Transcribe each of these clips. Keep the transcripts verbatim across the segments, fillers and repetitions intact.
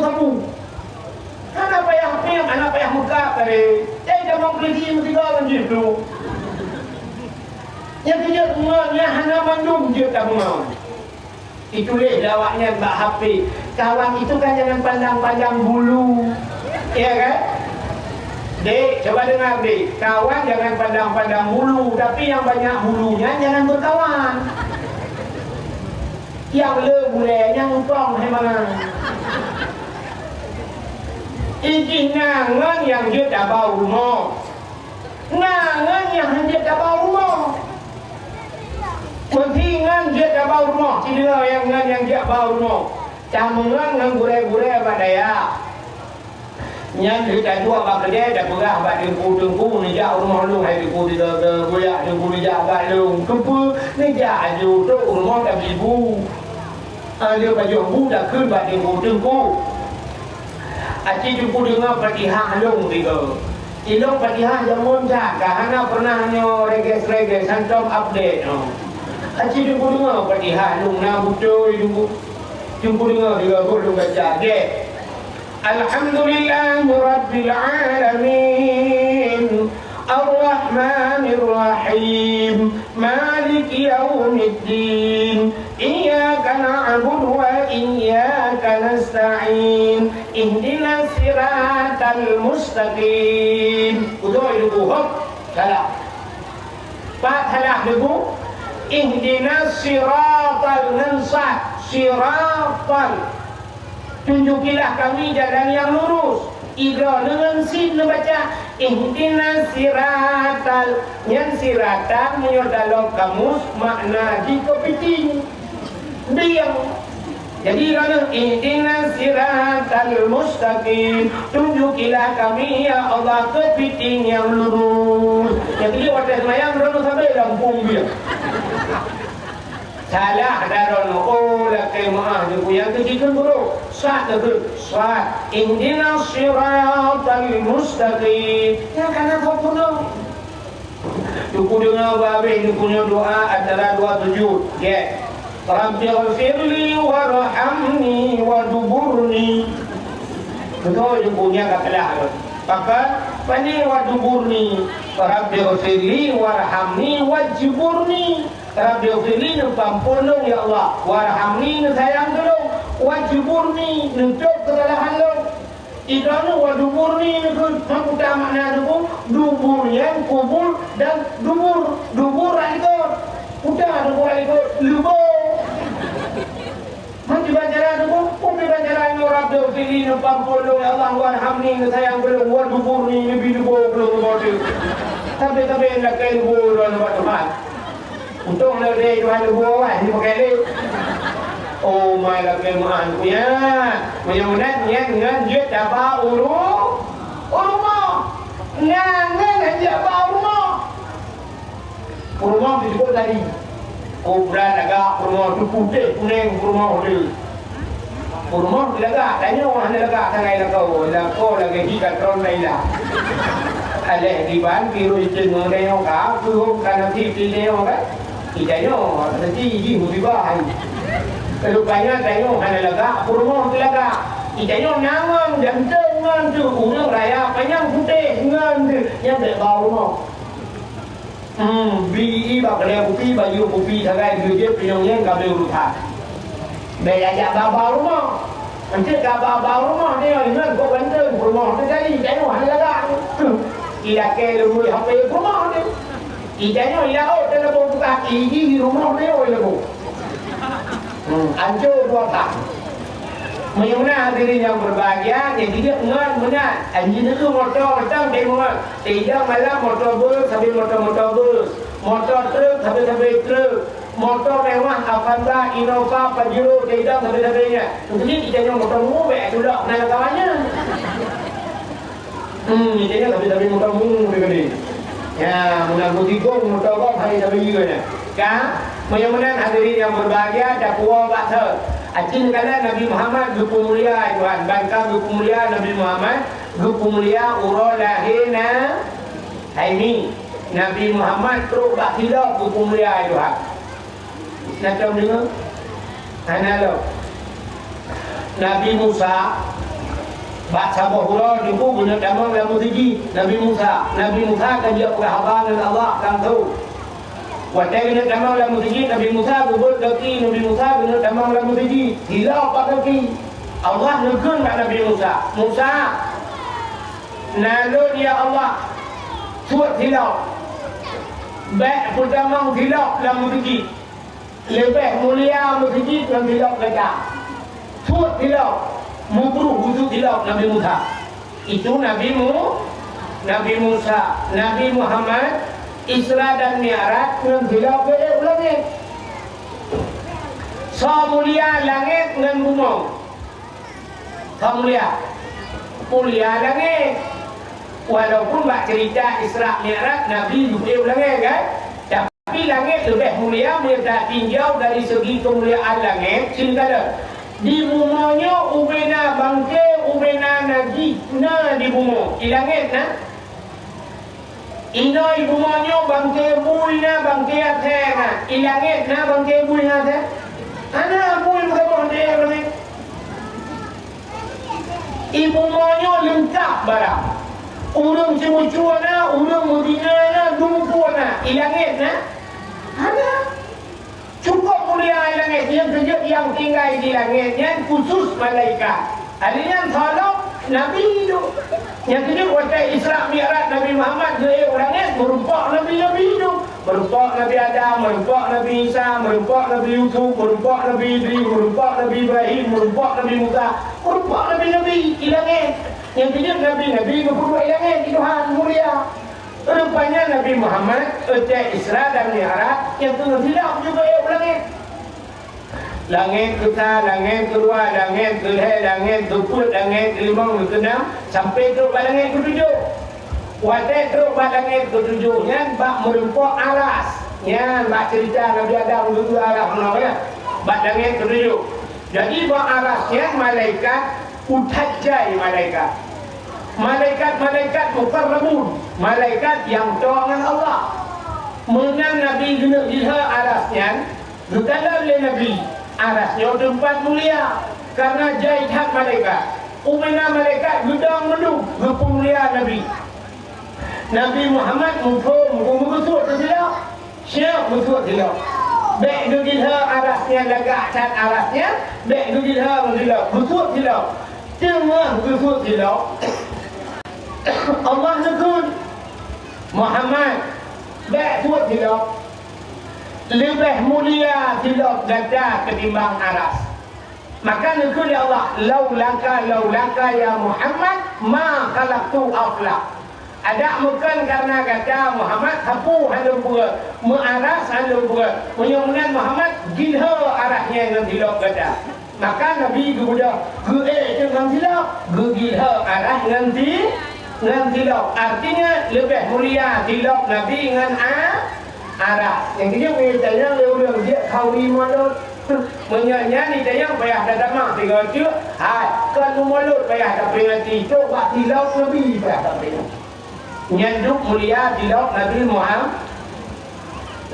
Abu. Hana payah pim, hana payah meukat tadi. Jadi tamong keuleuji meusigoe ngon jih tu. Nyang keujeuet ngon nyan hana mandum jeuet tabeungoh. Dituléh lé awaknyan bak H P, "Kawan itu kan jangan pandang-pandang bulu." Iya kan? Dek, coba dengar, Dek. Kawan jangan pandang-pandang bulu, tapi yang banyak bulunya jangan berkawan. Nyang le bulée nyang utông hai mangan. Ijih na ngon nyang jeuet aba u rumoh. Na ngon nyang han jeuet aba u rumoh. Meusi ngon jeuet aba u rumoh, ci deungoe nyang ngon nyang jeuet aba u rumoh. Tameungon ngon gurée-gurée bak dayah. Nyan lheueh taduek bak keudée, tapeugah bak teungku-teungku, "Neujak u rumoh lôn hai teungku, teuga-teuga buyak teungku neujak bak lôn." Keupeue? Neujak aju trok u rumoh tabi bu. Ah, lheueh pajoh bu takheun bak teungku-teungku, "Aci teungku deungoe Fatihah lôn tiga." Ilôn Fatihah jameun that ka hana pernah nyoe reges-reges, hantom update nyoe. "Aci teungku deungoe Fatihah lôn na beutôi teungku. Teungku deungoe tiga boh lôn baca." Gét. Alhamdulillahirabbil alamin. Arrahmanirrahim. Maliki yaumiddin. Iyyaka na'budu wa iyyaka nasta'in. Ihdinas siratal mustaqim. Beutôi teungku, hop. Salah. Pat salah teungku. Ihdinas siratal ngon sad. Siratal. Tunjukilah kami jalan yang lurus. Idroe ngon sin neubaca, "Ihdinas siratal." Nyan siratal meunyoe dalam kamus makna jih keupiting. Bieng. Jadi, droeneuh, "Ihdinas siratal mustaqim." Tunjukilah kami, ya Allah, keupiting nyang lurus. Nyang keujeuet watée seumayang, droeneuh sabe lampôh bieng. Salah daron, oh, lakée meuáh, Teungku, nyang keuji kheun brok. Sad kheun, sad. Ihdinas siratal mustaqim. Nyang kana kok peunoh. Teungku deungoe bak abéh Teungku nyoe doa antara dua sujud. Gét. Rabbighfirli warhamni waduburni. Beutôi Teungku nyan ka salah tu. Pakon? Pane waduburni. Rabbighfirli warhamni wajburni. Rabbighfirli, neupeuampôn lôn, ya Allah. Warhamni, neusayang keu lôn. Wajburni, neutôb keusalahan lôn. Idroeneuh waduburni neukheun, peue makna dubur? Dubur nyan kubul dan dubur. Dubur rot likot. Peue dubur rot likot? Leubo. Meunyoe baca doa tu, peue baca doa nyoe, "Rabbighfirli," neupeuampôn lôn, "Ya Allah, warhamni," neusayang keu lôn, "Waduburni," neubi leubo keu lôn, leubo teuh. Tapi, tapi, lakée leubo droeneuh bak Tuhan. Untông lé Tuhan leubo awai, neupakée lé. Oh, ma lakée meuáh nyan. Meunyoe meunan, nyan ngon jeuet aba u ru-, u rumoh. Nyan ngon jeuet aba u rumoh. Peurumoh teucukôp tadi. Kubra lagak peurumoh, teuputéh kunéng peurumoh teuh. Peurumoh teuh lagak, tanyoe hana lagak sagai lakoe, lakoe lagée jih ka tron Naila. Aléh diban, piroh icen ngon tanyoe ka, keuhom ka nasi pi tanyoe kan. Itanyoe, nasi jih musibah hai. Rupanya tanyoe hana lagak, peurumoh teuh lagak. Itanyoe na ngon, janteung ngon teuh, ureuëng raya panyang putéh ngon teuh, nyan bèk ba u rumoh. Hmm, bi i bak keudè kupi, baju kupi sagai geujeuet pinyong nyan ka beu rusak. Bèk jak ba-ba rumoh. Eunteuk ka ba-ba rumoh nyoe, ingat kok banteun rumoh teuh tadi, tanyoe hana lagak. I lakèe lôn bri H P rumoh teuh. I tanyoe i laôt teuh leuboh buka, i jih rumoh teuh leuboh. Hmm, ancô dua blah. Meunyoe meunan hadirin nyang berbahagia, nyang jijak ngon meunan. Anjing neu moto mantong deh meunan. Teuidong malam moto bus, sabe moto-moto bus. Moto truk, sabe-sabe truk. Moto mewah, Avanza, Innova, Pajero, teuidong sabe-sabe nyan. Mungkin kita nyoe moto mewah, tulak na kawan nyan. Hmm, jadi tapi-tapi moto mu deungon ni. Ya, meunan beutigong moto kong hai tapi iya nyan. Ka, meunyoe meunan hadirin yang berbahagia, tapuwoe bak thon. Acin kala Nabi Muhammad geupeumulia, Tuhan. Ban ka geupeumulia Nabi Muhammad, geupeumulia uroe lahé na hai mi. Nabi Muhammad trok bak silop geupeumulia, Tuhan. Na tom deungoe? Hana lom. Nabi Musa, Bak saboh uroe Teungku keuneuk tamong lam meuseujid Nabi Musa. Nabi Musa ka jeuet peugah haba ngon Allah langsong. Watée keuneuk tamong lam meuseujid Nabi Musa, geubeuet gaki Nabi Musa keuneuk tamong lam meuseujid. Silop bak gaki. Allah neukheun bak Nabi Musa, "Musa, na lôn ya Allah, suet silop. Bék peutamong silop lam meuseujid." Leubeh mulia meuseujid ngon silop gata. Suet silop, mubruh wujud silop Nabi Musa. Itu Nabi Mu-, Nabi Musa, Nabi Muhammad, Isra dan Mi'raj ngon silop geuék u langét. Soe mulia langét ngon bumoe? Soe mulia? Mulia langét. Walaupun bak cerita Isra Mi'raj Nabi geupeuék u langét kan? Tapi langét leubeh mulia meunyo tatinjau dari segi keumuliaan langét, seuneukala. Di bumoe nyoe ubena bangke, ubena najih na di bumoe. I langét na? Inoe i bumoe nyoe bangke bui na, bangke asèe na. I langét na bangke bui na asèe? Hana bui meusaboh di langét. I bumoe nyoe leungkap barang. Ureuëng ceumeucue na, ureuëng meuzina na, dumpeue na. I langét na? Hana. Cukup mulia i langét nyan, keujeuet nyang tinggai di langét nyan khusus malaikat. Hari nyan tolong Nabi hidup. Nyang keujeuet watée Isra Mi'raj Nabi Muhammad geuék u langét, meurumpok Nabi-Nabi hidup. Meurumpok Nabi Adam, meurumpok Nabi Isa, meurumpok Nabi Yusuf, meurumpok Nabi Idris, meurumpok Nabi Ibrahim, meurumpok Nabi Musa, meurumpok Nabi-Nabi i langét. Nyang keujeuet Nabi-Nabi geupeuduek i langét di Tuhan mulia. Rupanya Nabi Muhammad, watée Isra dan Mi'raj, nyang keuneuk silop juga ék u langét. Langét keusa, langét keudua, langét keulhée, langét keupeuet, langét keulimong, keuneunam, sampai trok bak langét keutujoh. Watée trok bak langét keutujoh nyan bak meurumpok aras. Nyan bak cerita Nabi Adam geubri aras meunoe nyan. Bak langét keutujoh. Jadi bak aras nyan malaikat, utat jai malaikat. Malaikat-malaikat muqarrabun, malaikat nyang tok ngon Allah. Meunan Nabi geuneuk jilhée aras nyan, geukalon lé Nabi, aras nyoe teumpat mulia, karna jai that malaikat. Ubena malaikat geudong meudub geupeumulia Nabi. Nabi Muhammad muphom, meugeusut teusilop. Siap meusuet silop. Bék geugilhée aras nyan lagak that aras nyan, bék geugilhée meusilop, meusuet silop. Teungoh geusuet silop, Allah neukheun, "Muhammad, bék suet silop. Leubeh mulia silop gata ketimbang aras." Maka neukheun lé Allah, "Laulaka, laulaka ya Muhammad, ma khalaqtu aflak." Adak meukon kareuna gata Muhammad, sapeue hana lôn peugét, meuaras hana lôn peugét. Meunyoe meunan Muhammad, gilhée aras nyan ngon silop gata. Maka Nabi geubeudôh geuék teuk ngon silop, geugilhée aras ngon si-, ngon silop. Artinya leubeh mulia silop Nabi ngon a-, aras. Nyang keujeuet meunyoe tanyong lé ureueng jeuet khauri mulod. Meunyoe nyan jitanyong payah tatamah sigoe teuk, hai, kon meumulod payah taperingati, cok bak silop Nabi payah taperingati. Nyan duek mulia silop Nabi Muhammad.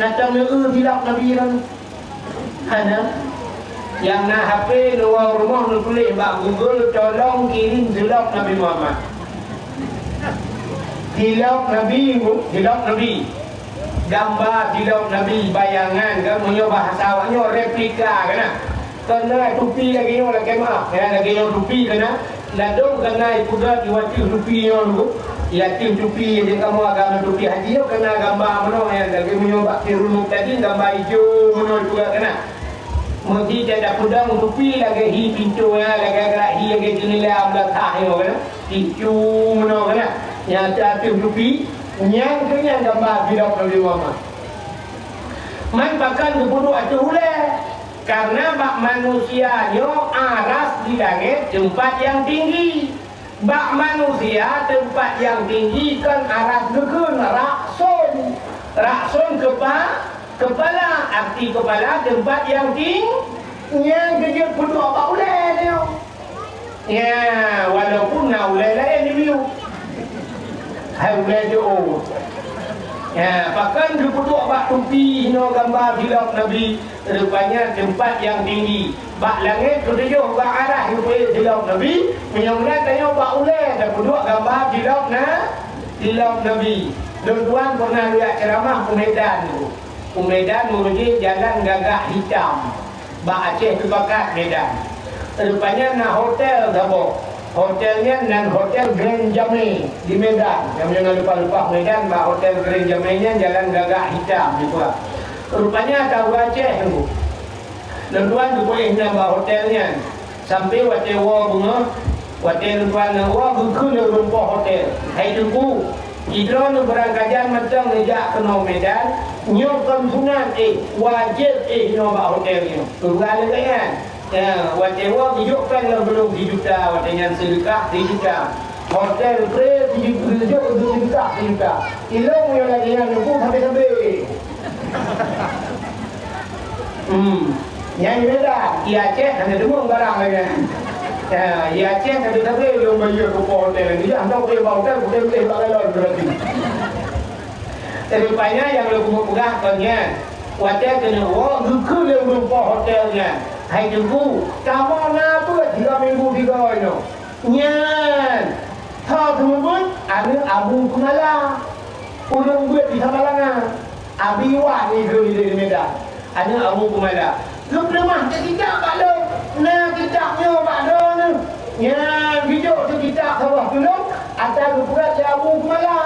Na tanyong eu silop Nabi nyan? Hana. Nyang na H P neuwoe rumoh neutuléh bak Google, "Tolong kirim silop Nabi Muhammad." Silop Nabi, silop Nabi. Gamba silop Nabi, bayangan kan, meunyoe bahasa awak nyoe replika kan. Keunan tupi lagèe nyoe, lakèe meu'ah, ya, lagèe nyoe tupi keunan. Ladôm keunan ipeugöt iwateuh tupi nyoe dulu. Iateuh tupi di kamoe agama tupi haji nyoe keunan gamba meunoe, ya, lagèe meunyoe bak Khairul Mubtadin gamba ijo meunoe ipeugöt keunan. Meusti tapeudong tupi lagèe hi pintoe nyan, lagèe gerak hi lagèe jeunela beulatah nyoe kan. Ijo meunoe kan. Nyang ateueh tupi, nyan keuh nyan gamba silop Nabi Muhammad. Man pakon geupeuduek ateueh ulèe? Karena bak manusia nyoe aras di langèt teumpat nyang tinggi. Bak manusia teumpat nyang tinggi kon aras geukheun, rakson. Rakson keupa-, keupala, arti keupala teumpat nyang ting-, nyang geujeuet peuduek bak ulèe nyoe. Ya, walaupun na ulèe laén di miyueb. Hai ulèe jiôh. Ya, pakon geupeuduek bak tupi hinoe gamba silop Nabi, rupanya teumpat nyang tinggi. Bak langét keutujôh bak arah geupeuék silop Nabi, meunyoe meunan tanyoe bak ulée tapeuduek gamba silop na, silop Nabi. Lôn tuan pernah geujak ceuramah u Medan tu. U Medan meunurot jih jalan gagak hitam. Bak Aceh teubakat Medan. Rupanya na hotel saboh. Hotel nyan nan Hotel Grand Jamé di Medan. Nyang meunyoe na lumpah-lumpah Medan bak Hotel Grand Jamé nyan jalan gagak hitam dipeugah. Rupanya tahu Aceh tu. Lôn tuan geupeuéh nyan bak hotel nyan. Sampai watée woe beungoh, watée lôn tuan nyan woe geukheun lé ureuëng poh hotel. Hai Teungku, Sidroe neuh beurangkajan mantong neujak keunoe Medan, nyoe kon sunat éh, wajéb éh inoe bak hotel nyoe. Peugah lagée nyan. Ya, watée woe geujok péng lom geulong sijuta, watée nyan seudeukah sijuta. Hotel pré siju-, geujok sijuta, sijuta. Ilong nyoe lagée nyan neupeusabe-sabe. Hmm. Nyan beda. Di Aceh hana deungoe barang lagée nyan. Ya, di Aceh sabe-sabe lôn bayeue keu po hotel. Di Aceh hana bayeue bak hotel, hotel bak lawan berarti. Rupanya nyang lôn keumeung peugah kon nyan. Watée keuneuk woe, geukheun lé ureuëng po hotel nyan. Hai Teungku, kamoe na beuet tiga minggu tiga nyoe. Nyan. Tho seumeubeuet aneuëk Abu Keumala. Ureuëng beuet di Samalanga. Abi Wan nyan geukheun lé Medan. Aneuëk Abu Keumala. Geupeuleumah teukitab bak lôn. Na kitab nyoe bak droeneuh. Nyan geujok teukitab saboh tulông atra geupeugah lé Abu Keumala.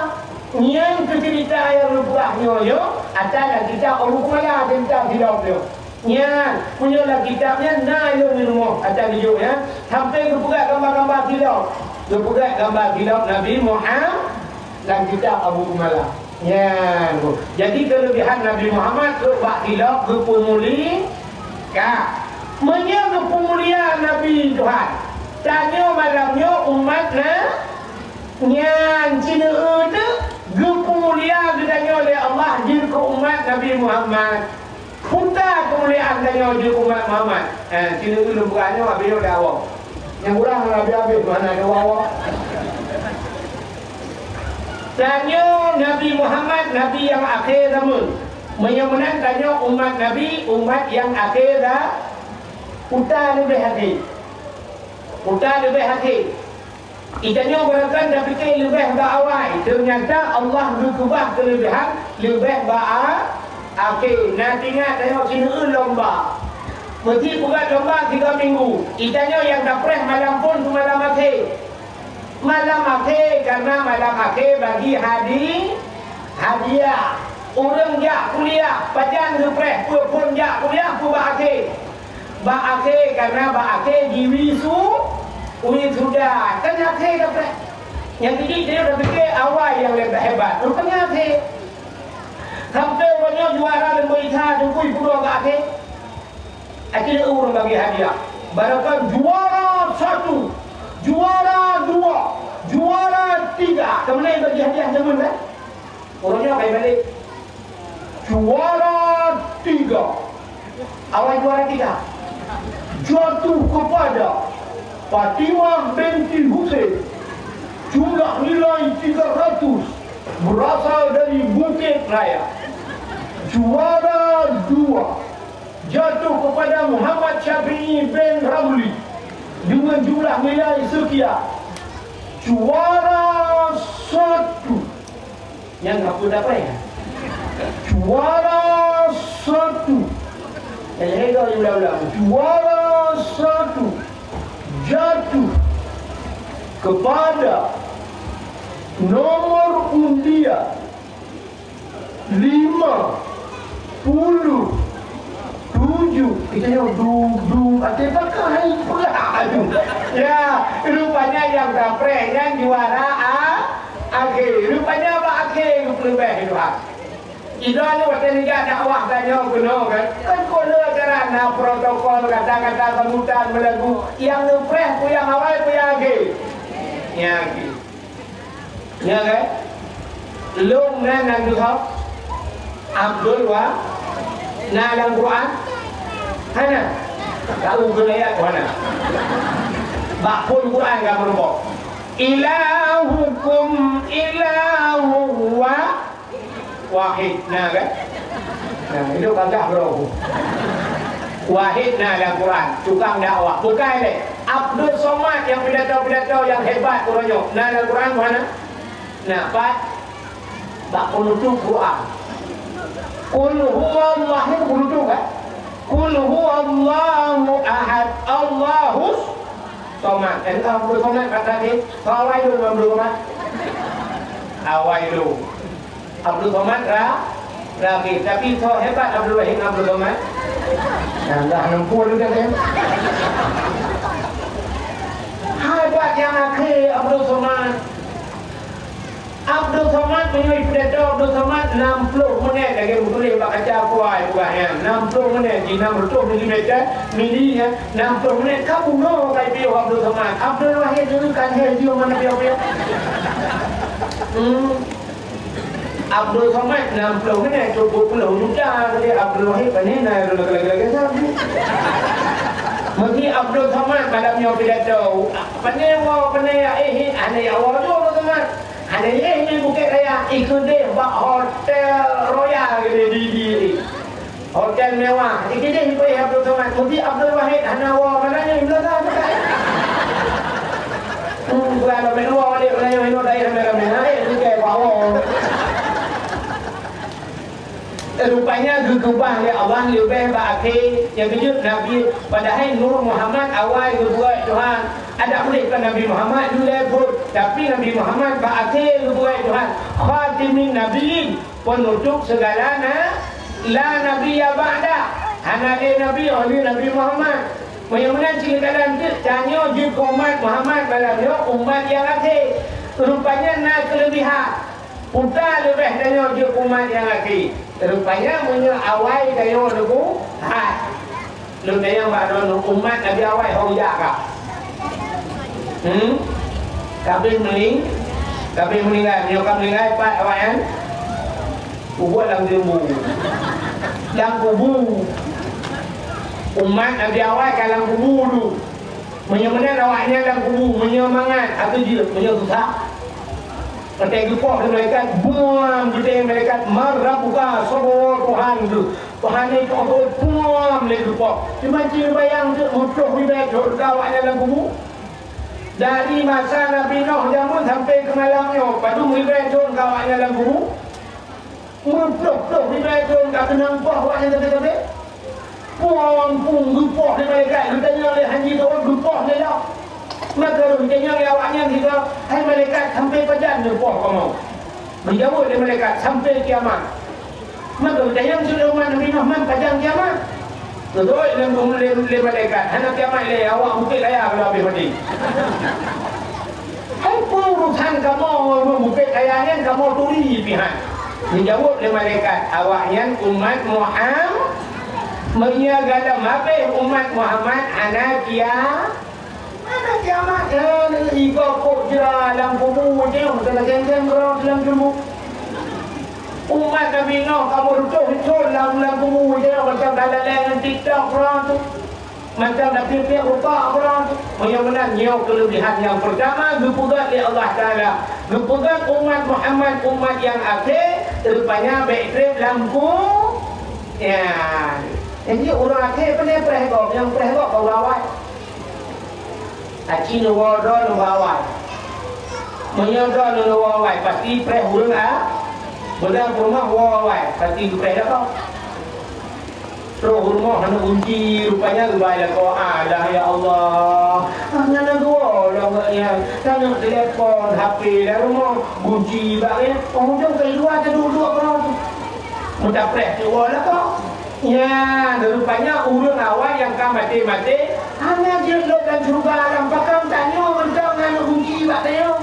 Nyan keuh ceurita nyang lôn peugah nyoe nyoe atra lam kitab Abu Keumala teuntang silop nyoe. Nyan, meunyoe lam kitab nyan na lôn di rumoh atra geujok nyan, sampai geupeugah gamba-gamba silop. Geupeugah gamba silop Nabi Muhammad lam kitab Abu Keumala. Nyan. Jadi keuleubehan Nabi Muhammad trok bak silop geupeumulia. Ka. Meunyoe geupeumulia Nabi Tuhan, tanyoe malam nyoe umat na, nyan cineu teuk geupeumulia geutanyoe lé Allah jeuet keu umat Nabi Muhammad. Peue keumuliaan tanyoe jeuet keu umat Muhammad. Eh, cineu lôn peugah nyoe abéh nyoe dakwah. Nyang ureuëng habéh-habéh mana ada wawa. Tanyoe Nabi Muhammad, Nabi nyang akhé zaman. Meunyoe meunan tanyoe umat Nabi, umat nyang akhé za-, uta leubeh akhé. Uta leubeh akhé. Itanyoe beurangkat tapike leubeh bak awai, teunyata Allah geukeubah keuleubehan leubeh bak a-, akhé. Na teuingat tanyoe sineuen lomba. Meuti peugah lomba tiga minggu. Itanyoe nyang tapreh malam phon keu malam akhé. Malam akhé, karna malam akhé bagi hadi-, hadiah. Ureuëng jak kuliah, pajan geupreh, peue phon jak kuliah, peue bak akhé. Bak akhé, karna bak akhé jiwisu-, wisuda. Kan akhé tapreh. Nyang keuji, tanyoe tapike awai nyang leubeh hebat. Rupanya akhé. Sampoe uroe nyoe juara leumboi sa teungku ipudoe bak akhé. Akhé ureuëng bagi hadiah. Barangkan juara satu, juara dua, juara tiga. Kemudian bagi hadiah jameun, kan? Uroe nyoe kai balik. Juara tiga. Awai juara tiga. Jatuh kepada Fatimah binti Husein. Jumlah nilai tiga ratus. Berasal dari Bukit Raya. Juara dua. Jatuh kepada Muhammad Syafi'i bin Ramli dengan jumlah nilai sekian. Juara satu. Nyang ka peue dapat? Juara satu. Nyang lhèe ulang-ulang. Juara satu jatuh kepada nomor undian lima puluh tujuh. Kita nyoe dum, dum, até pakai peugah. Ya, rupanya nyang tapreh nyan juara a-, akhé. Rupanya bak akhé geupeuleubeh Tuhan. Ida ni watèe neujak dakwah tanyoe keunoe kan. Kan kok le acara na protokol, kata-kata sambutan, meulagu. Nyang neupreh peue nyang awai, peue nyang akhé. Nyang akhé. Ya kan? Lôn na Nabi Hop, Abdul Wa, na lam Quran? Hana. Tahu keu ayat hana. Bak phon Quran ka meurumpok. Ilahukum ilahu wa Wahid, na kan? Nah, itu kata bro. Wahid na dalam Quran, tukang dakwah. Bukan lé. Abdul Somad yang pidato-pidato yang hebat uroe nyoe. Na dalam Quran mana? Nah, pat bak penutup Quran. Qul huwallahu, penutup kan? Qul huwallahu ahad, Allahus Somad. Kan Abdul Somad kata dia, awai dulu Abdul Somad. Awai dulu. Abdul Somad ra-, rakhé. Tapi soe hebat Abdul Wahid ngon Abdul Somad? Nah, dah nampu lé dah. Hebat nyang akhé Abdul Somad. Abdul Somad meunyoe pidato Abdul Somad enam puluh menit lagèe meutuléh bak kaca kuai peugah nyan. Enam puluh menit di enam ratus milimeter, mili nyan, enam puluh menit ka bunoe ka piôh Abdul Somad. Abdul Wahid nyoe kan hai jeuem mana piôh-piôh. Hmm. Abdul Somad enam puluh menit, tujuh puluh juta keu Abdul Wahid, pane na lagèe-lagèe sabe. Meunyoe Abdul Somad malam nyoe pidato, pane woe, pane ya, eh, eh, hana ya woe Abdul Somad. Hana ya, eh, di Bukit Raya, ikeudeh bak Hotel Royal di, di, di, di. Hotel mewah. Ikeudeh ipeuyah Abdul Somad. Meunyoe Abdul Wahid hana woe, mana nyoe Imam Azhar bukai? Hmm, bukan ramé woe, dek, mana nyoe, nyoe dai ramé-ramé. Hai, bukai bak woe. Rupanya geukeubah lé Allah leubeh bak akhé nyang keujeuet Nabi, padahai Nur Muhammad awai geubuet Tuhan. Adak udép kan Nabi Muhammad dulée buet, tapi Nabi Muhammad bak akhé geubuet Tuhan. Khatimin Nabiyyin. Penutup segala na-, la nabiyya ba'da. Hana lé nabi oh lé Nabi Muhammad. Meunyoe meunan cit dalam teuk, tanyoe jeuet keu umat Muhammad malam nyoe umat nyang akhé. Rupanya na keuleubehan. Peue leubeh tanyoe jeuet keu umat nyang akhé. Rupanya meunyoe awai tanyoe neubu hat. Lôn tanyong bak droeneuh, umat Nabi awai ho jak ka? Hmm? Ka habéh meuning-, ka habéh meuninggai. Meunyoe ka meuninggai, pat awaknyan? Kubu lam kubu. Lam kubu. Umat Nabi awai ka lam kubu dulu. Meunyoe meunan awaknyan lam kubu, meunyoe mangat, atau jeuet, meunyoe susah. Watèe geupoh lé malaikat, buam, geutanyong malaikat, "Man rabbuka?" Soe Tuhan teuh? Tuhan nyoe, buam lé geupoh. Teuma ci bayang teuk, meuploh ribèe thon ka awaknyan lam kubu. Dari masa Nabi Nuh jameun sampai keu malam nyoe, padum ribèe thon ka awaknyan lam kubu. Meuploh-ploh ribèe thon ka keunong poh awaknyan sabe-sabe. Puang pung geupoh lé malaikat, geutanyong lé hanji teuôt geupoh lé lom. Maka lheueh geutanyong lé awaknyan sigoe, "Hai malaikat, sampai pajan neupoh kamoe?" Geujaweueb lé malaikat, "Sampai kiamat." Maka geutanyong cit lé umat Nabi Nuh, "Man pajan kiamat?" Geujaweueb lé, lé, lé malaikat, "Hana kiamat lé, awak Bukét Raya ka habéh maté." Hai peue urusan kamoe ngon Bukét Raya nyan, kamoe turi pih han. Geujaweueb lé malaikat, "Awaknyan umat Muham-, meunyoe galom habéh umat Muhammad hana kia-, hana kiamat." Nyan igoe kok jra lam kubu nyoe, teulah geng-geng droe lam kubu. Umat Nabi Nuh kamoe reutôh thon lam, lam kubu nyoe, macam dalam TikTok droe tu. Macam dak piep-piep rupa ureueng. Meunyoe meunan, nyoe keuleubehan nyang peurtama geupeugöt lé Allah Taala. Geupeugöt umat Muhammad umat nyang akhé, rupanya bèk trép lam ku-, ya. Jadi ureueng akhé pane preh gob, nyang preh gob bak awai. Aci neuwoe droe neuwoe awai. Meunyoe droe neuwoe awai, pasti preh ureueng a-, beudang peurumoh woe awai, pasti geupreh lakoe. Troh u rumoh hana gunci, rupanya geubai lakoe, "Alah, ya Allah, hana na geuwoe lom gobnyan, ka neuk telepon, H P lam rumoh, gunci bak gobnyan." Oh, ujong keu luwa teuduek-duek keudroe tu. Meudapreh teuwoe lakoe. Nyan, rupanya ureueng awai nyang ka maté-maté, hana jeuet lom lam syeuruga, lam pakon tanyoe mantong hana gunci bak tanyoe.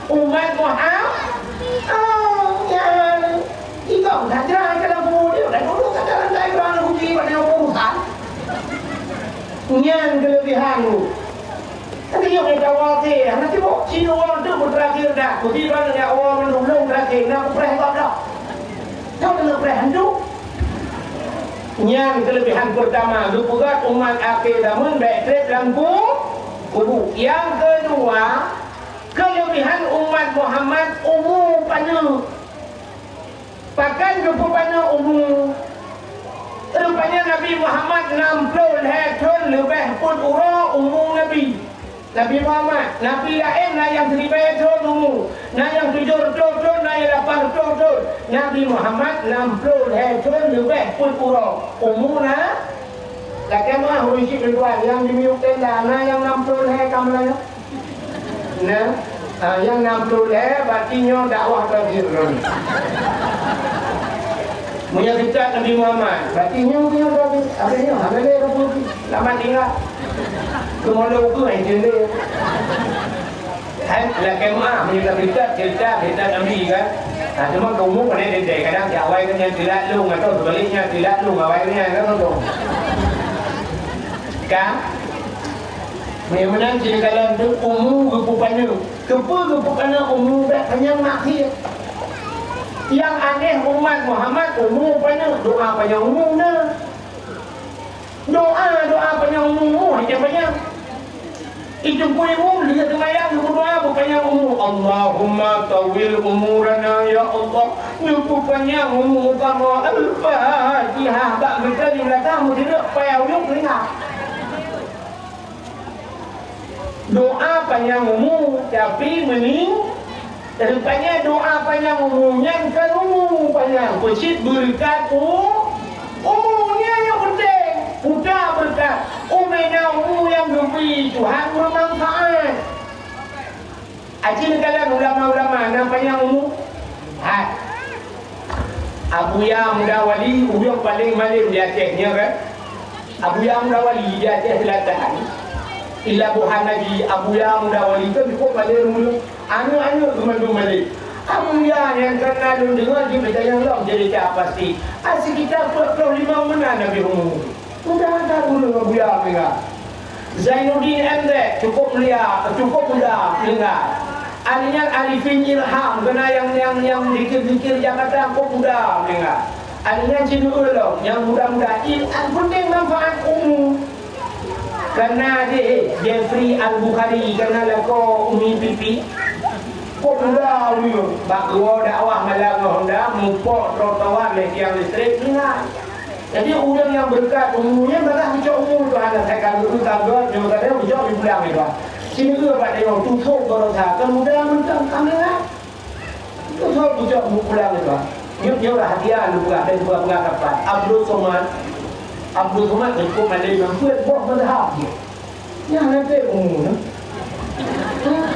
Umat Muhammad, ah, nyan. Ikau saja dalam kubu dia, dan dulu kata rantai kurang kuji pada urusan. Nyan kelebihan tu. Tapi yang kita wakil, nanti bok cina orang tu terakhir dah. Kuji bang nak orang belum terakhir, nak preh kau dah. Kau kena preh tu. Nyan kelebihan pertama, geupeugah umat akhir zaman baik trip dalam ku-, kubu. Yang kedua, kelebihan umat Muhammad umu panjang. Pakon geupeupanjang umu? Rupanya Nabi Muhammad nam ploh lhèe thon leubeh peuet uroe umu Nabi. Nabi Muhammad, nabi laén na nyang siribèe thon umu, na nyang tujoh reutôh thon, na nyang lapan reutôh thon. Nabi Muhammad nam ploh lhèe thon leubeh peuet uroe umu na. Lakèe meu'ah ureueng chik meutuah nyang di miyueb tenda, na nyang nam ploh lhèe ka meulayeue? Nah, ah, nyang nam ploh lhèe, berarti nyoe dakwah terakhir lôn. Meunyoe teutab Nabi Muhammad, berarti nyoe, nyoe terakhir. Habéh nyoe, habéh lé ka peuti. Selamat tinggal. Keumolo ukeue hai jeuet lé. Hai, lakèe meu'ah, meunyoe teutab, teutab, teutab Nabi kan. Ah, cuma keu umu pandai teuntèe. Kadang si awai kan nyang teulat lôn, atau sebaliknya teulat lôn awai kan, kan, kan. Kan? Meunyoe meunan cit kalon teuh umu geupeupanjang. Keupeue geupeupanjang umu bèk panyang maksiet? Nyang aneh umat Muhammad umu panyang, doa panyang umu na. Doa, doa panyang umu, umu hana panyang. Itu pun umu lheueh seumayang geupeudoa beupanyang umu. Allahumma tawwil umurana ya Allah. Neupeupanyang umu kamoe. Al-Fatihah. Bak geutanyoe lam meunasah meusidroe payah uyueng teuingat. Doa panyang umu, tapi meuning, rupanya doa panyang umu nyan kon umu panyang, peucit beureukat u-, umu. Nyan nyang peunteng, puta beureukat. Umena umu nyang geubri Tuhan beumanfaat. Aci neukalon ulama-ulama nyang panyang umu. Hai. Abuya Muda Wali, ureueng paleng malem di Aceh nyoe kan? Abuya Muda Wali di Aceh Selatan. Di Labuhan Haji, Abuya Muda Wali kan cukup malem dulu. Aneuk-aneuk geumandum malem. Abuya nyang kana lôn deungoe jeuet beucayang lom cerita pasti. Aci kita peuet ploh limong meunan leubeh umu. Muda that ureueng Abuya meuninggai. Zainuddin M Z cukup mulia, cukup muda meuninggai. Ahli nyan Arifin Ilham, keunan nyang, nyang, nyang zikir-zikir Jakarta, cukup muda meuninggai. Ahli nyan Cindeueu lom, nyang muda-muda. Ih, peunteng manfaat umu. Keunan jih, eh, Jeffrey Al-Bukhari, keunan lakoe Umi Pipi. Cukup muda ureueng. Bak geuwoe dakwah malam ngon Honda, mupok trotoar lé tiang listrik, meuninggai. Jadi, ureueng nyang beureukat umu nyan, malah geucok umu Tuhan, asai ka geu-, ka geuh, nyoe ka geuh, geucok di pulang itu. Sini geuh bak tanyoe, tusok baroesa, kan muda mantong kamera. Tusok geucok umu pulang itu. Nyoe, nyoe lah hadiah lu peugah, dan peugah, peugah kapan. Abdul Somad, Abdul Somad cukup malem, mampu boh mazhab dia. Nyan hana trép umu nyan. Hah?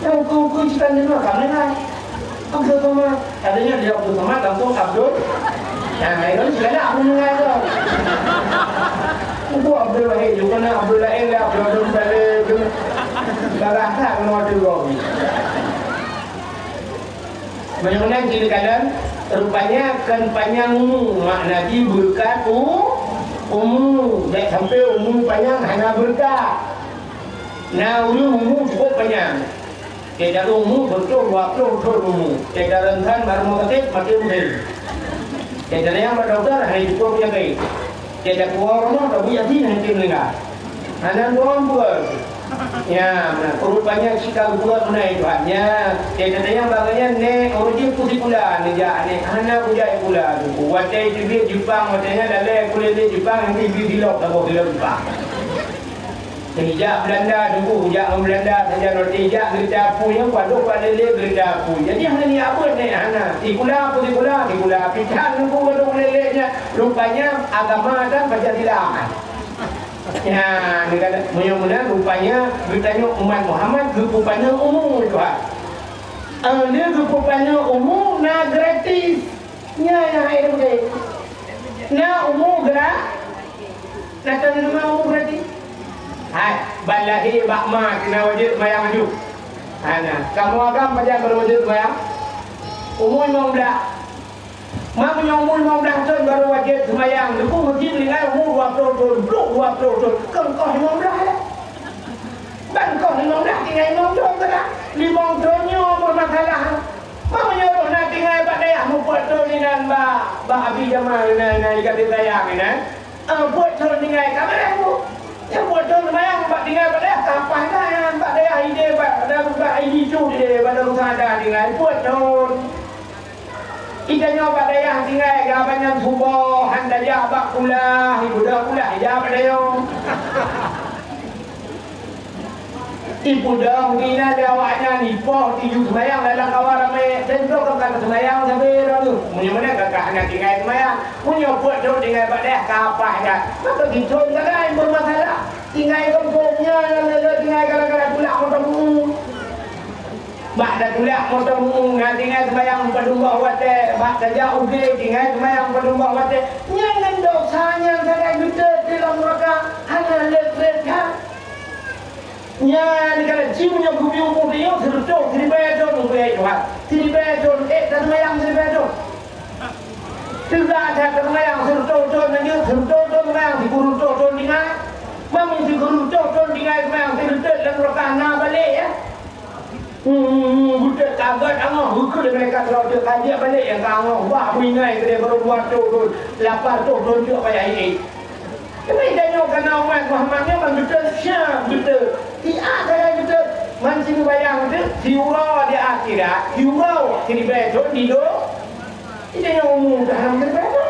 Nyan ukeue-ukeue cit nyan ka meunan. Abdul Somad. Katanya dia Abdul Somad, langsung Abdul. Nah, itu segala Abdul Somad tu. Itu Abdul Wahid, juga na Abdul laén lah, Abdul Abdul Muttalib tu. Barang tak kena ada orang ni. Meunyoe meunan cit neukalon, rupanya kon panyang umu, makna jih beureukat u-, umu. Bèk sampoe umu panyang hana beureukat. Na ureueng umu cukup panyang. Cit taduek umu beutôi dua ploh thon umu. Cit tareuthan barô sakét maté udeb. Cit tanyong bak dokto hana jituwoe peunyakét. Cit tapuwoe rumoh tabu Yasin hana tem meuninggai. Hana lom peue. Ya, nah, rupanya cit ka geupeugah meunan Tuhan. Ya, cit tatanyong bak gobnyan, nèk, ureueng jih peue sikula neujak nèk? Hana kujak sikula, Teungku. Watèe teubiet Jepang, watèe nyan lalè kulélé Jepang, nanti bri silop saboh silop Jepang. Neujak Belanda, Teungku, jak ngon Belanda sajan, watèe jak geureuta apui nyan, padub bak lélé geureuta apui. Jadi hana neujak beuet nèk, hana. Sikula peue sikula, sikula pih that, Teungku, padub lélé nyan. Rupanya agama dan Pancasila. Ya, meunyoe meunan rupanya geutanyoe umat Muhammad geupeupanjang umu Tuhan. Eh, lheueh geupeupanjang umu na gratis. Nyan nyang hai beutôi. Na umu gra-, na taneuma umu gratis. Hai, ban lahé bak ma keunan wajéb seumayang laju. Hana. Kamoe agam pajan baru wajéb seumayang? Umu limong blaih. Ma meunyoe umu limong blaih thon baru wajéb seumayang, Teungku, meusti meuninggai umu dua ploh thon, pluek dua ploh thon, kon koh limong blaih lé. Ban koh limong blaih tinggai limong thon keunan. Limong thon nyoe beureumasalah. Ma meunyoe roh na tinggai bak dayah mupeuet thon inan bak, bak Abi Jamal inan, inan, ikat sayang inan. Eh, peuet thon tinggai ka beureh, Bu. Nyang peuet thon seumayang bak tinggai bak dayah, sampah dah nyan bak dayah idéh, bak, bak, bak Idi Cut idéh, bak Darussaada tinggai, peuet thon. Itanyoe bak dayah tinggai, geuh banyan suboh han tajak bak kulah, ipeudong kulah ija bak dayah. Ipeudong inan lé awaknyan, ipoh tiju seumayang lam kawan ramé. Teuntèe ka seumayang sabe droeneuh. Meunyoe meunan ka hana tinggai seumayang. Meunyoe peuet trok tinggai bak dayah ka paih that. Maka geuthon sagai beumasalah. Tinggai gampông nyan lé tinggai gara-gara tulak moto mu. Bak tatulak moto mu, na tinggai seumayang padum boh watèe, bak tajak U G tinggai seumayang padum boh watèe. Nyan ngon dosa nyang sagai geutot di lam neuraka, hana leuet-leuet that. Nyan kala jih meunyoe geubi umu tanyoe sireutôh siribèe thôn, geukheun Tuhan. Siribèe thôn, ék taseumayang siribèe thôn. Teuga that taseumayang sireutôh thôn, nyan jeuet sireutôh thôn seumayang, sikureueng reutôh thôn tinggai. Meunyoe sikureueng reutôh thôn tinggai seumayang, sireutôh lam neuraka na balek, ya. Hmm, geutot ka gèt angoh, geukheun lé malaikat droe, ka jeuet balek nyang ka angoh, wah, meuingai keudéh barô dua reutôh thôn, lapan reutôh thôn jeuet payah ék. Teuma tanyoe kana umat Muhammad nyoe ban geutot siap geutot. Siat sagai geutot. Man sinoe bayang geutot, siuroe di akhirat, siuroe siribèe thôn di do-, di tanyoe umu dah lam siribèe thôn.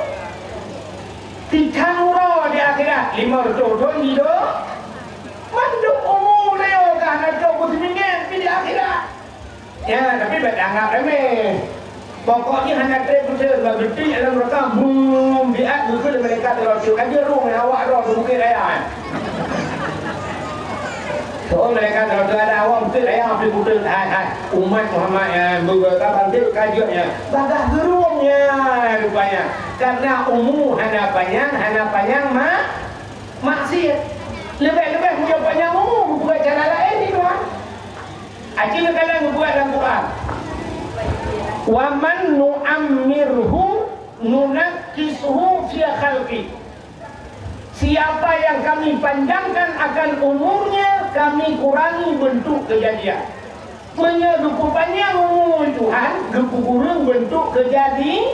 Sithang uroe di akhirat, limong reutôh thôn di do-, Mandum umu tanyoe ka hana cok beuseumingét pih di akhirat. Ya, tapi bèk anggap remeh. Pokok jih hana trép beuseuen, bak geutik lam neuraka, bum, biat geukheun lé malaikat teuloncok. Ka jeuet rhueng awak droe di Bukét Raya, eh. Soe malaikat teuloncok ada awak Bukét Raya, api putéh, hai, hai. Umat Muhammad, ya, beubeuka banté ka jeuet, ya. Bagaih geurhueng, ya, rupanya. Karena umu hana panyang, hana panyang ma-, maksiat. Leubeh-leubeh meunyoe panyang umu geupeugah cara laén di Tuhan. Aci neukalon geupeugah lam Quran, "Wa man nu'ammirhu nunakkishu fil khalqi." Siapa yang Kami panjangkan akan umurnya, Kami kurangi bentuk kejadian. Meunyoe geupeupanyang umu Tuhan, geupeukureueng bentuk keujadi,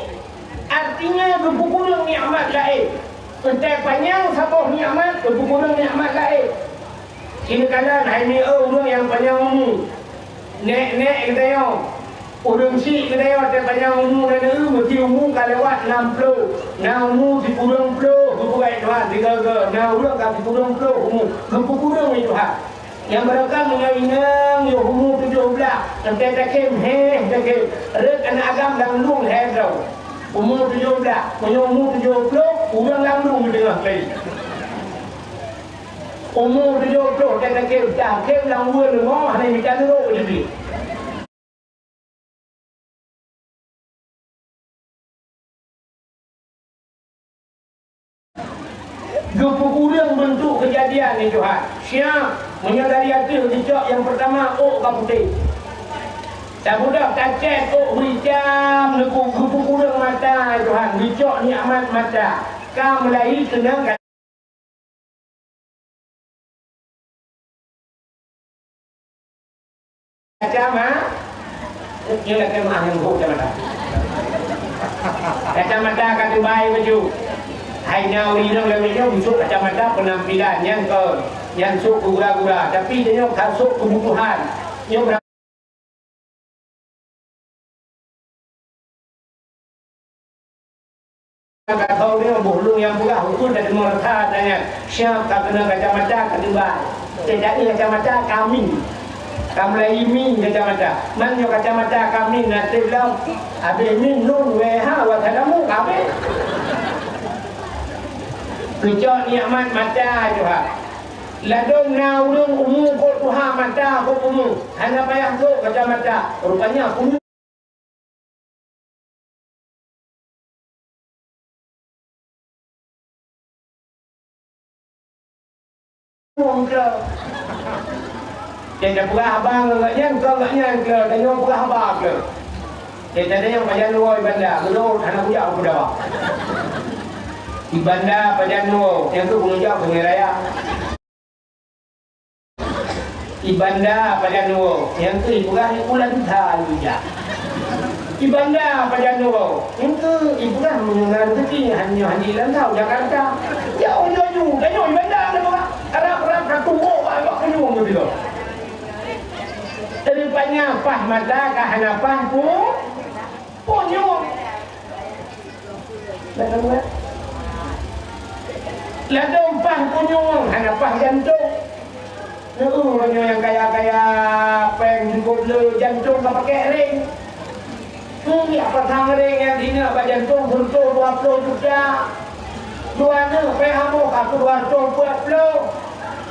artinya geupeukureueng nikmat laén. Teuntèe panyang saboh nikmat, geupeukureueng nikmat laén. Sinoe kalon hai mi-, ureueng nyang panyang umu. Nèk-nèk geutanyoe, ureueng chik geutanyoe teuntèe panyang umu, na ureueng meusti umu ka lewat nam ploh, na umu sikureueng ploh, geupeugah Tuhan sigoe-goe, na ureueng ka sikureueng ploh umu, geupeukureueng lé Tuhan. Nyang barokah meunyoe inong yoh umu tujoh blah, teuntèe takhém, héh, takhém. Rhot aneuk agam lam lueng lhèe droe. Umu tujoh blah, meunyoe umu tujoh ploh, ureueng lam lueng meuteungoh kali. Umu tujoh ploh, teuntèe takhém, takhém lam weue leumô, hana mita neurok jih. Geupeukureueng beuntuk keujadian nyan Tuhan. Siap, meunyoe dari ateueh geucok nyang peurtama ôk ka putéh. Tabeudôh tacèt ôk beuicam, geupeu-, geupeukureueng mata Tuhan, geucok nikmat mata. Ka meulahi keunong ka Kacamata, nyoe lakèe meu'ah nyang geuhôk kacamata. Kacamata ka teubai baju. Hai na ureueng inong lam nyoe geucok kacamata peunampilan nyang kon, nyang sôk keu gura-gura, tapi tanyoe ka sôk keubutuhan. Nyoe Ka thôn nyoe boh lôn nyang peugah hukôm dan meurasa tanya, siap ka keunong kacamata ka teubai. Teuka kacamata ka mieng. Ka mulai mieng kacamata. Man nyoe kacamata ka mieng na trép lom. Habéh mieng lôn W H watèe damu ka habéh. Geucok nikmat mata Tuhan. Ladôm na ureueng umu kok tuha mata kok umu. Hana payah cok kacamata. Rupanya umu Ureueng keu. Jadi peugah haba ngon gobnyan, kon gobnyan keu, tanyoe peugah haba keu. Jadi tanyong pajan woe Banda, geudoe hana kujak peue dawa. Di Banda pajan woe, nyang keu peungeujak Sungai Raya. Di Banda pajan woe, nyang keu ipeugah di Ulan Uta laju jak. Di Banda pajan woe, nyang keu ipeugah meunyoe na rezeki hanya haji Langkau Jakarta. Ya Allah ju, tanyoe di Banda na peugah. Arab-arab ka tumbok bak, bak punyueng geutiro. Rupanya paih mata ka hana paih pu-, punyueng. Ladôm paih punyueng hana paih jantông. Neu uroe nyoe nyang kaya-kaya péng jukôb le jantông ka pakèk ring. Ngieng pasang ring nyang jineuk bak jantông seureutoh dua ploh juta. Dua neu péng hamoh ka keu dua reutôh peuet ploh.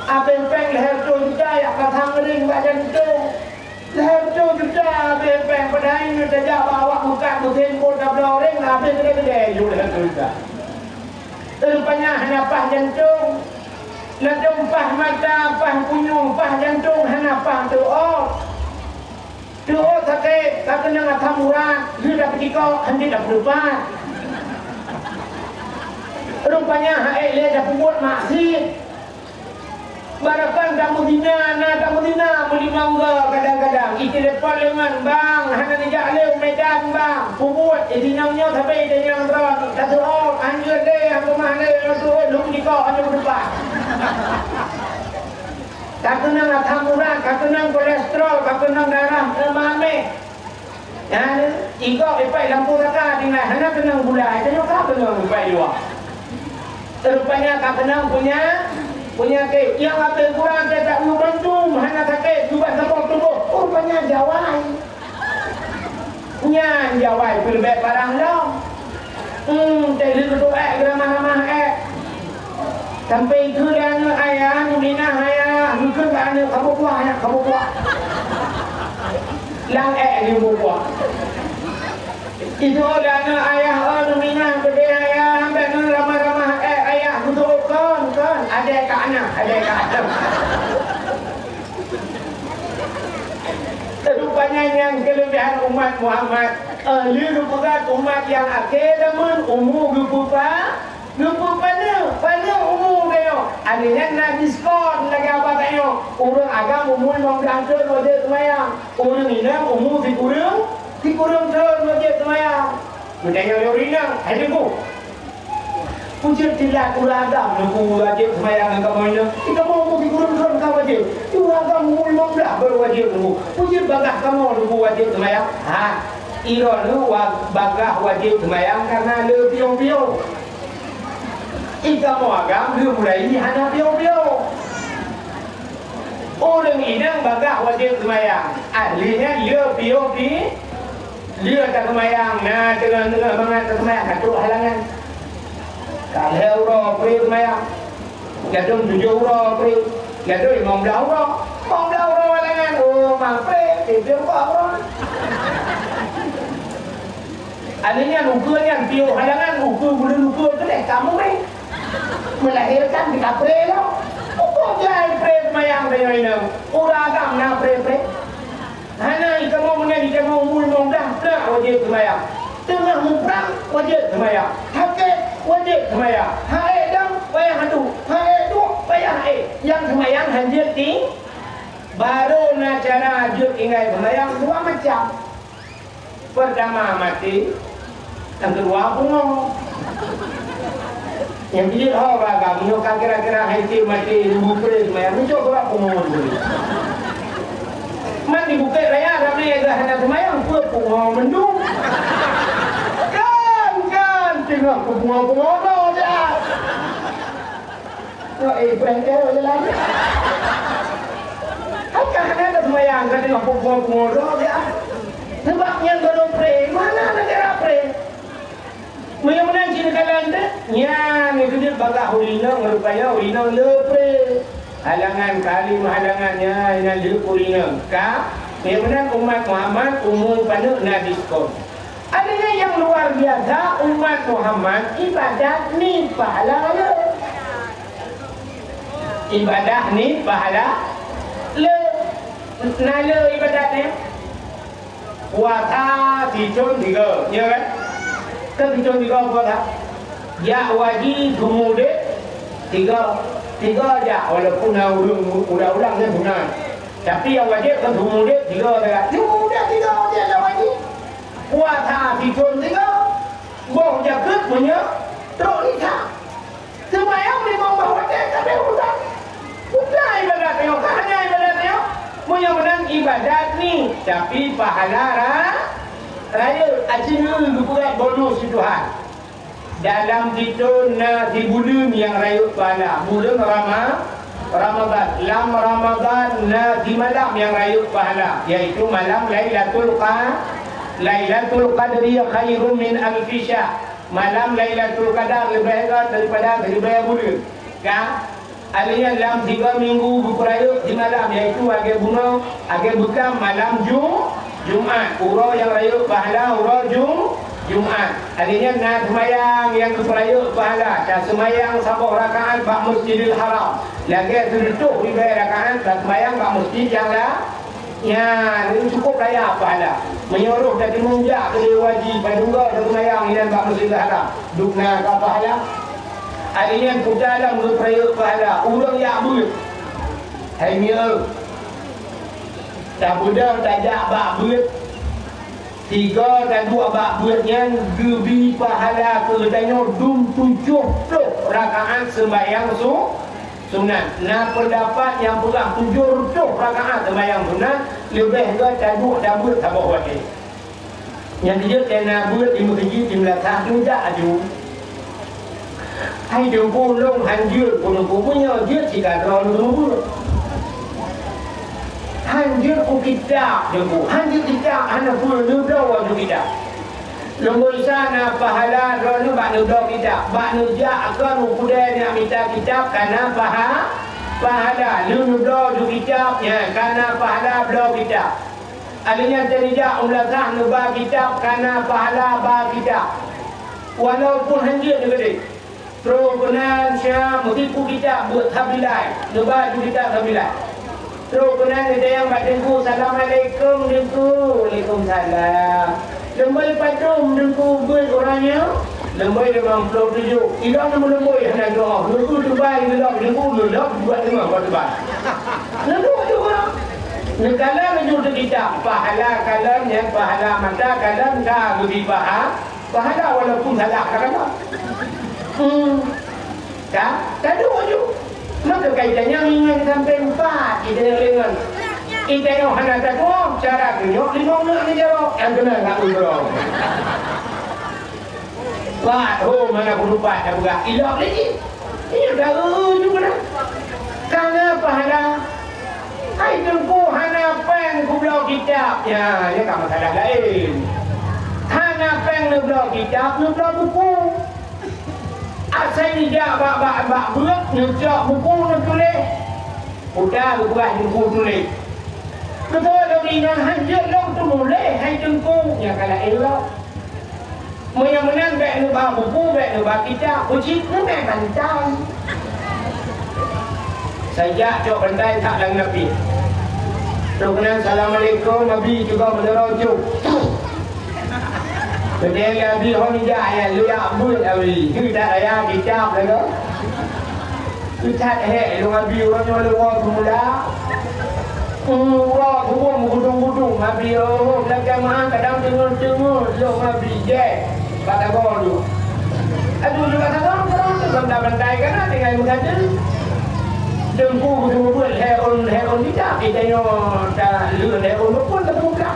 Abéh péng lhèe reutôh juta jak pasang ring bak jantông. Lhèe reutôh juta abéh péng, padahai nyoe tajak bak awak meukat meusén bot tabloe ring, abéh keudéh-keudéh jôk lhèe reutôh juta. Rupanya hana paih jantông. Ladôm paih mata, paih punyueng, paih jantông hana paih teuôt. Teuôt sakét, ka keunong asam urat, lheueh tapeucikok, hana tapeuleupah. Rupanya ha'ék lé tapeubuet maksiet. Barangkapeue tameuzina, na tameuzina meulimong goe kadang-kadang. Itelepon lé ngon, "Bang, hana neujak lé u Medan, Bang. Peubuet, eh, inong nyoe sabe tanyong droe, ka teuôt, hanjeuet lé, han keumah lé, nyoe teuôt, lôn jikok, hanjeuet meudepan." Ka keunong asam urat, ka keunong kolesterol, ka keunong darah, eh, mameh. Nyan, igok ipai lam pusaka tinggai, hana keunong gula, tanyoe ka keunong ipai luwa. Rupanya ka keunong punya, peunyakét nyang até kurang teuka ngon bantu, hana sakét, jubah saboh tuboh. Rupanya jawai. Nyan jawai peuleubeh parah lom. Hmm, teuh lheueh geuduek ék, geuramah-ramah ék. Sampai ikheun lé aneuk, "Ayah, neuminah ayah." Geukheun keu aneuk, "Kamoe puah, aneuk, kamoe puah." Lam ék geuyue puah. Ikheun lé aneuk, "Ayah, oh, neuminah keudéh ayah, sampai neuramah-ramah ék ayah." Geukheun, "Kon, kon, adék ka aneuk, adék ka aneuk." Rupanya nyan keuleubihan umat Muhammad. Eh, lheueh geupeugah umat nyang akhé zaman, umu geupeupa-, geupeupaneuk, paneuk umu geutanyoe. Akhé nyan na diskon lagèe haba tanyoe. Ureueng agam umu limong blah thon wajéb seumayang. Ureueng inong umu sikureueng, sikureueng thon wajéb seumayang. Geutanyoe lé ureueng inong, "Hai Teungku, peue jeuet teulat ureueng agam Teungku wajéb seumayang ngon kamoe inong? Kamoe umu sikureueng thon ka wajéb. Ureueng agam umu limong blah baru wajéb Teungku. Peue jeuet bagaih kamoe Teungku wajéb seumayang?" Ha, droeneuh wa-, bagaih wajéb seumayang kareuna le piôh-piôh. Kamoe agam le mulai hana piôh-piôh. Ureueng inong bagaih wajéb seumayang, akhé nyan le piôh-piôh. Lheueh taseumayang, na teungoh-teungoh mangat taseumayang, ka trok halangan. Ka lhèe uroe pré seumayang, gadôh tujoh uroe pré, gadôh limong blah uroe, limong blah uroe halangan. Oh, ma pré, pré, pré uroe. Akhé nyan ukeue nyan piôh halangan, ukeue buleuen ukeue keudéh ka muré. Melahirkan kita pré lom. Ukeue jai pré seumayang tanyoe inong. Ureueng agam na pré-pré. Hana, kamoe meunan, kamoe umu limong blah, na wajéb seumayang. Teungoh muprang, wajéb seumayang. Sakét, wajéb seumayang. Haid dong, payah adu. Haid duek, payah haid. Nyang seumayang hanjeuet ti-, barô na cara jeuet tinggai seumayang dua macam. Peurtama maté, nyang keudua pungo. Nyang jeuet ho raga, meunyoe ka kira-kira hai cit maté, limong pré seumayang, muncok surat pungo dulu. Man di Bukét Raya ramé nyang hana seumayang, peue pungo mandum. Kan, kan, teungoh pungo-pungo droe siat. Nyoe, eh, prank eh, jalan. Hai ka hana taseumayang, ka teungoh pungo-pungo droe siat. Sabab nyan baru pré, mana negara pré? Meunyoe meunan cit neukalon teuh, nyan geujeuet bagaih ureueng inong, rupanya ureueng inong le pré. Halangan kali meuhalangan nyan, nyan jeuet ureueng inong. Ka, meunyoe meunan umat Muhammad umu paneuk na diskon. Adanya nyang luar biasa, umat Muhammad ibadat ni pahala le. Ibadat ni pahala le. Na le ibadat nyan. Puasa sithon tiga, ya kan? Kan sithon tiga puasa. Jak haji seumur udép tiga, tiga jak, walaupun na ureueng ulang-ulang nyan sunat. Tapi nyang wajéb kan seumur udép tiga saja. Seumur udép tiga wajéb jak haji. Puasa sithon tiga, boh jakeuet meunyoe trok nisa. Seumayang limong boh watèe sabe urosan. Bukan ibadat nyoe, ka hana ibadat nyoe. Meunyoe meunan ibadat ni, tapi pahala ra-, rayeuk. Aci nyoe geupeugah bonus si Tuhan. Dalam sithon na sibuleuen nyang rayeuk pahala, buleuen Rama-, Ramadhan. Lam Ramadhan na simalam nyang rayeuk pahala, yaitu malam Lailatul Qa-, Lailatul Qadri khairum min alfi syahr. Malam Lailatul Qadar leubeh gét daripada siribèe buleuen. Ka? Alèh nyan lam tiga minggu geupeurayeuk simalam, yaitu lagèe bunoe, lagèe beukam malam Ju-, Jumat. Uroe nyang rayeuk pahala uroe Ju-, Jumat. Alèh nyan na seumayang nyang geupeurayeuk pahala, taseumayang saboh rakaat bak Masjidil Haram. Lagèe sireutôh ribèe rakaat taseumayang bak masjid nyang la-, Nyan, cukôp raya pahala. Meunyoe roh teurimong jak keu dewan haji, padum goe teumayang inan bak Masjidil Haram. Dum na ka pahala. Alèh nyan peue lam geupeurayeuk pahala, ureueng jak beuet. Hai mieu, tapeudong tajak bak beuet. Tiga taduek bak beuet nyan geubi pahala keu geutanyoe dum tujoh ploh rakaat seumbahyang su-, Sunat. Na peundapat nyang peugah tujoh reutôh rakaat seumayang sunat, leubeh gét taduek tabeuet saboh watèe. Nyang jeuet lé na beuet di meuseujid di meulasah tujak aju. Hai Teungku, lôn han jeuet pun Teungku, meunyoe jeuet sika droeneuh teumeubuet. Han jeuet ku kitab Teungku, han jeuet kitab hana peue, neubloe aju kitab. Lôn beusa na pahala droeneuh bak neubloe kitab. Bak neujak kon u keudè neujak mita kitab kana paha-, pahala. Lôn neubloe ju kitab nyan kana pahala bloe kitab. Alèh nyan teunijak u meulasah neuba kitab kana pahala ba kitab. Walaupun han jeuet neukeudeh. Troh keunan siat meusipu kitab beuet sabilai, neuba ju kitab sabilai. Troh keunan neutanyong bak Teungku, "Assalamualaikum, Teungku." "Waalaikumsalam." "Leumbai padum, Teungku, beuet uroe nyoe?" "Leumbai limong ploh tujoh." "Ilôn meuleumboi hana tu'oh, Teungku, tubai geulok, Teungku, geulok buet teuma bak tubai." Neuduek juga. Neukalon laju teukitab, pahala kalon nyan, pahala mata kalon ka geubi paha-, Pahala walaupun salah ka rasa. Hmm. Ka? Ka duek ju. Maka kai tanyong ingat sampai empat, ita nyang ringan. Ita nyang hana tatuoh, cara geuyok limong neuk neujaroe. Nyang keunan ka uroe. Pat ho mana peurupat dah peugah. Ilok lagi. Iya, dah, eh, juga dah. Kana pahala. Hai Teungku, hana péng kubloe kitab. Ya, nyan ka masalah laén. Hana péng neubloe kitab, neubloe buku. Asai neujak bak, bak, bak beuet, neucok buku, neutuléh. Peue geupeugah Teungku tuléh. Beutôi lom inong han jeuet lom teumuléh, hai Teungku. Nyan ka laén lom. Meunyoe meunan, bèk neuba buku, bèk neuba kitab, cit neumè bantai. Saja cok bantai that lam lapéh. Trok keunan, "Assalamualaikum, Abi," juga meunurot cok. Keudéh Abi hon jak, ya, leuyak beuet Abi. Keu that aya kitab lagoe. Keu that hék lôn Abi uroe nyoe lôn woe seumula. Uroe suboh meugudong-gudong Abi, oh, lakèe meu'ah kadang teungeut-teungeut lôn Abi jeh bak saboh tu. Aduh, di bak saboh, saboh tu bantai-bantai kana tinggai meugadeue. Teungku geuseumeubeuet lhèe ôn, lhèe ôn tidak, kita nyoe ta lheueh lhèe ôn pun teumuka.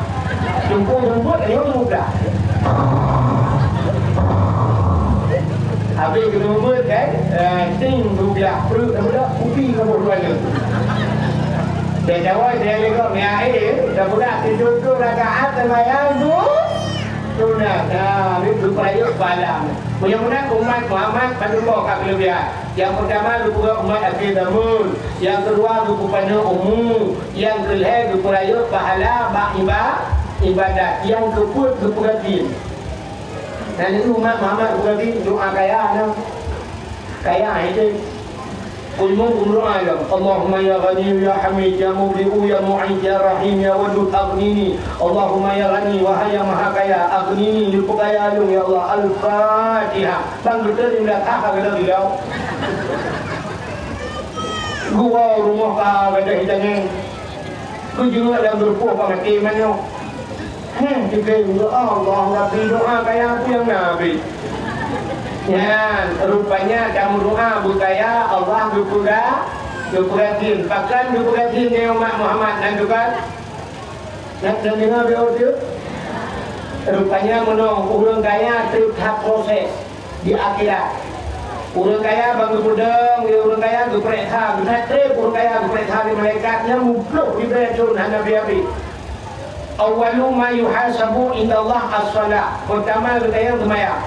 Teungku geuseumeubeuet lhèe ôn teumuka. Habéh geuteumeubeuet kan, eh, ting geublah pruet, geublah kupi ngon boh dua nyoe. Teuh jawai teuh lé gob nyan, eh, dah budak tujoh ploh rakaat seumayang tu, sunat. Nah, ni geupeurayeuk pahala. Meunyoe meunan umat Muhammad padum boh ka keuleubihan. Nyang peurtama geupeugah umat akhé zaman, nyang keudua geupeupaneuk umu, nyang keulhèe geupeurayeuk pahala bak iba-, ibadat, nyang keupeuet geupeugah dhin. Nah, lheueh umat Muhammad geupeugah dhin, doa kaya na. Kaya itu. Ulmun umroh alam. Allahumma ya Ghani ya Hamid ya Mubdi'u ya Mu'id ya Rahim ya Wadud aghnini. Allahumma ya Ghani, wahai yang Maha Kaya, aghnini, neupeukaya lôn ya Allah. Al-Fatihah. Bang beutôi indah kah ka gadôh di laôt. Geuwoe rumoh ka gadôh di tangèng. Geujeuet lam geurupoh ka maté manyok. Heh, teuka, ya Allah, Rabbi, doa kaya peue nyang na, Rabbi? Nyan, rupanya kamu doa beukaya, Allah geupeugah, geupeugah dhin. Pakon geupeugah dhin nyoe umat Muhammad nan teuka? Nyan, nyan deungoe beu teuh. Rupanya meunoe, ureueng kaya trép that proses. Di akhirat, ureuëng kaya ban geupeudong, ureuëng kaya geupreh that, geutreb ureuëng kaya geupreh that lé malaikat nyang muplôh ribèe thon hana habéh-habéh. Awwalu ma yuhasabu indallah as-shalah. Peurtama geutanyong seumayang.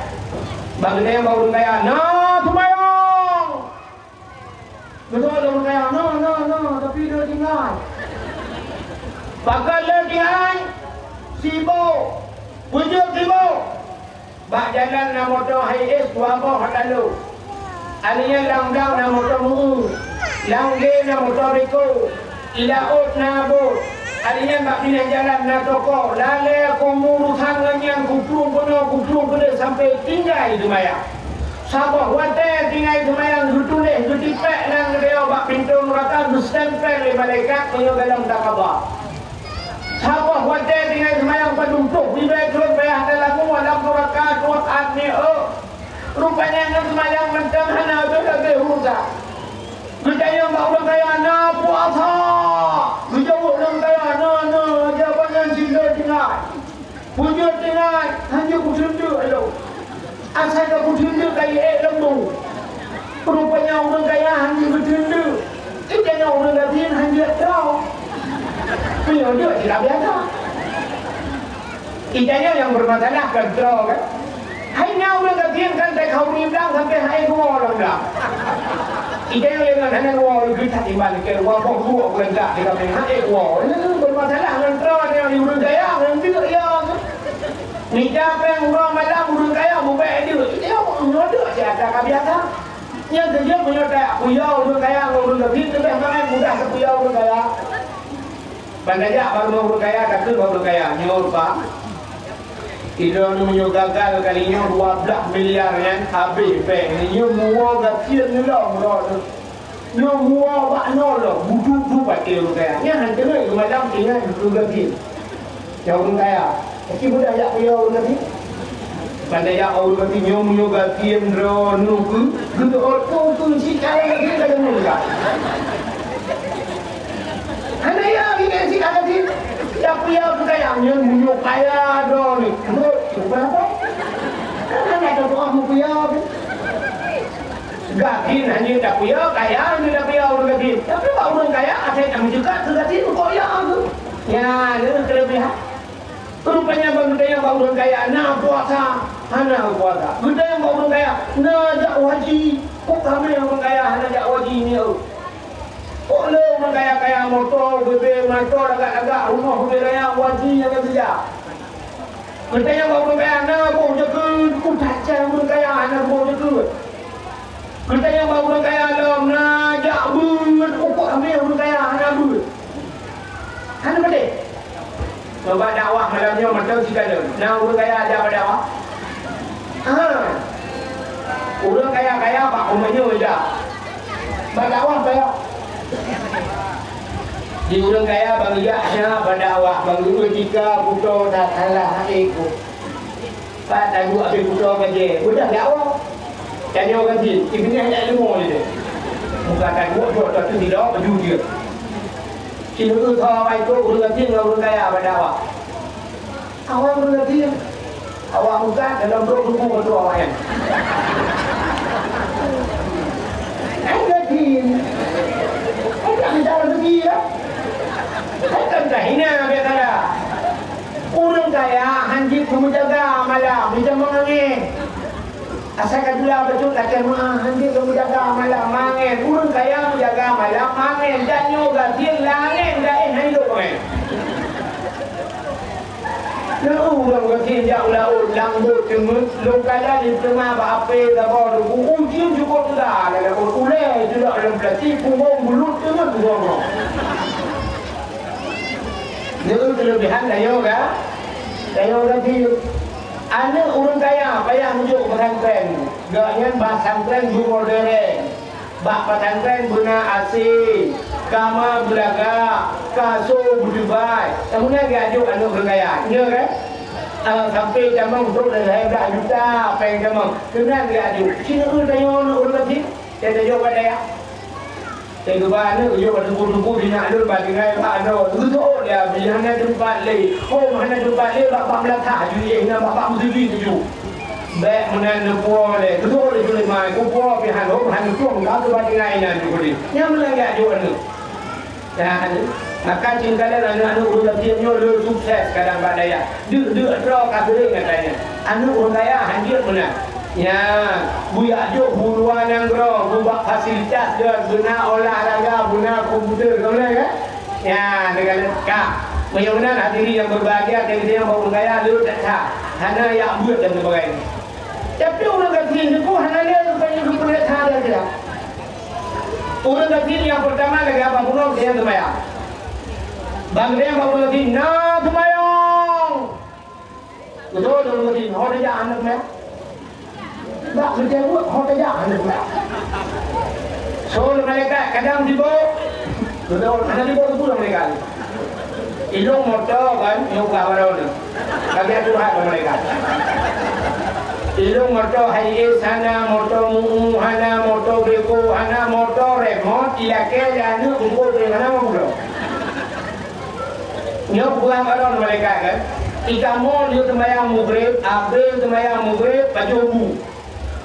Ban geutanyong bak ureuëng kaya, "Na seumayang?" Beutôi lé ureuëng kaya, "Na, na, na, tapi lé tinggai." Pakon lé tinggai? Sibôk. Peue jeuet sibôk? Bak jalan na moto Hiace dua boh talo. Alèh nyan lam blang na moto Meu'ue. Lam gé na moto Beko. I laôt na bot. Alèh nyan bak binéh jalan na toko. Lalé kumu urusan ngon nyan kuplueng keunoe, kuplueng keudéh sampoe tinggai seumayang. Saboh watèe tinggai seumayang geutuléh geutipék nan geudeungoe bak pintoe nuraka geustempel lé malaikat meunyoe galom takaba. Saboh watèe tinggai seumayang padum ploh ribèe thon payah talamu lam nuraka, tuat admi, oh. Rupanya ngon seumayang mantong hana habéh-habéh urusan. Geutanyong bak ureuëng kaya, "Na puasa?" Geujaweueb ureuëng kaya, "Na, na, jawaban nyan cit lé tinggai." Peue jeuet tinggai, hanjeuet kuteundeuk lom. Asai ka kuteundeuk ka iék lom bu. Rupanya ureuëng kaya hanjeuet geuteundeuk. Geutanyoe ureuëng gasien hanjeuet troe. Meunyoe deuk cit biasa. Geutanyoe nyang bermasalah kon troe kan. Hai na ureuëng gasien kan tai khauri blang sampai hai dua lam blang. Geutanyoe nyang hana dua ureuëng geutak iman ke dua boh dua ureuëng dak di kami hai dua. Ini bermasalah ngon troe nyang di ureuëng kaya ngon deuk ya. Mita péng uroe malam ureuëng kaya mubèk deuk. Nyoe deuk siat ka biasa. Nyan keujeuet meunyoe tajak puya ureuëng kaya ngon ureuëng gasien leubeh mangat mudah tapuya ureuëng kaya. Ban tajak bak rumoh ureuëng kaya, takheun bak ureuëng kaya, "Nyoe, Pak, ilôn meunyoe gagal kali nyoe dua blaih miliar nyan habéh péng nyoe muwoe gasien lom droeneuh." Nyoe muwoe bak nyoe lom, budu-budu patéh ureuëng kaya. Nyan han teungoh geumalam tinggai ureuëng gasien. Nyang ureuëng kaya, aci mudah jak puya ureuëng gasien. Ban tajak ureuëng gasien nyoe meunyoe gasien droeneuh keu, geuteuôt keu, keu si kaya gasien ka deungoe ka. Hana ya, ini si kaya gasien. Jak puya ureuëng kaya, nyoe meunyoe kaya droeneuh. Nyoe, bukan apa? Kan hana ada doa meupuya tu. Gasien hana tapuya, kaya hana tapuya ureuëng gasien. Tapi bak ureuëng kaya, asai tameujeugat keu gasien, kok ya tu. Nyan, nyan keulebihan. Rupanya ban geutanyong bak ureuëng kaya, "Na puasa?" Hana puasa. Geutanyong bak ureuëng kaya, "Na jak haji?" Kok ramé ureuëng kaya hana jak haji nyoe. Kok le ureuëng kaya-kaya moto, bebe, moto lagak-lagak, rumoh bebe raya, haji nyang geujak. Geutanyong bak ureuëng kaya, "Na boh jakeue?" Kok that cang ureuëng kaya hana boh jakeue. Geutanyong bak ureuëng kaya lom, "Na jak beuet?" Kok ramé ureuëng kaya hana beuet. Hana padé. Bak dakwah malam nyoe mantong sikalon. Na ureuëng kaya jak bak dakwah? Ha. Ureuëng kaya-kaya bak umat nyoe jak. Bak dakwah payah. Di ureuëng kaya bang jak nyan bak dakwah, bang ureuëng tika puto that salah hati ku. Pat taduek habéh kuto bajée, udah dakwah. Tanyoe gasien, ibeuneh nyan ilmu je. Muka taduek, duek, duek, tu sidroe, baju dia. Sineuk tho awai tu ureuëng gasien ngon ureuëng kaya bak dakwah. Awak ureuëng gasien, awak muka dalam rot tuboh tu awak nyan. Hai gasien. Hai tak minta rezeki ya. Hai kan dah hina biasa dah. Ureuëng kaya hanjeuet meumeujaga malam, meujaga mangen. Asai ka jula bacut lakée meuah, hanjeuet meumeujaga malam mangen. Ureuëng kaya meujaga malam mangen, dan nyoe gasien langét gaéh hana ilok mangen. Nyoe ureuëng gasien jak u laôt, lam bot teungeut, lôn kalon di teuma bak apé saboh teungku, ujeuen cukôp teuga lam laôt, ulée jilak lam plastik, punggong bulut teungeut punggong. Nyoe keulebihan tanyoe ka, tanyoe ka jeuet. Aneuëk ureuëng kaya payah meujok pesantren. Gobnyan bak pesantren beumodern. Bak pesantren beuna A C, kama beulagak, kasô beuteubai. Kamoe nyan geujok aneuëk ureuëng kaya. Nyoe kan? Ah, sampai tamong trok lhée blaih juta péng tamong. Keunan geujok. Sineuk tanyoe aneuëk ureuëng gasien, tanyoe ka daya. Teuka aneuëk geuyue bak teungku-teungku di nak lôn bak tinggai bak anoe. Geuteuôt lé Abi, hana teumpat lé. Hom hana teumpat lé bak bak meulatah ju ié, na bak bak meuseuti tuju. Bèk meunan neupuwoe lé. Keuneuk lé Sulaiman, kupuwoe pih hana, hana tueng ka keubat tinggai inan jih. Nyan meunan jak jok aneuk. Nyan, maka cingkalon aneuk-aneuk ureueng gasien nyoe le sukses kadang bak dayah. Deuk-deuk droe ka seuring gata nyan. Aneuk ureueng kaya hanjeuet meunan. Nyan, bujak jok buluwa nanggroe, bubak fasilitas jih, beuna olahraga, beuna komputer, ka meunan kan? Nyan, neukalon ka. Meunyoe meunan hadirin nyang berbahagia, teuntèe nyang bak ureueng kaya le that-that. Hana jak beuet dan sebagainya. Tapi ureueng gasien nyoe hana lé rupanya geupeureuet that-that. Ureueng gasien nyang peurtama lagèe abah bunoe, geutanyoe seumayang. Bang geutanyoe bak ureueng gasien, na seumayang. Beutôi, ureueng gasien, ho tajak hana seumayang. Bak geujaweueb, ho tajak hana seumayang. Soe lé malaikat, kadang sibok. Beutôi, hana sibok teupeu lé malaikat. Ilôn moto kan, nyoe ka baroe nyoe. Lagèe curhat lé malaikat. Ilôn moto Hiace hana, moto Mu'u hana, moto Beko hana, moto remot ilakèe lé aneuk bungkôh pih hana meugulo. Nyoe peugah baroe malaikat kan. Ikamoe lheueh seumayang Maghrib, abéh seumayang Maghrib pajoh bu.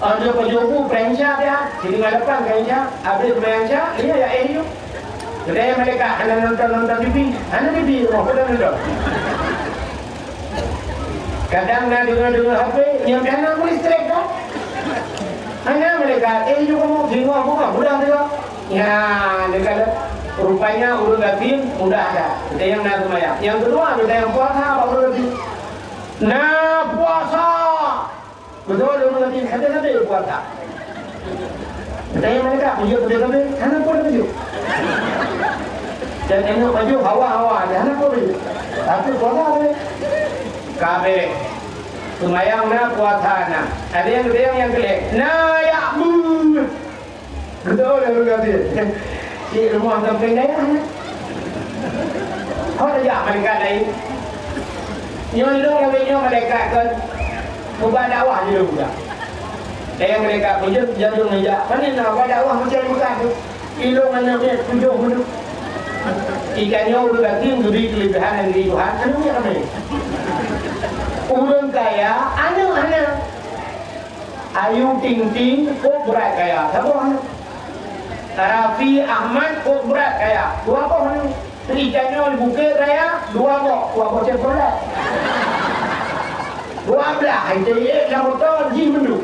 Óh lheueh pajoh bu prank sya dia, jadi ngon lapan prank sya, abéh seumayang sya, dia ya éh nyoe. Geutanyong malaikat, hana nonton-nonton T V, hana T V, oh, hana nonton. Kadang na deungoe-deungoe H P, nyang hana listrik dah. Hana malaikat, éh nyoe kamoe bingung, bukan, mudah juga. Ya, dia kata, rupanya ureueng gasien mudah dah. Kita nyang na seumayang. Nyang keudua, kita nyang puasa, bak ureueng gasien. Na puasa. Beutôi, ureueng gasien habéh-habéh puasa. Tanyong malaikat, "Peue jeuet habéh-habéh?" Hana peue habéh. Dan tanyong baju hawa-hawa, hana peue habéh. Tapi puasa habéh. Ka bèrèh. Seumayang na, puasa na. Ada nyang, ada nyang, nyang keulhèe. Na jak beuet. Beutôi lé ureueng gasien. Cit rumoh sampéng dayah nyan. Ho tajak malaikat laén. Nyoe lôn lagèe nyoe malaikat kon. Muba dakwah di lôn jak. Dayah malaikat pun jeuet, jeuet lôn jak. Pane na ba dakwah macam bukan tu. Ilôn aneuk miet tujoh meuduek. Itanyoe ureueng gasien geubri keuleubehan dari Tuhan, aneuk miet ramé. Ureueng kaya, aneuk hana. Ayu Ting Ting, kok brat kaya, saboh aneuk. Raffi Ahmad, kok brat kaya, dua boh aneuk. Itanyoe di Bukét Raya, dua boh, dua boh Chevrolet. Dua blah, hai teuiek lam moto, jih mandum.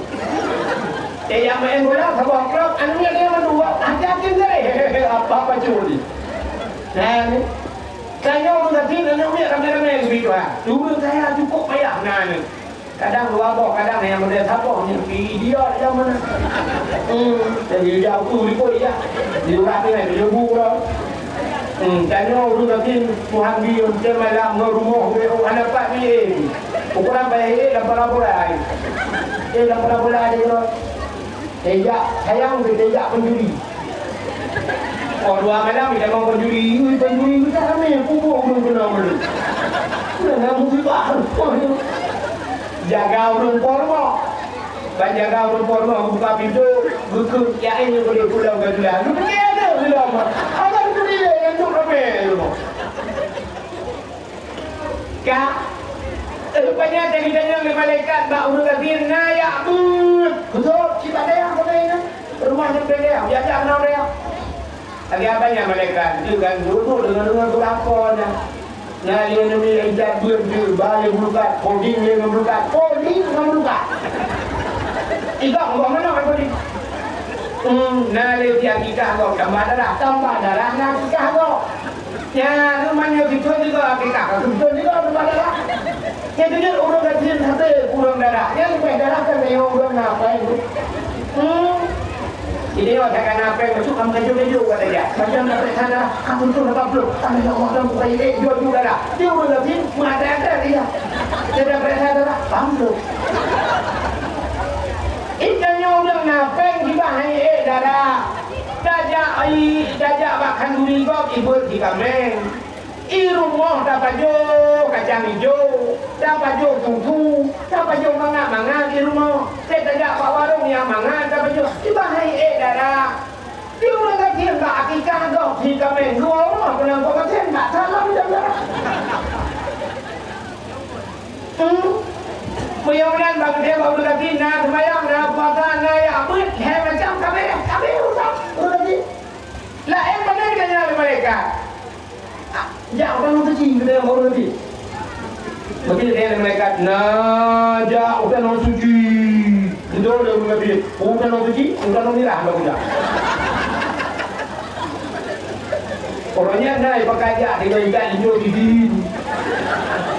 Eh, nyang main bola, saboh klub, aneuk nyan mandum, hati-hati tadi. Apa-apa curi. Nah, ni. Tanyoe ureueng gasien, aneuk miet ramé-ramé geubri Tuhan. Ureueng kaya cukôp payah na aneuk. Kadang dua boh, kadang nyang model saboh, nyang pi idiot nyang mana. Hmm, jadi dia tu liput ya. Di urang ni ada lembu lah. Hmm, tanyoe ureueng gasien Tuhan bi untuk malam ngon rumoh we oh anak pak bi. Ukuran bayar eh dalam parabola ai. Eh dalam parabola ada je. Tejak sayang ke tejak pencuri. Oh, dua malam kita mau pencuri, ui, pencuri kita ramai, pukul belum kena belum. Udah nggak musibah. Jaga ureueng po rumoh. Ban jaga ureueng po rumoh, buka pintu, geukheun, ya, eh, nyoe boleh pulang ke dalam. Lu pergi aja, bilang. Abang tu dia yang tu ramai tu. Ka, rupanya tadi tanyong lé malaikat bak ureueng gasien na jak beuet. Beutôi, cit bak dayah keunoe nyan. Rumoh nyan bak dayah, jak-jak keunoe dayah. Lagèe apa nyan malaikat? Dia kan duduk dengan, dengan tu apa nyan? Na lé nemi ijat beuet tu, ba lé meulukat, coding lé ngon meulukat, coding ngon meulukat. Iga, iga mana coding? Hmm, na lé di akikah kau, tambah darah, tambah darah na akikah kau. Nyan, meunyoe sithôn juga akikah, sithôn juga beubah darah. Nyan jeuet ureueng gasien sabe kurang darah. Nyan leubeh darah kan meunyoe ureueng na péng tu. Hmm. Jadi, nyoe ka na péng, masuk kamu kaju-kaju, kata dia. Macam nak pereksa darah, kamu tu lepas belum? Kami nak orang bukan ini, jual juga darah. Dia ureueng gasien, mengada-ada dia. Dia dah pereksa darah, bang belum. Ikannya ureueng na péng, jibah hai eh darah. Tajak ai, tajak bak khanduri gob, ibeuet di kaméng. I rumoh tapajoh kacang ijo, tapajoh susu, tapajoh mangat-mangat i rumoh. Teuh tajak bak warong nyang mangat tapajoh. Iba hai ék dara. Di ureueng gasien bak akikah gob si kaméng dua uroe keunong peumaséh bak salam jaga. Hmm. Meunyoe meunan bak geutanyoe bak ureueng gasien na seumayang, na puasa, na jak beuet, lhèe macam kabeh, kabeh urusan ureueng gasien. Laén pane geutanyong lé malaikat. Jak u tanoh suci, geutanyong bak ureueng gasien. Mungken geutanyong lé malaikat, na jak u tanoh suci. Geutanyong lé ureueng gasien, u tanoh suci, u tanoh mirah lôn jak. Uroe nyan na ipakat jak tinggai ikat linto sidin.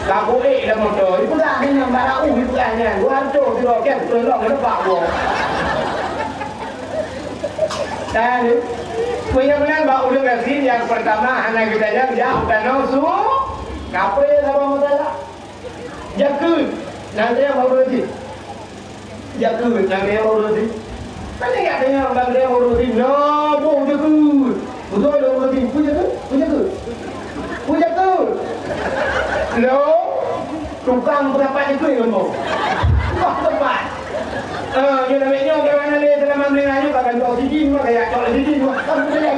Ka kuék lam moto, ipeugah deungon barô ipeugah nyan, "Dua reutôh sidroe, kèe reutôh lom, neupak buet." Tan, meunyoe meunan bak ureueng gasien nyang peurtama hana geutanyong jak u tanoh su-, kapeue saboh masalah. Jakeuet, na geutanyong bak ureueng gasien. Jakeuet, na geutanyong bak ureueng gasien. Pane jak tanyong bak ureueng gasien, na boh jakeuet. Beutôi lé ureueng gasien, peue jakeuet? Peue jakeuet? Peue jakeuet? Lo, tukang peurapat jakeuet ngon boh. Tukang peurapat. Eh, nyoe lagèe nyoe, kalau hana lé seulamat meuninggai nyoe, ka gantoe sidin, maka jak cok sidin, kan beutôi lé.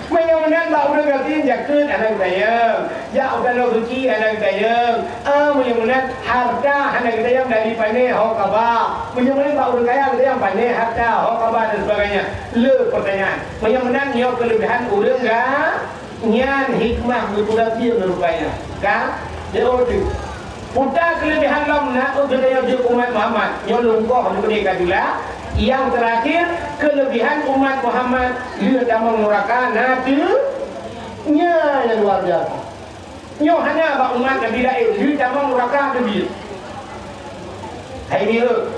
Meunyoe meunan bak ureueng gasien jakeuet hana geutanyong, jak u tanoh suci hana geutanyong. Ah, meunyoe meunan harta hana geutanyong dari pane ho kaba. Meunyoe meunan bak ureueng kaya geutanyong pane harta ho kaba dan sebagainya. Le pertanyaan. Meunyoe meunan nyoe keuleubehan ureueng ga-, nyan hikmah geupeugah rupanya. Ka? Dia order. Peue keuleubehan lom na, oh, geutanyoe jeuet umat Muhammad. Nyoe lungkoh jeuet ka jula. Nyang teurakhir, keuleubehan umat Muhammad, lheueh tamong nuraka na teu-, nya nyang luar biasa. Nyoe hana bak umat Nabi laén, lheueh tamong nuraka teubiet. Hai nyoe,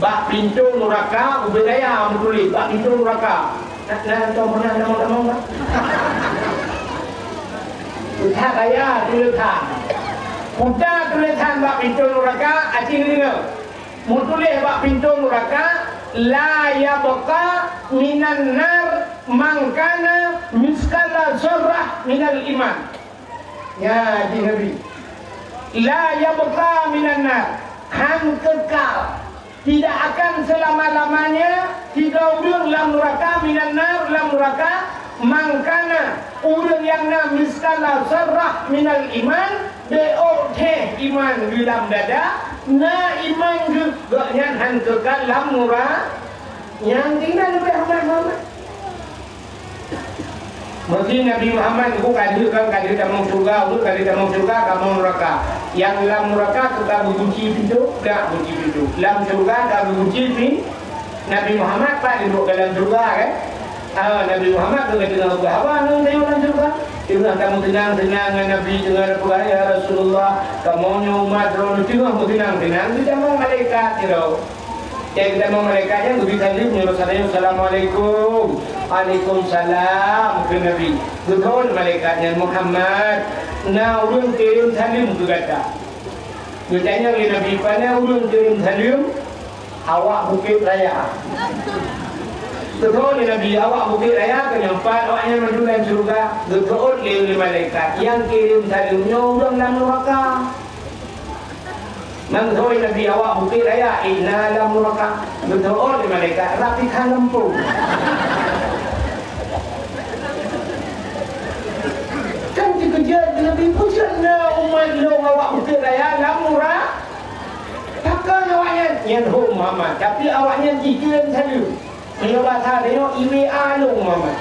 bak pintoe nuraka ubé raya meutuléh, bak pintoe nuraka. Na, na, na, na, na, na, na. That raya tuléh that. Peue tuléh that bak pintoe nuraka, aci deungoe. Meutuléh bak pintoe nuraka, "La yabqa minan nar man kana miskala zarrah minal iman." Nya di Nabi. "La yabqa minan nar." Han keukal. Tidak akan selama-lamanya tiga ureueng lam nuraka, minan nar, lam nuraka, man kana, ureueng nyang na miskala zarrah minal iman, beuôk thèe iman geuh lam dada, na iman geuh, gobnyan han keukal lam nura-, nyang tinggai leubeh ramai Muhammad. Meusé Nabi Muhammad, "Ulôn ka lheueh, ka lheueh tamong syeuruga, ulôn ka lheueh tamong syeuruga, kamoe nuraka." Nyang lam nuraka ka geukunci pintoe, ka geukunci pintoe. Lam syeuruga ka geukunci pi-, Nabi Muhammad pat duek dalam syeuruga, kan? Ah, Nabi Muhammad ka teungoh peugah haba ngon tanyoe lam syeuruga. Teungoh tameuseunang-seunang ngon Nabi, teungoh tapeugah, "Ya Rasulullah, kamoe nyoe umat droeneuh," teungoh meuseunang-seunang, geutamong malaikat sidroe. Nyang geutamong malaikat nyan geubri saleuem, nyoe rasa nyoe, "Assalamualaikum." "Waalaikumsalam," kheun Nabi. Geutanyong malaikat nyan, "Muhammad, na ureueng kirém saleuem keu gata." Geutanyong lé Nabi, "Pane ureueng kirém saleuem?" "Awak Bukét Raya." Geutanyong lé Nabi, "Awak Bukét Raya?" Keu nyan pat awaknyan mandum lam syeuruga. Geutanyong lé, lé malaikat, "Nyang kirém saleuem nyoe ureueng lam nuraka." Meunan geutanyong Nabi, "Awak Bukét Raya?" "Ih, na lam nuraka." Geutanyong lé malaikat, "Rapikan lampôh." Kan teukeujot Nabi, "Peue jeuet na umat lôn awak Bukét Raya lam nura-, pakon awaknyan?" "Nyan hom, Muhammad, tapi awaknyan jih kirém saleuem." Meunyoe basa tanyoe, "I W A lôn, Muhammad."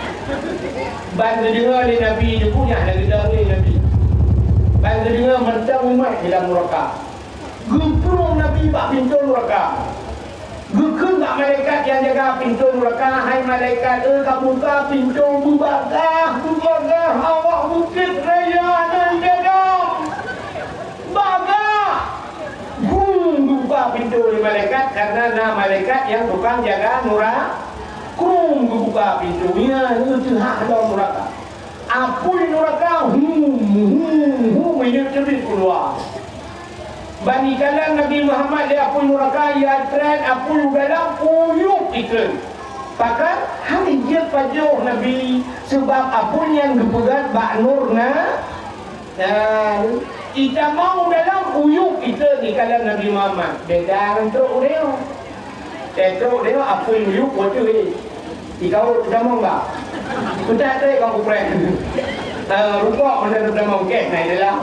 Ban geudeungoe lé Nabi, geukunyah lagèe lôn lé Nabi. Ban geudeungoe mantong umat di lam nuraka. Geuplueng Nabi bak pintoe nuraka. Geukheun bak malaikat nyang jaga pintoe nuraka, "Hai malaikat, eh, kabuka pintoe, beubagaih, beubagaih awak Bukét Raya nyan dalam." Bagaih! Brum, geubuka pintoe lé malaikat, karena na malaikat nyang tukang jaga nura-, krum geubuka pintoe. Nyan, nyan teuhah lom nuraka. Apui nuraka, hum, hum, hum, minyeuk teubiet keuluwa. Ban ikalon Nabi Muhammad lé apui nuraka, ya trép apui u dalam, uyup ikheun. Pakon? Hana jeuet pajoh Nabi, seubab apui nyan geupeugöt bak nur na-, Nah, itamong u dalam, uyup ikheun ikalon Nabi Muhammad. Beda ngon trok uroe nyoe. Eh, trok uroe nyoe apui uyup, waduh, eh. Ikawot tamong ba? Peugah trép bak kupreh. Eh, rukok mantong tamong, kèe na i dalam.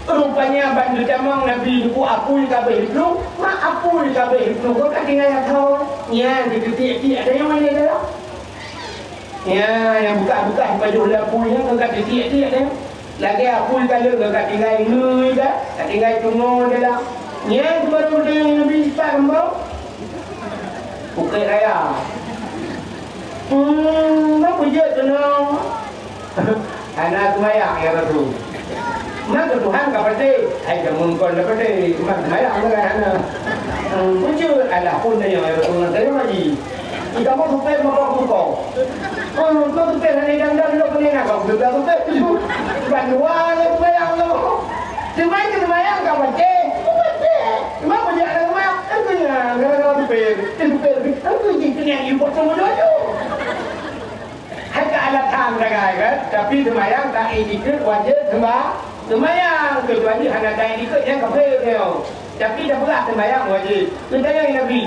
Rupanya ban geutamong Nabi nyoe apui ka beuh iplueng, mak apui ka beuh iplueng, kon ka tinggai athoe. Nyan geutitiek-tiek tanyoe nyan dalam. Nyan nyang beukah-beukah pajoh lé apui nyan kon ka titiek-tiek tanyoe. Lagèe apui ka lheueh ka tinggai ngeue ka, ka tinggai tungoe dalam. Nyan baru geutanyoe Nabi sipat keumbang. Bukét Raya. Hmm, ma peujeuet keunoe? Hana seumayang, ya Rasul. Ma keu Tuhan ka patéh? Hai, jameun kon ka patéh. Ma seumayang keunoe hana. Hmm, peujeuet? Alah, phon tanyoe, ya Rasul, ngon tanyoe haji. Di kamoe supet meukoh-meukoh. Hmm, tu supet hana dang-dang, lôn peunah na kau, supet. Ban dua lé seumayang lôn. Teuma keu seumayang ka patéh. Ka patéh. Cuma peujeuet hana seumayang. Kan tu nyan, gara-gara supet. Kan supet. Kan tu jih keuneuk yue potong laju. Hai ka alasan sagai kan, tapi seumayang ka iktikeuet wajéb seumba-, seumayang, keucuali hana ka iktikeuet nyang kafé nyoe. Tapi tapeugah seumayang wajéb. Geutanyong Nabi,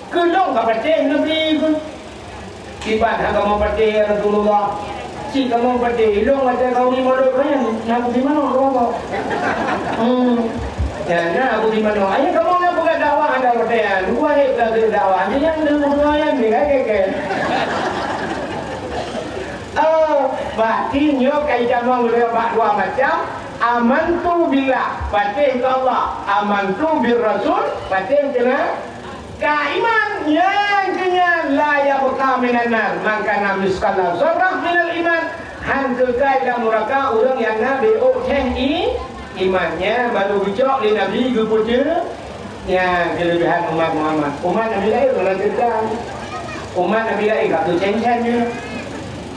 "Keu lôn ka patéh Nabi keu?" "Kiban hana kamoe patéh, ya Rasulullah? Cit kamoe patéh, ilôn watèe kamoe di Molod nyan, na Abu Simano, Rasulullah." Hmm. Ya, na Abu Simano. Ayo kamoe na peugah dakwah ada watèe nyan. Buah hé peugah dakwah. Jadi nyang deuh buah nyan ni, kan, kan, kan? Oh, berarti nyoe ka itamong lé bak dua macam. Amantu billah, patéh keu Allah. Amantu bir Rasul, patéh keu na-, ka iman. Nyan keu nyan la yabqa minan nar man kana misqala dzarrah minal iman. Han keukai lam nuraka ureueng nyang na beuôk thèng i-, iman. Nyan baru geucok lé Nabi geupeuceu-, Nyan keulebihan umat Muhammad. Umat Nabi laén ureueng teuka. Umat Nabi laén ka teucen-cen je.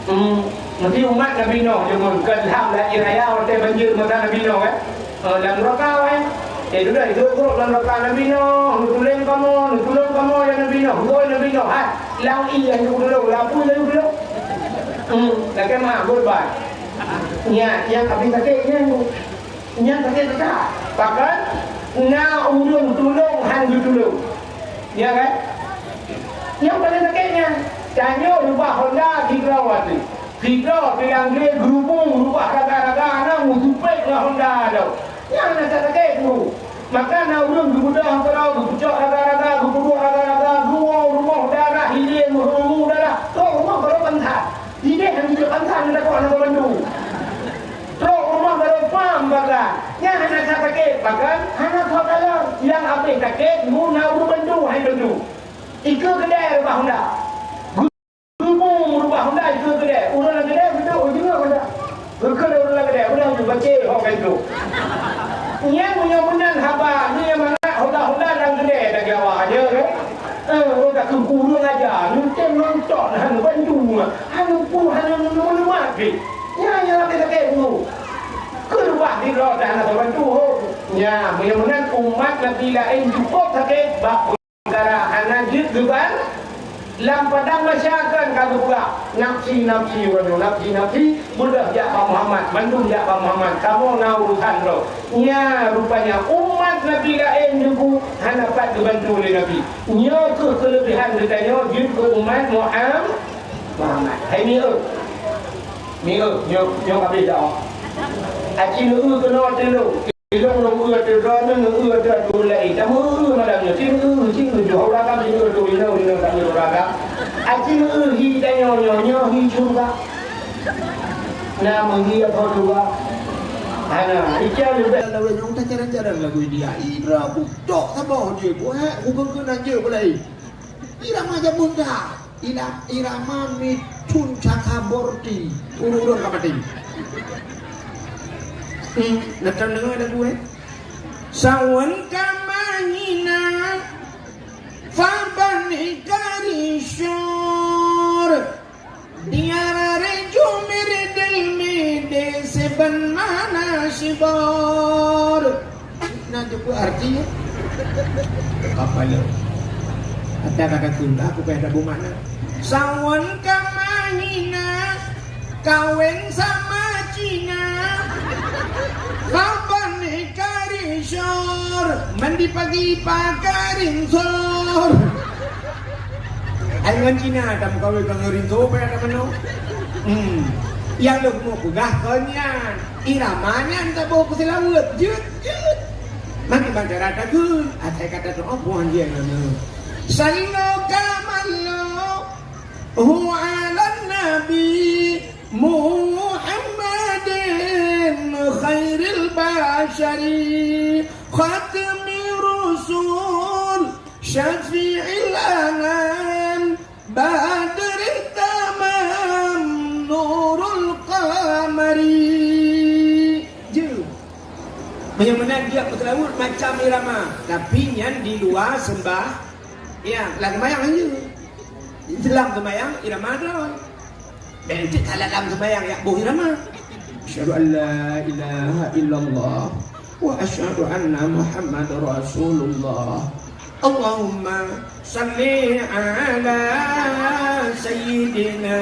Hmm. Meusti umat Nabi Nuh jameun keu lham lahé raya watèe banjir masa Nabi Nuh, eh. Eh, lam nuraka, eh. Eh, sudah, itu grup lam nuraka Nabi Nuh, neutulông kamoe, neutulông kamoe, ya Nabi Nuh. Beutôi Nabi Nuh, ha. Lam ié nyang neutulông, lam apui nyang neutulông. Hmm, lakèe meu'ah, goodbye. Nyan, nyang habéh sakét nyan. Nyan sakét teuka. Pakon? Na ureueng tulông han geutulông. Ya kan? Nyang paleng sakét nyan. Tanyoe reubah honda sidroe ateueh. Sidroe sidang glé geurubung reubah raga-raga na meusupet ngon honda droe. Nyan na sakét tu. Maka na ureueng geubeudôh sidroe, geupeucok raga-raga, geupeuduek raga-raga, geuwoe rumoh darah, hiléng meuheumu darah. Trok rumoh baroe pansan. Idéh nyang jijok pansan ngon takot hana bantu. Trok rumoh baroe pam bagan. Nyan hana that sakét, bahkan hana soe kalon. Nyang habéh sakét, na ureueng bantu, hai bantu. Ikeue keudè reubah honda. Geurubung reubah honda, ikeue keudè. Ureueng lam keudè, beudôh, ujong honda. Geukheun ureueng lam keudè, udah ujong bacé, ho ka ikeue. Nyan meunyoe meunan haba, nyoe mangat honda-honda lam keudè, dak lawa aja, kan? Eh, oh, takheun kureueng aja, nyoe tem nonton, hana bantu, hana pu, hana meulumat pih. Nyan nyang sakét-sakét tu. Keureubeuen di droe dah hana bantu, ho. Nyan, meunyoe meunan umat Nabi laén cukôp sakét bak peukara hana jeuet geuban. Lam padang mahsyar kan ka geupeugah, "Nafsi, nafsi, waduh, nafsi, nafsi." Beudôh jak bak Muhammad, mandum jak bak Muhammad. Kamoe na urusan droe. Nyan rupanya umat Nabi laén nyoe hana pat geubantu lé Nabi. Nyoe kheueh keulebihan geutanyoe jeuet keu umat Muham-, Muhammad. Hai mieu. Mieu, nyoe, nyoe habéh dah. Aci mieu keunoe teulông. Ilông lôn eu ateueh droeneuh, eu ateueh atoran laén. Tameu eu malam nyoe, ci eu, ci eu, di ureueng agam ci eu, di ureueng agam. Aci eu hi tanyoe nyoe, nyoe hi syeuruga. Na meuhi ateueh syeuruga. Hana, ica leubeh. Lawét nyang tacarang-carang lagu India. Indra buktok saboh jeuet, buet, bukan keunan jeuet, beulai. Irama jameun dah. Ila-, irama mithun cakraborty. Ureueng-ureueng ka maté. Hmm, dah tahu dengar lagu, eh? Sawan ka mahina, faban ikarisyur. Diara reju meredel mede seben mana sibor. Na jeuet arti, ya? Apa le? Ada kata tunda, aku payah tabu makna. Sawan ka mahina, kawin sama Cina. Kaban ikarisyur, mandi pagi pakai rinsur. Ai ngon Cina, tam kawin ka ngon rinso, payah ka meunoe. Hmm. Nyang lôn peugah kon nyan, irama nyan taboh keu seulaweuet, jeuet, jeuet. Maka ban cara takheun, asai ka tatu'oh buah jih nyan. Sallu kamallu hu 'alan nabi Muhammadin khairil basyari khatmi rusul syafi'il anam Badri tamam nurul qamari. Jeuet. Meunyoe meunan jeuet meuseulaweuet macam irama, tapi nyan di luwa seumbah, ya, lam seumayang jeuet. Lam seumayang irama droe. Dan cit hana lam seumayang yak boh irama. Asyhadu an la ilaha illallah wa asyhadu anna Muhammadar Rasulullah. Allahumma salli ala sayyidina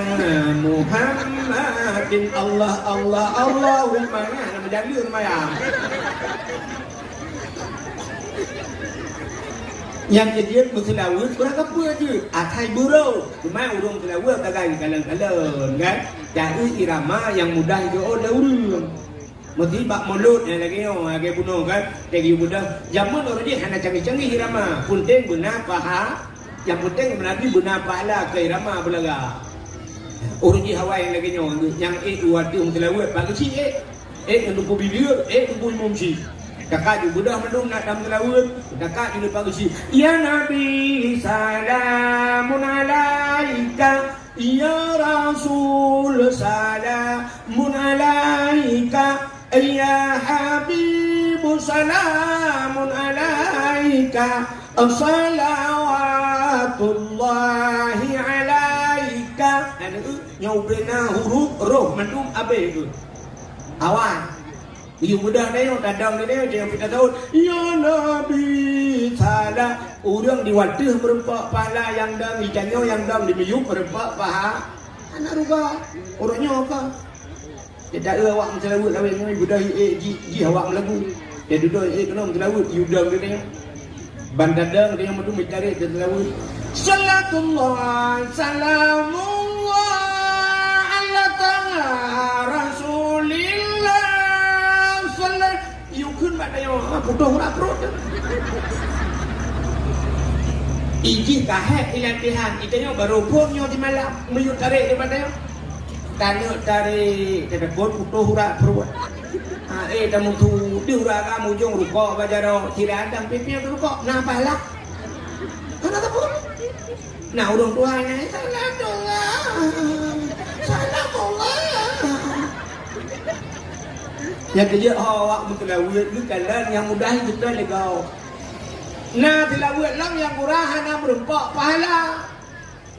Muhammadin. Allah, Allah, Allahumma. Nah, nama jalur maya. Nyang keu jeuet meuseulaweuet, ureueng kapeue jeuet? Asai beurô. Cuma ureueng meuseulaweuet ka gaya kalon-kalon, kan? Dari irama nyang mudah jeuet lé ureueng. Meusi bak mulod nyang lagèe nyoe, lagèe bunoe kan, lagèe bunoe. Jameun ureueng jih hana canggih-canggih irama, peunteng beuna paha, nyang peunteng beuna pahala keu irama beulaga. Ureueng jih awai nyang lagèe nyoe, nyang ék u ateueh meuseulaweuet bak geuchik ék. Ék ngon teungku bileue, ék teungku imum chik. Takat ju beudôh mandum na lam seulaweuet, takat ju leupah geuchik. Ya Nabi, salamun alaika. Ya Rasul, salamun alaika. Ya Habib, salamun alaika. Salawatullahi alaika. Nyoe ubena huruf roh mandum abéh tu. Awai. Yue mudah na nyoe, tadong na nyoe, jangan fitnah saut. Ya Nabi, salah. Ureueng di wateuh meureumpok pahala nyang dong, di tanyoe nyang dong di miyueb meureumpok paha. Hana rubah. Ureueng nyoe ka. Dia tak eu awak meuseulaweuet lawét nyoe, budah ék ji, ji awak meulagu. Dia dudoe ék keunoe meuseulaweuet, yue dong di tanyoe. Ban tadong dia meuduek meucari dan lawan. Salatullah, salamullah, ala taha Rasulillah. Salat, yue kheun bak tanyoe, ha, putôh urat pruet. Ijih kahek ilatihan, itanyoe baru phôn nyoe di malam, meuyue tarek di bak tanyoe. Taneuk tarek, teudeukot putôh urat pruet. Ha, eh, tameusu di urat ka mujong rukok bak jaroe, sira dang pipieng rukok, na pahala. Hana teupeu. Na ureueng tuha nyan, "Salatullah, salamullah." Nyang keujeuet ho awak meuseulaweuet geukalon nyang mudah geupeue lé gob. Na seulaweuet lom nyang gura hana meureumpok pahala.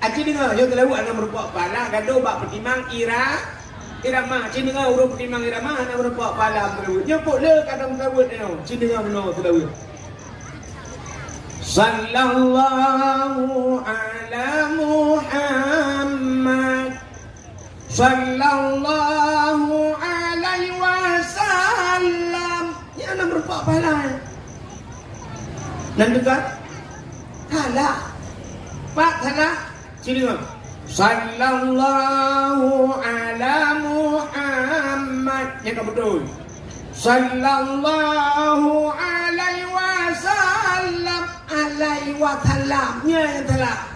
Aci deungoe, nyoe seulaweuet hana meureumpok pahala, gadôh bak peutimang ira-, irama. Ci deungoe ureueng peutimang irama hana meureumpok pahala meureumpok. Nyoe pot le kadang seulaweuet nyoe, ci deungoe meunoe seulaweuet. Sallallahu ala Muhammad. Sallallahu alaihi wasallam. Nyan na meureumpok pahala. Nan teuka? Salah. Pat salah. Sini kan. Sallallahu ala Muhammad. Nyan ka beutôi. Sallallahu alaihi wasallam. Alaihi wasallam. Nyan nyang salah.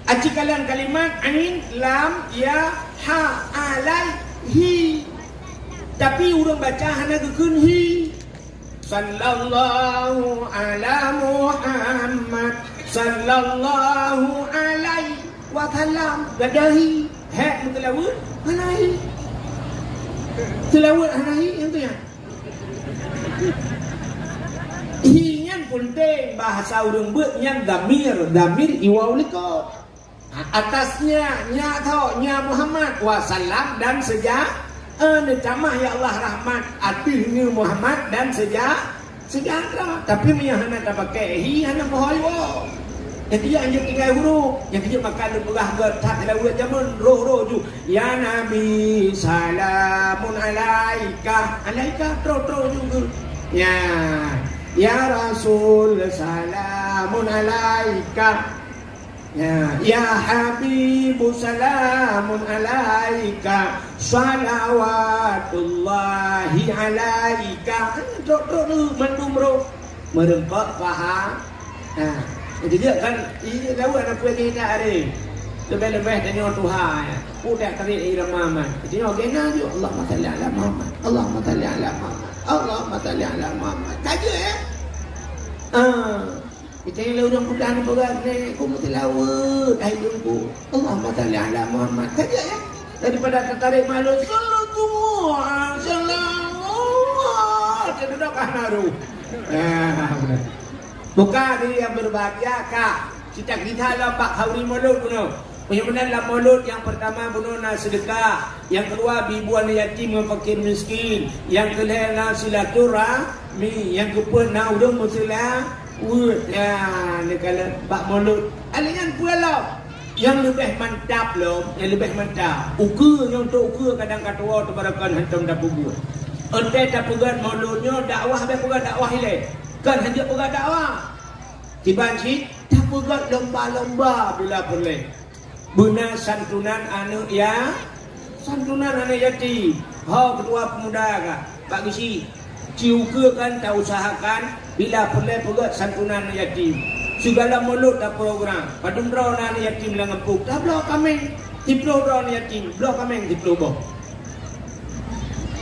Aci kalon kalimat ain, lam, ya, ha, alaihi. Tapi ureueng baca hana geukheun hi. Sallallahu ala Muhammad, sallallahu alaihi wasallam. Gadôh hi, hek meuteulaweuet hana hi. Teulaweuet hana hi, nyang tu nyan. Hi nyan peunteng bahasa ureueng beuet nyan damir, damir iwa ulikot. Atas nya, nya tho, nya Muhammad, wasallam dan seja-, eh, neutamah ya Allah rahmat ateueh nyoe Muhammad dan seja-, sejahtera. Tapi meunyoe hana tapakai hi, hana meuhôi woe. Jadi, anjeuet tinggai huruf. Nyang keujeuet maka lôn peugah gét that laweuet jameun, roh-roh ju. Ya Nabi, salamun alaika. Alaika, troh-troh ju geuh. Ya. Ya Rasul, salamun alaika. Ya, ya Habibu salamun alaika, salawatullahi alaika. Kan trok-trok dulu mandum rot. Meureumpok paha. Ha. Jadi dia kan, ini tahu ada kue kita hari. Lebih-lebih tanya Tuhan, ya. Udah tarik irama man. Jadi orang kena juga, Allahumma salli ala Muhammad. Allahumma salli ala Muhammad. Allahumma salli ala Muhammad. Saja, ya. Ah. Kita ni ureueng peugah ni peugah ni, ku meutilaweuet, hai Teungku. Allahumma salli ala Muhammad. Saja, ya. Daripada tatarék malu, sallallahu alaihi wasallam. Saya duduk ah naru. Ah, benar. Buka diri yang berbahagia, Kak. Cita-cita lah Pak Khauri Maulud bunoe. Meunyoe meunan lam Maulud, nyang peurtama bunoe na seudeukah, nyang keudua bi bu aneuk yatim ngon fakir miskin, nyang keulhèe na silaturahmi, nyang keupeuet na ureueng meuseulaweuet. Nyan, neukalon bak Maulud. Alèh nyan peue lom? Nyang leubeh mantap lom, nyang leubeh mantap. Ukeue nyoe, untuk ukeue kadang ka tuwoe teubarokan hantom tapeubuet. Ontée tapeugét Maulud nyoe dakwah, bèk peugét dakwah ilée. Kon hanjeuet peugét dakwah. Kiban cit tapeugét lomba-lomba bila peureulèe. Beuna santunan aneuk ya, santunan aneuk yatim. Ho keutua peumuda ka, Pak Geuchik, ci ukeue kan tausahakan bila peureulèe peugét santunan aneuk yatim. Sigohlom Maulud taprogram, padum droe na aneuk yatim lam gampông, tabloe kaméng siploh droe aneuk yatim, bloe kaméng siploh boh.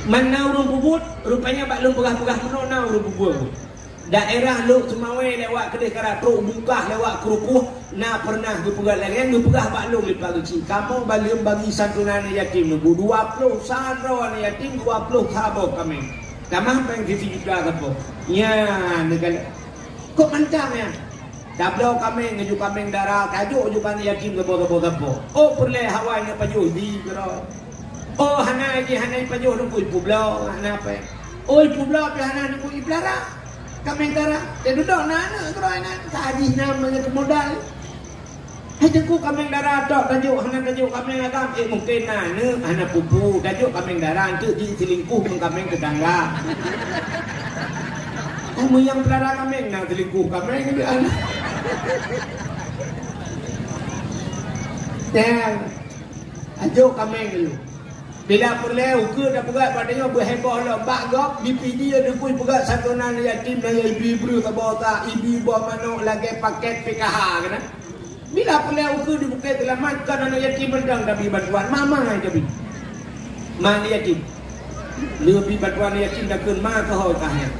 Man na ureueng peubuet, rupanya bak lôn peugah-peugah keunoe na ureueng peubuet. Daerah Lhokseumawe lewat keudeh karap trok bungkah lewat Krukoh na pernah geupeugah lagèe nyan, geupeugah bak lôn lé Pak Geuchik, "Kamoe baleuem bagi santunan yatim nyoe bu dua ploh sa droe aneuk yatim, dua ploh sa boh kaméng. Tamah péng sisi juta saboh." Nyan, neukalon. Kok mantap nyan? Tabloe kaméng, ngeujok kaméng dara, tajok jok aneuk yatim saboh-saboh saboh. Oh, peureulèe hawa nyan pajoh di keudroe. Oh, hana jih, hana ipajoh Teungku, ipeubloe, hana péng. Oh, ipeubloe pih hana Teungku, ipeulara. Kaméng dara, teududoe na aneuk keudroe na, ka jih na meunyoe keumodal. Hai Teungku, kaméng dara tok tajok, hana tajok kaméng agam. Eh, mungken na aneuk, hana pupu, tajok kaméng dara, enteuk jih selingkuh ngon kaméng tetangga. Hai, meunyo nyang peulara kaméng na selingkuh kaméng, dia aneuk. Dang. Ajok kaméng dulu. Bila peureulèe ukeue tapeugét, padahai nyoe beuheboh lom bak gob, di Pidie Teungku peugét santunan yatim dan ibi breuh saboh sa, ibi boh manok lagèe pakét P K H keunan. Bila peureulèe ukeue di Bukét Seulamat, kon aneuk yatim mantong tabi bantuan, mama nyang tabi. Ma aneuk yatim. Leubi bantuan yatim takheun ma keuhôi kah nyan.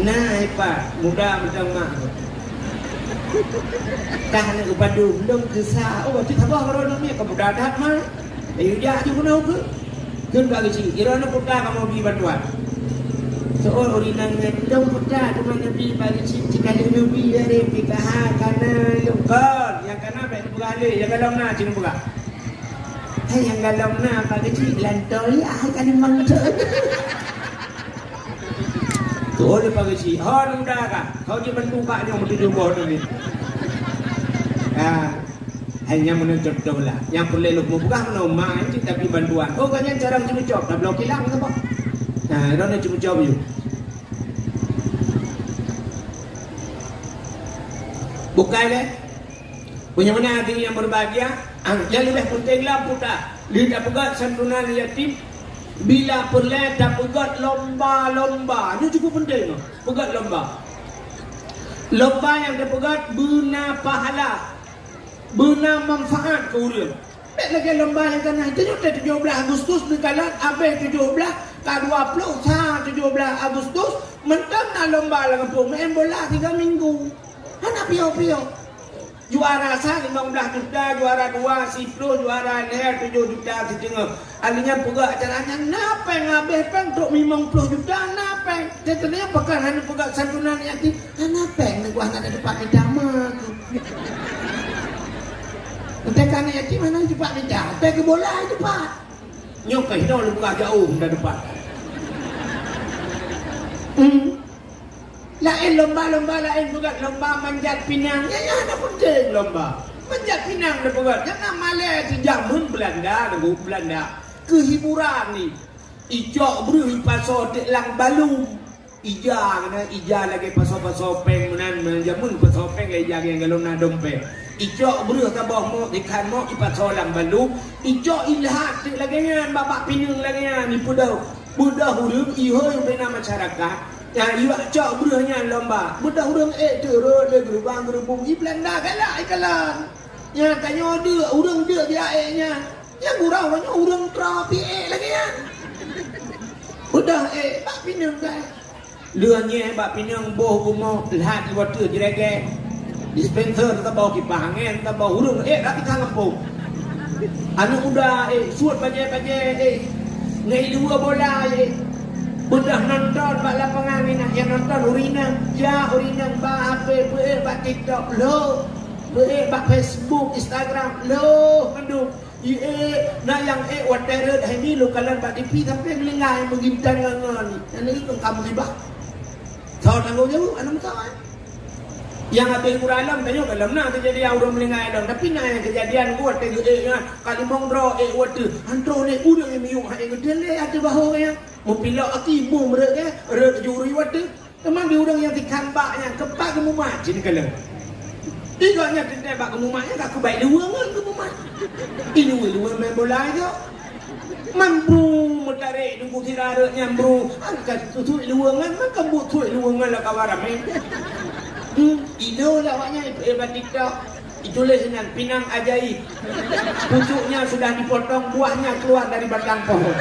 Na ipat, muda macam mak tu. Kah aneuk geupadum, lôn keusa. Oh, cit saboh baroe lôn miet, ka muda that ma. Ayu jak ju keunoe keu. Kheun Pak Geuchik, "Droeneuh peue kamoe bi bantuan?" Seuôt ureueng inong nyan, "Lôn peue teuma neubi Pak Geuchik, cit ka lheueh neubi dari P K H kana lôn." Kon, nyang kana bèk neupeugah lé, nyang galom na cit neupeugah. Hai nyang galom na Pak Geuchik, lantô ya hai ka limong thôn. Tuh lé Pak Geuchik, ho muda ka. Kau ji bantu bak nyoe meutujoh boh tu ni. Ha. Hai nyang meunan contoh lah. Nyang peureulèe lôn mupeugah meunan ma cit tapi bantuan. Oh, ka nyan carông jimeucok, tabloe kilang saboh. Ha, droeneuh jimeucok yue. Bukai lé. Meunyoe meunan hadirin yang berbahagia, ah, nyang leubeh peunteng lom peue ta, lheueh tapeugah santunan yatim, bila peureulèe tapeugah lomba-lomba. Nyoe cukup peunteng, peugah lomba. Lomba nyang tapeugah beuna pahala, beuna manfaat keu ureueng. Bèk lagèe lomba nyang ka na, tanyoe teuh tujoh blah Agustus neukalon, abéh tujoh blah, ka dua ploh sa tujoh blah Agustus, mantong na lomba lam gampông, main bola tiga minggu. Hana piôh-piôh. Juara sa limong blah juta, juara dua siploh, juara lhèe tujoh juta siteungoh. Ahli nyan peugah acara nyan, na péng abéh péng trok limong ploh juta, na péng. Teuntèe pakon hana peugah santunan yatim, hana péng neuguah na teumpat mita ma. Teuntèe kana yatim hana teumpat mita, péng keu bola teumpat. Nyoe ka hinoe leupeugah jauh na teumpat. Hmm. Laén lomba-lomba laén peugah lomba manjat pinang. Nyan, nyan hana peunteng lomba. Manjat pinang na peugah. Nyan na malèe sijameun Beulanda, nunggu Beulanda. Keu hiburan ni. Icok breuh ipasoe teuk lam balum. Ija keunan, ija lagèe pasoe-pasoe péng meunan, meunan jameun pasoe péng lagèe ija nyang galom na dompet. Icok breuh saboh mok, ikhan mok, ipasoe lam balum, icok ilhat teuk lagèe nyan, bak-bak pineung lagèe nyan, ipeudoh. Beudoh ureueng ihôi ubena masyarakat. Nyan icok breuh nyan lomba. Beudoh ureueng ék teuk rhot lé geurubang geurubung, i Beulanda galak ikalon. Nyan tanyoe deuk, ureueng deuk di aék nyan. Nyang gurau nyoe ureueng troe pi ék lagèe nyan. Beudoh ék bak pineung kai. Lheueh nyan bak pineung boh bumoe lhat di watèe jirege. Dispenser taboh, kipah angén taboh, ureueng ék rati ka ngampông. Aneuk muda ék, suet bajèe-bajèe ék, ngon i luweue bola ék. Beudoh nonton bak lapangan, inan nyang nonton ureueng inong, jak ureueng inong bak H P, peuék bak TikTok, lhok, peuék bak Facebook, Instagram, lhok mandum. Ié, na nyang ék watèe rhot hai mi lôn kalon bak T V sampoe meulinggai meugintang ngon nyan. Nyan lagèe kong ka musibah. Soe tanggông jaweueb, aneuk meusawa. Nyang habéh gura lom, tanyoe kalon na keujadian ureueng meulinggai lom. Tapi na nyang keujadian watèe geuék nyan, ka limong droe ék watèe. Hantom lé ureueng nyang miyueb hai geuteuntèe ateueh bahô nyan. Meupilok aki bom rhot nyan, rhot juri watèe. Teuma di ureueng nyang tikhan bak nyan keupak geumumat cit kalon. Di gobnyan teuntèe bak geumumat nyan ka keubai luweue ngon geumumat. I luweue-luweue main bola nyoe. Man bru meutarek duku sira rot nyan bru. Angkat susuik luweue ngon, man kambut suik luweue ngon lakawa ramé. Hmm, ido lah awak nyan, eh, bak TikTok. Dituléh inan, pinang ajaib. Pucuknya sudah dipotong, buahnya keluar dari batang pohon.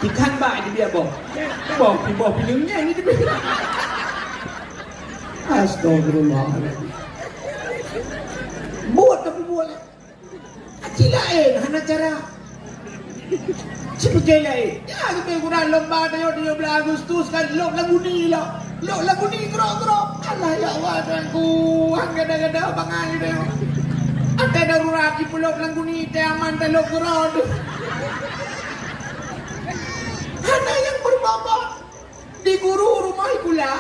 Tikhan bak dibiak boh. Boh, boh pineung nyan dibiak. Astagfirullahaladzim. Buet tapi buet. Aci laén hana cara. Sipeugah laén, ya, leubeh kurang lomba tanyoe tujoh blaih Agustus kan, lok lagu ni lok. Lok lagu ni grok-grok. Alah, ya Allah, Tuhanku, han gada-gada bangai tanyoe. Até darurat jipeulok lagu ni, teuh aman talok grok tu. Hana nyang beubobot. Di guru rumoh sikula,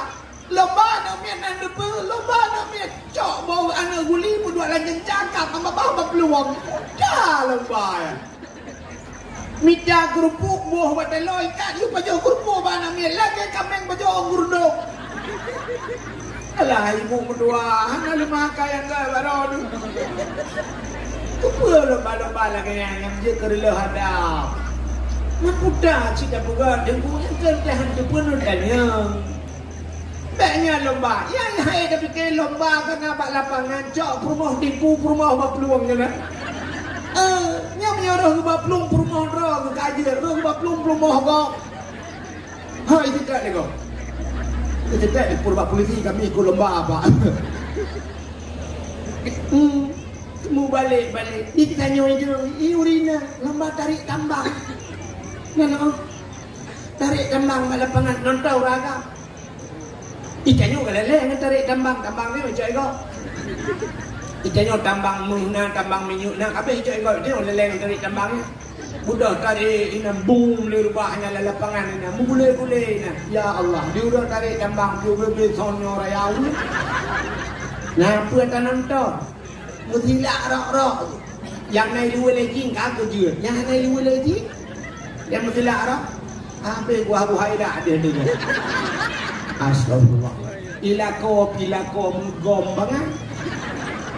lomba aneuk miet nan deupeu, lomba aneuk miet. Cok bau aneuk guli peuduek lam jeuncan, ka babah bak peuluwang. Dah lomba nyan. Mita keurupuk boh bak taloe ikat, yue pajoh keurupuk bak aneuk miet, lagèe kaméng pajoh gurdok. Alah, ibu meutuah, hana leumah akai nyang baroe tu. Keupeue lomba-lomba lagèe nyan nyang jeuet keu reuloh adab? Nyan puta cit tapeugah, Teungku, nyan keuh teuh han teupeunuh tanyong. Bèk nyan lomba. Nyang hai tapike lomba ka na bak lapangan, cok peurumoh Teungku, peurumoh bak peuluwang nyan na. Eh, nyan meunyoe roh geuba plueng peurumoh droe geuh ka jeuet, roh geuba plueng peurumoh gob. Ha, itu tak lego. Itu tak di pulisi kami ikut lomba apa. Hmm. Mubalek-balek. Di tanyoe itu, i urina lomba tarék tambang. Nyan, oh. Tarék tambang bak lapangan nonton ureueng agam. Itanyoe galak lé ngon tarék tambang, tambang nyoe icok igoe. Itanyoe tambang méuh na, tambang minyeuk na, habéh icok igoe, itanyoe galak lé ngon tarék tambang nyoe. Beudoh tarék inan bum lé reubah nyan lam lapangan inan, meugulé-gulé inan. Ya Allah, di uroe tarék tambang, di uroe son nyoe raya ulôn. Nah, peue tanonton? Meusilak rok-rok. Nyang na i luweue lé jih ka geujeuet. Nyang hana i luweue lé jih, nyang meusilak rok, habéh buah-buah idak deh tu. Astagfirullah. Ilako, pilako, meugom bangai.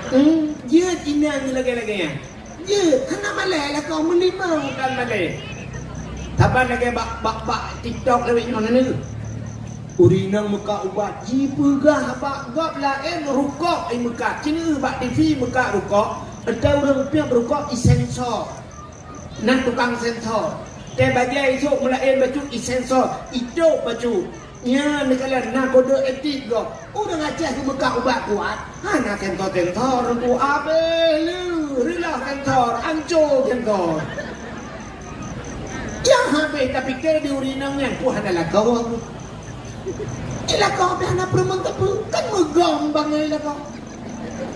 Hmm, jeuet inong lagèe-lagèe nyan. Jeuet, hana malèe lakoe, meulimong tan malèe. Saban lagèe bak, bak, bak TikTok lawét nyoe na. Ureueng inong meukat ubat jipeugah bak gob laén rukok i meukat. Ci neuh bak T V meukat rukok, watèe ureueng piep rukok isensor. Na tukang sensor. Watèe bajèe isôk meulaén bacut isensor, itôp bacut. Nyan neukalon na kode etik gob. Ureueng Aceh geumeukat ubat kuat, hana sensor-sensor, teungku, abéh lé, reuloh sensor, ancô sensor. Nyang habéh tapike di ureueng inong nyan, peue hana lakoe. Ilako pih hana peurumoh teupeu, kan meugom bangai ilako.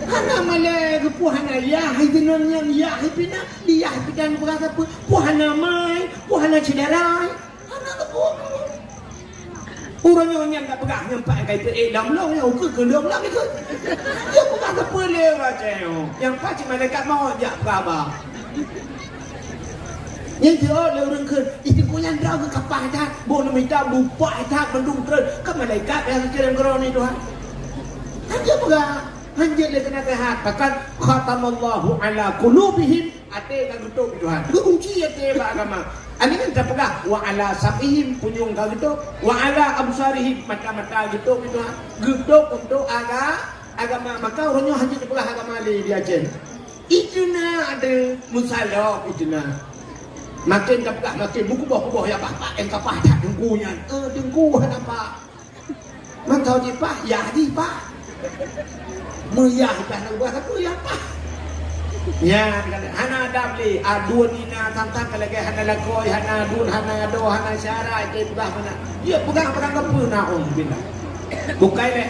Hana malèe geupeue hana yah, hai deungon nyang yah, hai pina, di yah pidan beurasa peue, peue hana mai, peue hana syedara, hana geupeue. Ureueng nyoe nyang ka peugah nyang pat kai peuék lam lông nyoe, ukeue keu lông lam ikôt. Dia peugah teupeu lé ureueng nyoe. Nyang pat cit malaikat mawöt jak peugah haba. Nyang siot lé ureueng kheun, "Ih, teungku nyan droe geuh kapah that, boh neumita bupak that bandum treun, ka malaikat nyang geukirém keu droeneuh Tuhan." Kan dia peugah, Hanjeuet lé keunasehat, bahkan khatamallahu ala qulubihim, até ka geutôp Tuhan. Geukunci até bak agama. Aneuk nyan tapeugah, wa ala sam'ihim, punyueng ka geutôp, wa ala absarihim, mata-mata geutôp Tuhan. Geutôp untuk aga-, agama. Maka uroe nyoe hanjeuet tapeugah agama lé di Aceh. Itu na ada musalok itu na. Makin tapeugah makin beukuboh-kuboh ya bah, bah, nyang ka paih that teungku nyan. Eh, teungku hana paih. Mantong jipah, yah jipah. Meuyah jipah na ubah sapeue yah pah. Nyan kan hana adab lé, aduen ina tantang ka lagèe hana lakoe, hana aduen, hana adoe, hana syara, itu peugah meunan. Dia peugah barang gapeue, naudzubillah. Bukai lé.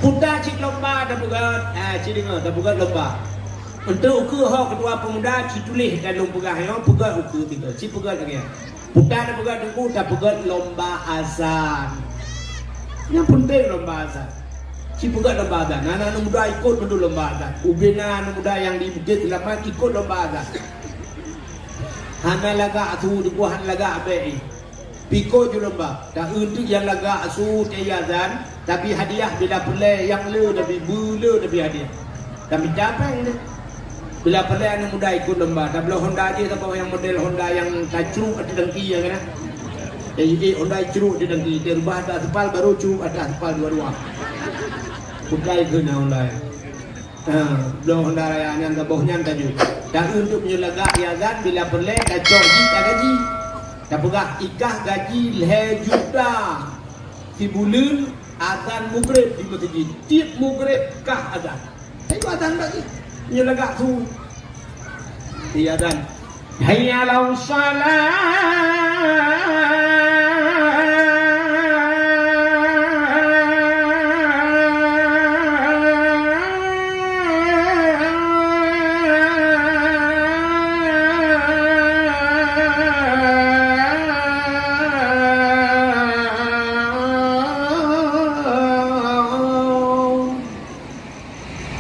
Puta cit lomba tapeugah, ah, cit deungoe tapeugah lomba. Untuk ukeue ho ketua pemuda cit tuléh dan lôn peugah nyoe, peugah ukeue tiga, cit peugah lagèe nyan. Puta tapeugah teungku, tapeugah lomba azan. Nyang penting lomba azan. Ci peugah lomba azan. Aneuk-aneuk muda ikot mandum lomba azan. Ubena aneuk muda nyang di Bukit Selamat ikot lomba azan. Hana lagak su teungku, hana lagak bèk. Pikot ju lomba. Ta eu teuk nyang lagak su teuh azan, tapi hadiah bila peureulèe nyang le, tapi beu le, tapi hadiah. Tapi capéng deh. Bila peureulèe aneuk muda ikot lomba, tabloe Honda jih saboh nyang model Honda nyang tacruk ateueh dangki nyan kan. Eh, eh, Honda icruk ateueh dangki, teurubah ateueh aspal, baru cruk ateueh aspal dua-dua. Bukai keu na Honda nyan. Ha, bloe Honda raya nyan saboh nyan taju. Dan untuk meunyoe lagak di azan, bila peureulèe tacok jih ka gaji. Tapeugah ikah gaji lhèe juta sibuleuen azan mugreb di meuseujid. Tiep mugreb kah azan. Hai, keu azan bak jih. Nyoe lagak su. Iya azan. Hayya 'alas shalah.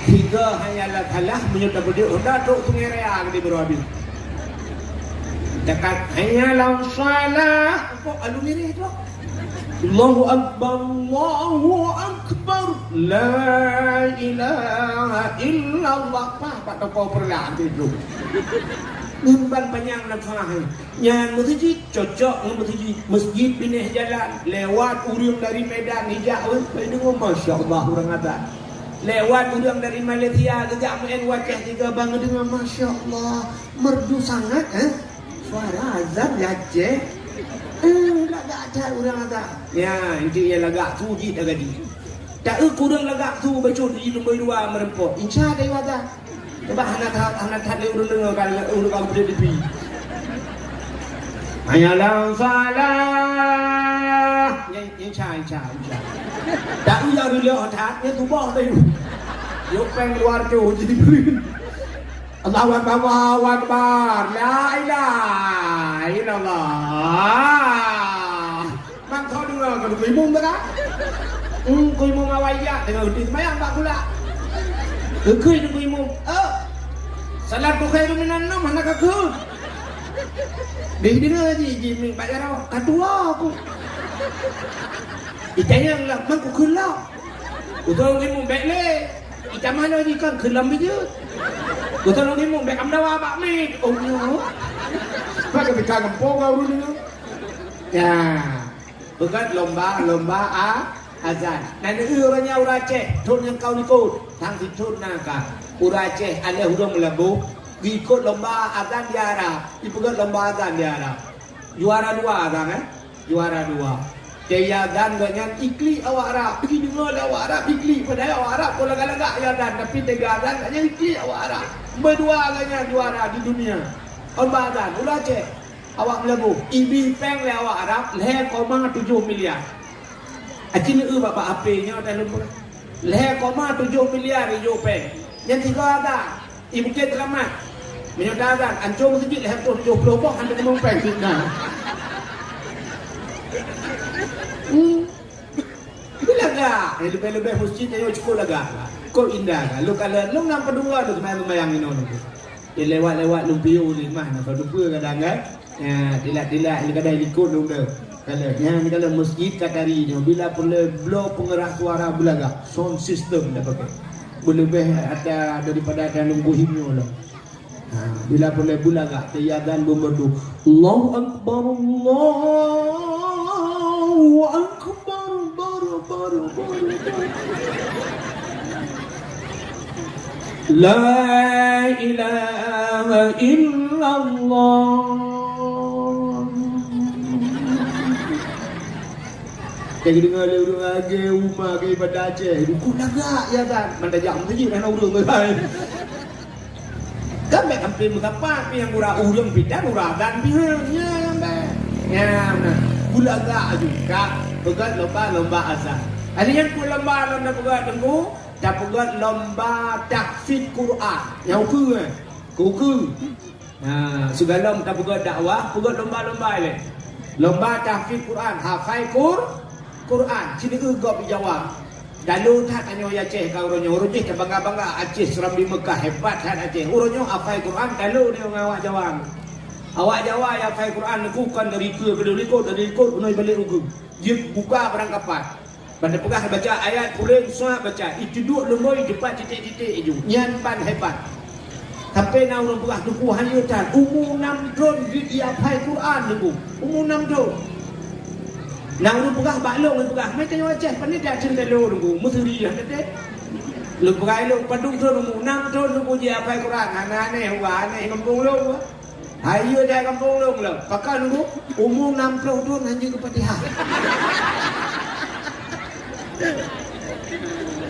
Tiga hayya 'alas shalah, meunyoe tapeudeuh Honda trok Sungai Raya geude baroe habéh. Dekat hayya 'alas shalah, kok alu mirih tu? Allahu Akbar, Allahu Akbar, la ilaha illallah. Pah, bak toko peureulak tu. Nyan ban panyang nafah. Nyan meuseujid cocok ngon meuseujid. Meuseujid binéh jalan, lewat ureueng dari Medan ijak weueh, pai deungoe, masya Allah, ureueng adat. Lewat ureueng dari Malaysia geujak meu'en u Aceh tiga ban geudeungoe, masya Allah, merdu sangat, eh? Suara azan di Aceh. Eh, lagak that ureueng adat. Ya, inti nyan lagak su jih tagadi. Ta eu kureueng lagak su bacut di lumboi dua meureumpok. Insya Allah, ya Allah. Coba hana that, hana that lé ureueng deungoe ka, ureueng ka geupeudeuh dipi. Hayya 'alas shalah. Nyan, insya, insya, insya. Ta eu nyang reuloh that, nyan tuboh teuh. Yok péng luar tu, jadi beurin. Allahu Akbar, Allahu Akbar. La ilaha illallah. Mantong deungoe keu Teungku Imum teuka. Hmm, Teungku Imum awai jak deungoe geuti seumayang bak kulak. Geukheun Teungku Imum, "Eh, salatu khairun minan naum hana kakheun." Deh deungoe ji, ji mi bak jaroe, "Ka tuwo ku." Itanyong lah, "Man kukheun lom?" Utoe Teungku Imum, "Bèk lé." Itamah lom ji, "Kon kheun lom beujeut." Utoe Teungku Imum, "Bèk kamdawa bak miet." Oh, nyoe. Bak keupika geumpông ureueng nyoe. Ya. Peugöt lomba, lomba a-, azan. Na neueu uroe nyan ureueng Aceh, thôn nyang ka likot, sang sithôn na ka. Ureueng Aceh, aléh ureueng Meulaboh, geuikot lomba azan di Arab, ipeugöt lomba azan di Arab. Juara dua azan, eh? Juara dua. Teuka azan gobnyan iklik awak Arab, ideungoe lé awak Arab iklik, padahai awak Arab kon lagak-lagak azan, tapi teuka azan gobnyan iklik awak Arab. Beudua gobnyan juara di dunia. Lomba azan, ureueng Aceh. Awak Meulaboh, ibri péng lé awak Arab lhèe koma tujoh miliar. Aci neueu bak, bak H P nyoe dah lôn peugah. Lhèe koma tujoh miliar ijok péng. Nyan sigoe azan, i Bukét Seulamat. Meunyoe ta azan, ancô meuseujid lhèe reutôh tujoh ploh boh, hana teumong péng sinan. Hmm. Tapi lagak, eh, leubeh-leubeh meuseujid nyoe cukôp lagak. Cukôp indah. Lôn kalon, lôn nyang peudua lôn seumayang-seumayang inoe nyoe. Di lewat-lewat lôn piôh di mah, na padum peue kadang, kan? Ya, tilak-tilak, kadang likot lôn deh. Kalau nyan kalau masjid ka tari nyoe, bila peureulée bloe peungeurah suara beulagak, sound system dah pakai. Beuleubeh ata daripada ata lungguh nyoe lah. Ha, bila peureulée beulagak, teuazan beumeurdu. Allahu Akbar, Allahu Akbar, bar, bar, bar, bar. La ilaha illallah. Ka geudeungoe lé ureuëng agée uma geuh ibadah Aceh, dukuk lagak ya kan. Mantap jak meuseujid hana ureuëng laén. Kan bék sampai meusapat pih nyang gura ureuëng pih dan gura dan pih. Nya nyang bék. Nya na. Gulagak aju ka peugét lomba-lomba azan. Ada nyang ku lomba lom na peugét teungku. Tapeugét lomba tahfiz Quran. Nyang ukeue, eh? Keu ukeue. Ha, sigohlom tapeugét dakwah, peugét lomba-lomba ilée. Lomba tahfiz Quran, hafai Qur-, Quran. Sineuk gob di Jawa. Dalo that tanyoe Aceh ka uroe nyoe. Uroe jih tabangga-bangga Aceh Serambi Mekah, hebat that Aceh. Uroe nyoe hafai Quran, dalo nyoe ngon awak Jawa. Awak Jawa nyang hafai Quran nyoe kon dari keue keudeh likot, dari likot keunoe balek ukeue. Jeuet buka barangkapat. Ban tapeugah baca ayat puléng suah baca, ituduek lumboi dipat titék-titék iju. Nyan ban hebat. Sampai na ureuëng peugah teungku hana that, umu nam thon jeuet jihafai Quran teungku. Umu nam thon. Na ureuëng peugah bak lôn, lôn peugah, "Meutanyoe Aceh, pane that thon dalo teungku, meusuri han teuh." Lôn peugah lôn, "Padum thon umu?" "Nam thon teungku jihafai Quran." Hana aneh, wah aneh gampông lôn. Hai yue dai gampông lôn lom. Pakon umu, umu nam ploh thon hana jeuet keu Fatihah.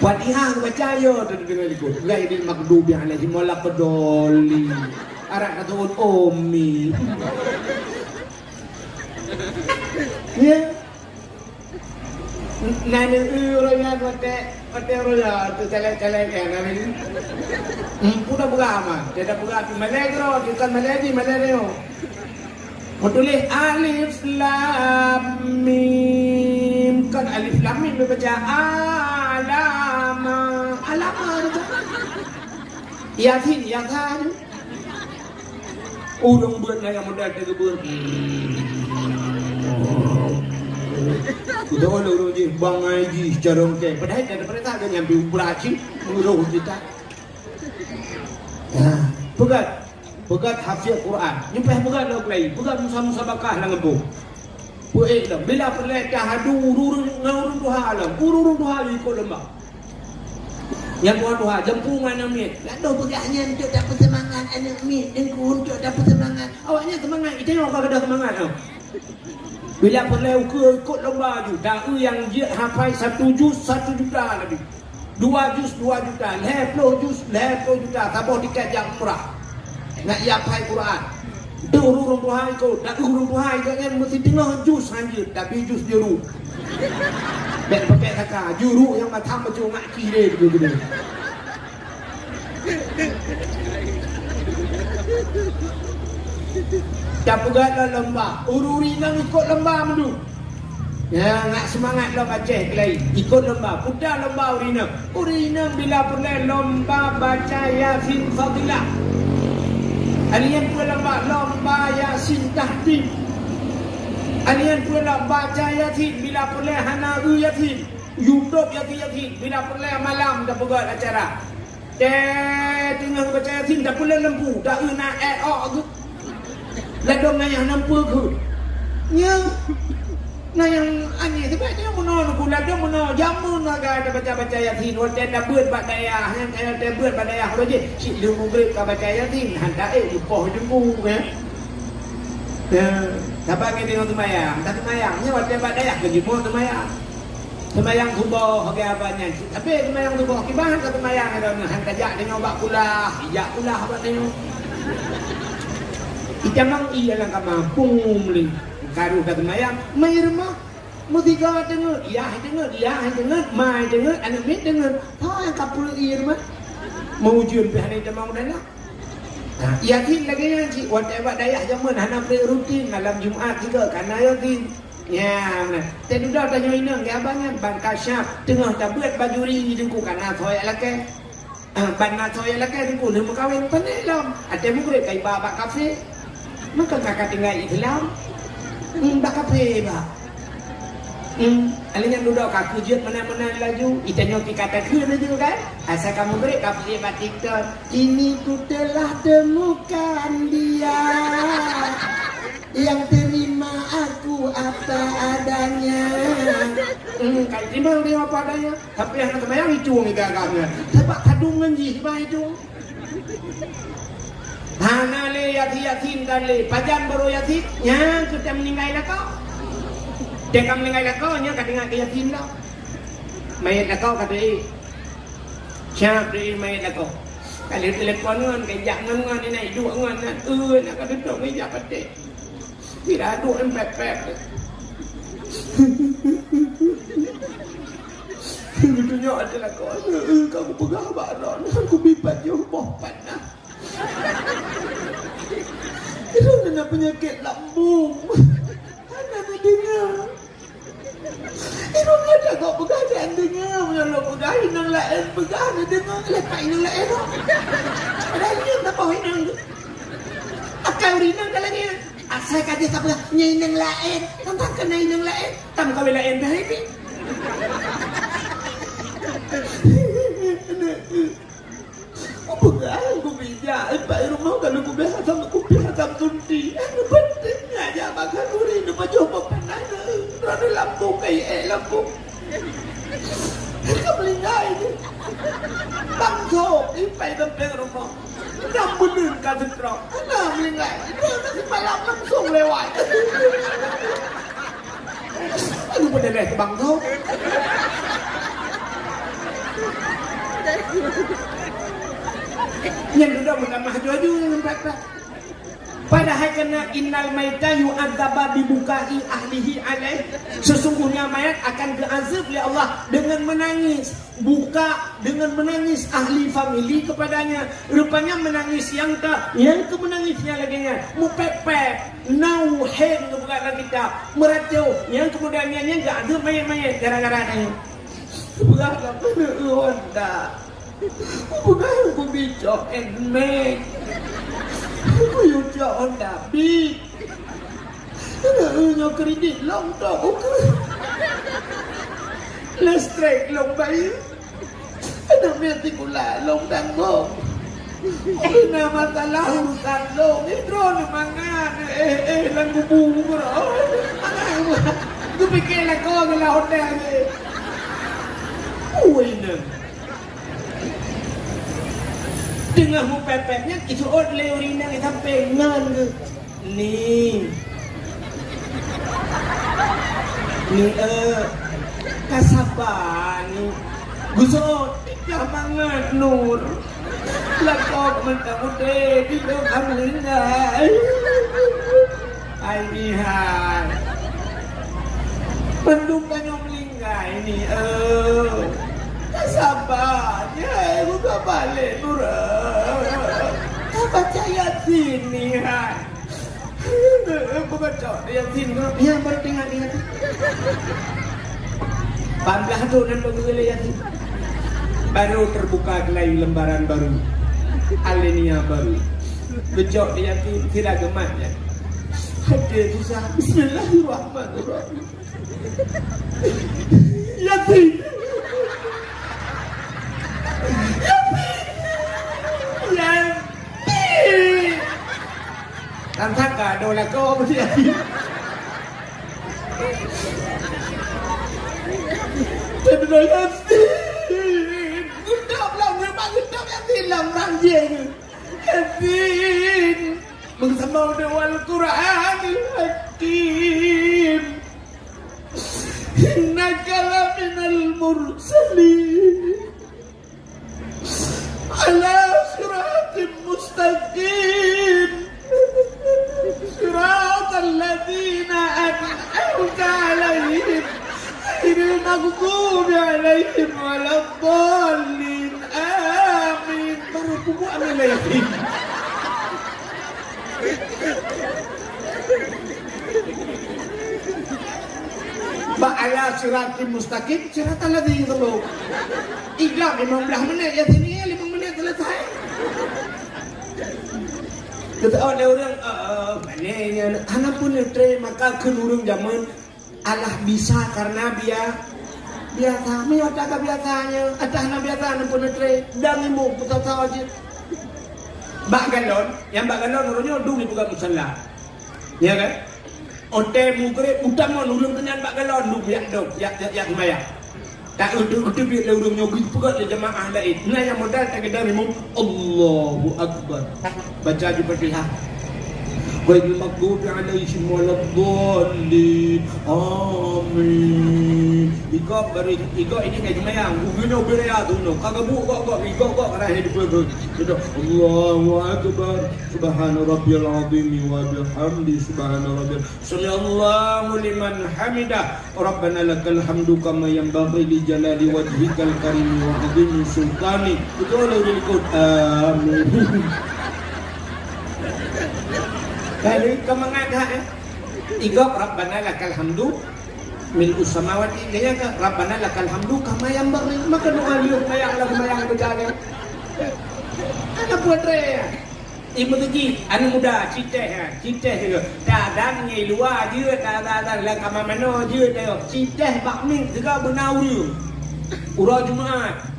Fatihah baca yo tu deungon likot. Ghairil maghdubi alaihim waladdallin. Arak kata umi. Ya. Nani uroe nyan watée, watée uroe nyan tu calek-calek ya nani. Hmm, udah peugah mah, dia dah peugah tu malée keudroe, tu kan malée jih, malée nyoe. Meutuléh alif lam mim, kan alif lam mim dibaca alama, alama tu. Yasin, yasin. Ureuëng beuet ngon nyang modal teugeubeuet. Beutôi lé ureuëng jih bangai jih carông kée. Padahai dak peurintah geuh nyang piu brat cit ureuëng kita. Nah, peugét, peugét hafiz Quran. Nyoe pih peugét lom keulayi, peugét musa-, musabakah lam gampông. Peuék lom, bila peureulée tahadu ureuëng ngon ureuëng tuha lom, ureuëng tuha ikot lomba. Nyang tuha-tuha, jampu ngon aneuk miet. Ladoh peugah nyan untuk tapeuseumangat aneuk miet, teungku untuk tapeuseumangat. Awaknyan seumangat, geutanyoe ka gadôh seumangat nyoe. Bila peureulée ukeue ikot lomba ju, taeu nyang jeuet hafai satu juz, satu juta leubeh. Dua juz, dua juta, lhée ploh juz, lhée ploh juta, saboh tiket jak umrah. Nak jihafai Quran. Deuh ureuëng tuha ikot, dak ureuëng tuha ikot nyan meusti teungoh juz han jeuet, tapi juz juru. Bék pakai saka, juru nyang mata meucue ngak kiri tu geude. Tapeugah lom lomba, ureuëng inong ikot lomba meundu. Ya, ngak seumangat lom Aceh keulayi. Ikot lomba, puta lomba ureuëng inong. Ureuëng inong bila peureulée lomba baca Yasin Fadilah. Alian pue lomba, lomba Yasin Tahdim. Alian pue lomba baca Yasin bila peureulée hana eu Yasin. YouTube Yasin, Yasin bila peureulée malam tapeugét acara. Tée teungoh baca Yasin, tapeulon lampu, taeu na ék ôk geuh. Ladôm na nyang nampeue geuh. Nyoe, na nyang aneh, sabab nyoe meunoe neuku, ladôm meunoe, jameun lagée tabaca-baca Yasin, watée tabeuet bak dayah, nyang kaya tabeuet bak dayah, uroe jih, cit lheueh mugreb ka baca Yasin, han taék jipoh teungku, kan? Ya, sabab ngon teungoh seumayang, taseumayang, nyoe watée bak dayah keu jimoe seumayang. Seumayang suboh, lagée abah nyan. Tapi seumayang suboh, kiban ka seumayang droeneuh, han tajak tanyoe bak kulah, ijak kulah bak tanyoe. Itamong ie lam kama, pum lé. Karu ka seumayang, mai rumoh. Meusigoe teungeut, yah teungeut, yah teungeut, mai teungeut, aneuk miet teungeut. Ho nyang ka peureulée ie rumoh. Meuujeuen pih hana itamong dan lah. Nah, Yasin lagée nyan cit, watée bak dayah jameun hana peureulée rutin, malam Jumat sigoe kana Yasin. Nyan, teududoe tanyoe inong, ya abang nyan, ban kasyaf, teungoh tabeuet bajuri teungku kana soe lakée. Ah, ban na soe lakée teungku lheueh meukawen, pané lom. Até mugreb ka iba bak kafé. Maka ka ka tinggai Islam. Hmm, bak kafé ba. Hmm, alèh nyan dudoe ka keu jeuet meunan-meunan laju, itanyoe pih ka takheun laju kan? Asai ka meugreb ka peuék bak TikTok, "Kini ku telah temukan dia yang terima aku apa adanya." Hmm, ka terima dia apa adanya. Tapi hana teumayang icung iga-iga nyan. Sabab kadung ngon jih bah icung. Hana lé Yasin, Yasin dan lé. Pajan barô Yasin, nyan keuh teuh meuninggai lakoe. Teuh ka meuninggai lakoe, nyan ka teuingat keu Yasin dah. Manyét lakoe ka teuék. Siap teuék manyét lakoe. Ka lheueh telepon ngon, ka jak ngon, ngon, inan iduek ngon, ngon. Eh, nak ka tutong, ijak patéh. Sira duek em pep-pep. Geutunyok até lakoe, "Eh, ka kupeugah bak droeneuh, kubi pajoh boh panah. Droeneuh na peunyakét lambung. Hana neudeungoe." Droeneuh ka gop peugah, "Jangan deungoe, meunyoe lôn peugah inong laén peugah, neudeungoe lé pat inong laén." Padahai nyan saboh inong. Akai ureueng inong ka lagèe nyan. Asai ka jeuet tapeugah, "Nyan inong laén." Tantang keunan inong laén, tameukawen laén dah ini. Kupeugah, kubijak, eh, bak rumoh ka lôn kubèe asam, kubèe asam sunti. Eh, neupeuteuh, neujak bak khanduri, neupajoh bak panah, eh, droeneuh lambung, ka iék lambung. Ka meuninggai nyan. Bangso, ipai sampéng rumoh. Nyang beuneun ka seutrok. Hana meuninggai. Droeneuh simalam langsung lewat. Aduh, peudeh lé bangso. Nyan dudoe meutamah aju-aju nyan pat-pat. Padahai keunan innal maita yu'adzabu bibukai ahlihi alaih. Sesungguhnya mayat akan geuazab lé Allah dengan menangis. Buka dengan menangis ahli famili kepadanya. Rupanya menangis nyang ka, nyang keu menangis nyang lagèe nyan. Meupèp-pèp, nau hèn geupeugah lam kitab. Meuracô, nyang keumudian nyan, nyan geuazab manyét-manyét gara-gara nyan. Peugah lam keuneuk Honda. Peugah kubicok Nmax. Kuyue cok Honda Beat. Nyoe kredit lom tok ukeue. Listrik lom bayeue. Aneuk miet sikula lom tanggong. Keu na masalah urusan lom, droeneuh mangat, eh, eh, lam kubu, bro. Mangat, geupiké lakoe ngon lam hotel, eh. Ui, neu. Teungoh meupèp-pèp nyan, iseuôt lé ureueng inong di sampéng ngon geuh. Ni. Ni, eh, ka saba, Ni. Geuseuôt, tika mangat, Nur. Lakoe mantong udép, di lôn ka meuninggai. Hai, Ni, hai. Bandum tanyoe meuninggai, Ni, eh. Ka saba, Ni, buka balek, Nur, eh. Ka baca Yasin, Ni, hai. Beubaca Yasin, nyan baru teuingat Yasin. Lapan blah thôn nyan baru lé Yasin. Baru terbuka kembali lembaran baru. Alenia baru. Geucok Yasin, sira geumat nyan. Hati susah. Bismillahirrahmanirrahim. Yasin. Yasin. Yasin. Tan sangka do lakoe meusti Yasin. Teududoe Yasin. Geudong lam rumah, geudong Yasin lam ranjang. Yasin. Meusampoe deungon Al-Qur'anil Hakim. Innaka laminal mursalin. Ala siratim mustaqim. Siratal ladzina an'amta 'alaihim, ghairil maghdubi 'alaihim waladdallin. Amin. Baru kubu amin lagi. Bak ala siratim mustaqim, siratal ladzina an'amta 'alaihim. Idam limong blah menit, Yasin nyan limong menit selesai. Geuteuôt lé ureueng, eh, eh, pane nyan, hana pun neutre maka kheun ureueng jameun. Alah bisa karena bia-, biasa. Meunyoe tak ka biasa nyoe, atah na biasa neupeuneutre, dang imu peusasawa cit. Bak galon, nyang bak galon uroe nyoe dum ipeugah musalla. Ya kan? Watèe mugreb utamon ureueng keunan bak galon dum yak dong, yak, yak, yak sembahyang. Tak euteuk-euteuk lé ureueng nyoe geupeugah lé jamaah laén. Na nyang modal tak keudang imum, Allahu Akbar. Baca ju Fatihah. Ghairil maghdubi alaihim waladdallin. Amin. Igok bari, igok ini kai seumayang. Ubinoe ubiraya tu no. Ka gabuk gok-gok, igok-gok ka lahé dipeugah. Sudah. Allahu Akbar. Subhana rabbiyal azim wa bihamdi. Subhana rabbiyal Sami'allahu liman hamidah. Rabbana lakal hamdu kama yanbaghi li jalali wajhikal karimi wa azimi sultani. Beutôi lé ureueng likot. Amin. Kali ka mangat hak, eh? Igok Rabbana lakal hamdu mil'us samawati, gaya ka Rabbana lakal hamdu kama yanbaghi. Maka doa liuk mayang lagu mayang beutôi. Ada buat raya. Ibu Teuki, aneuk muda, citeh, ha, citeh sigoe. Tadan ngi luwa jeuet, tadan lam kama manoe jeuet, ayo. Citeh bak miet sigoe beuna ureueng. Uroe Jumat,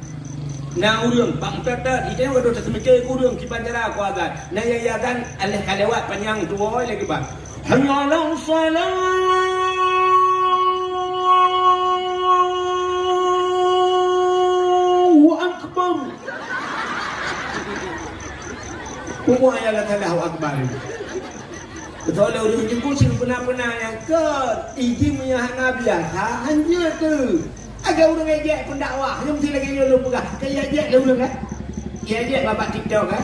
na ureueng, bak meutot-tot, itém wadoe taseumiké keu ureueng, kiban cara ku azan. Na ya, ya azan, aléh ka lewat panyang tuwoe lagèe ban. Hayya 'alas shalah. Allahu Akbar. Peue nyang salah Allahu Akbar? Beutôi lé ureueng jeuet keu seubeuna-beuna nyang kon. Iji meunyo hana biasa, hanjeuet teuh. Lagèe ureueng ejek pendakwah, nyoe meusti lagèe nyoe lôn peugah. Ka ejek lé ureueng, kan? Ejek bak TikTok, kan?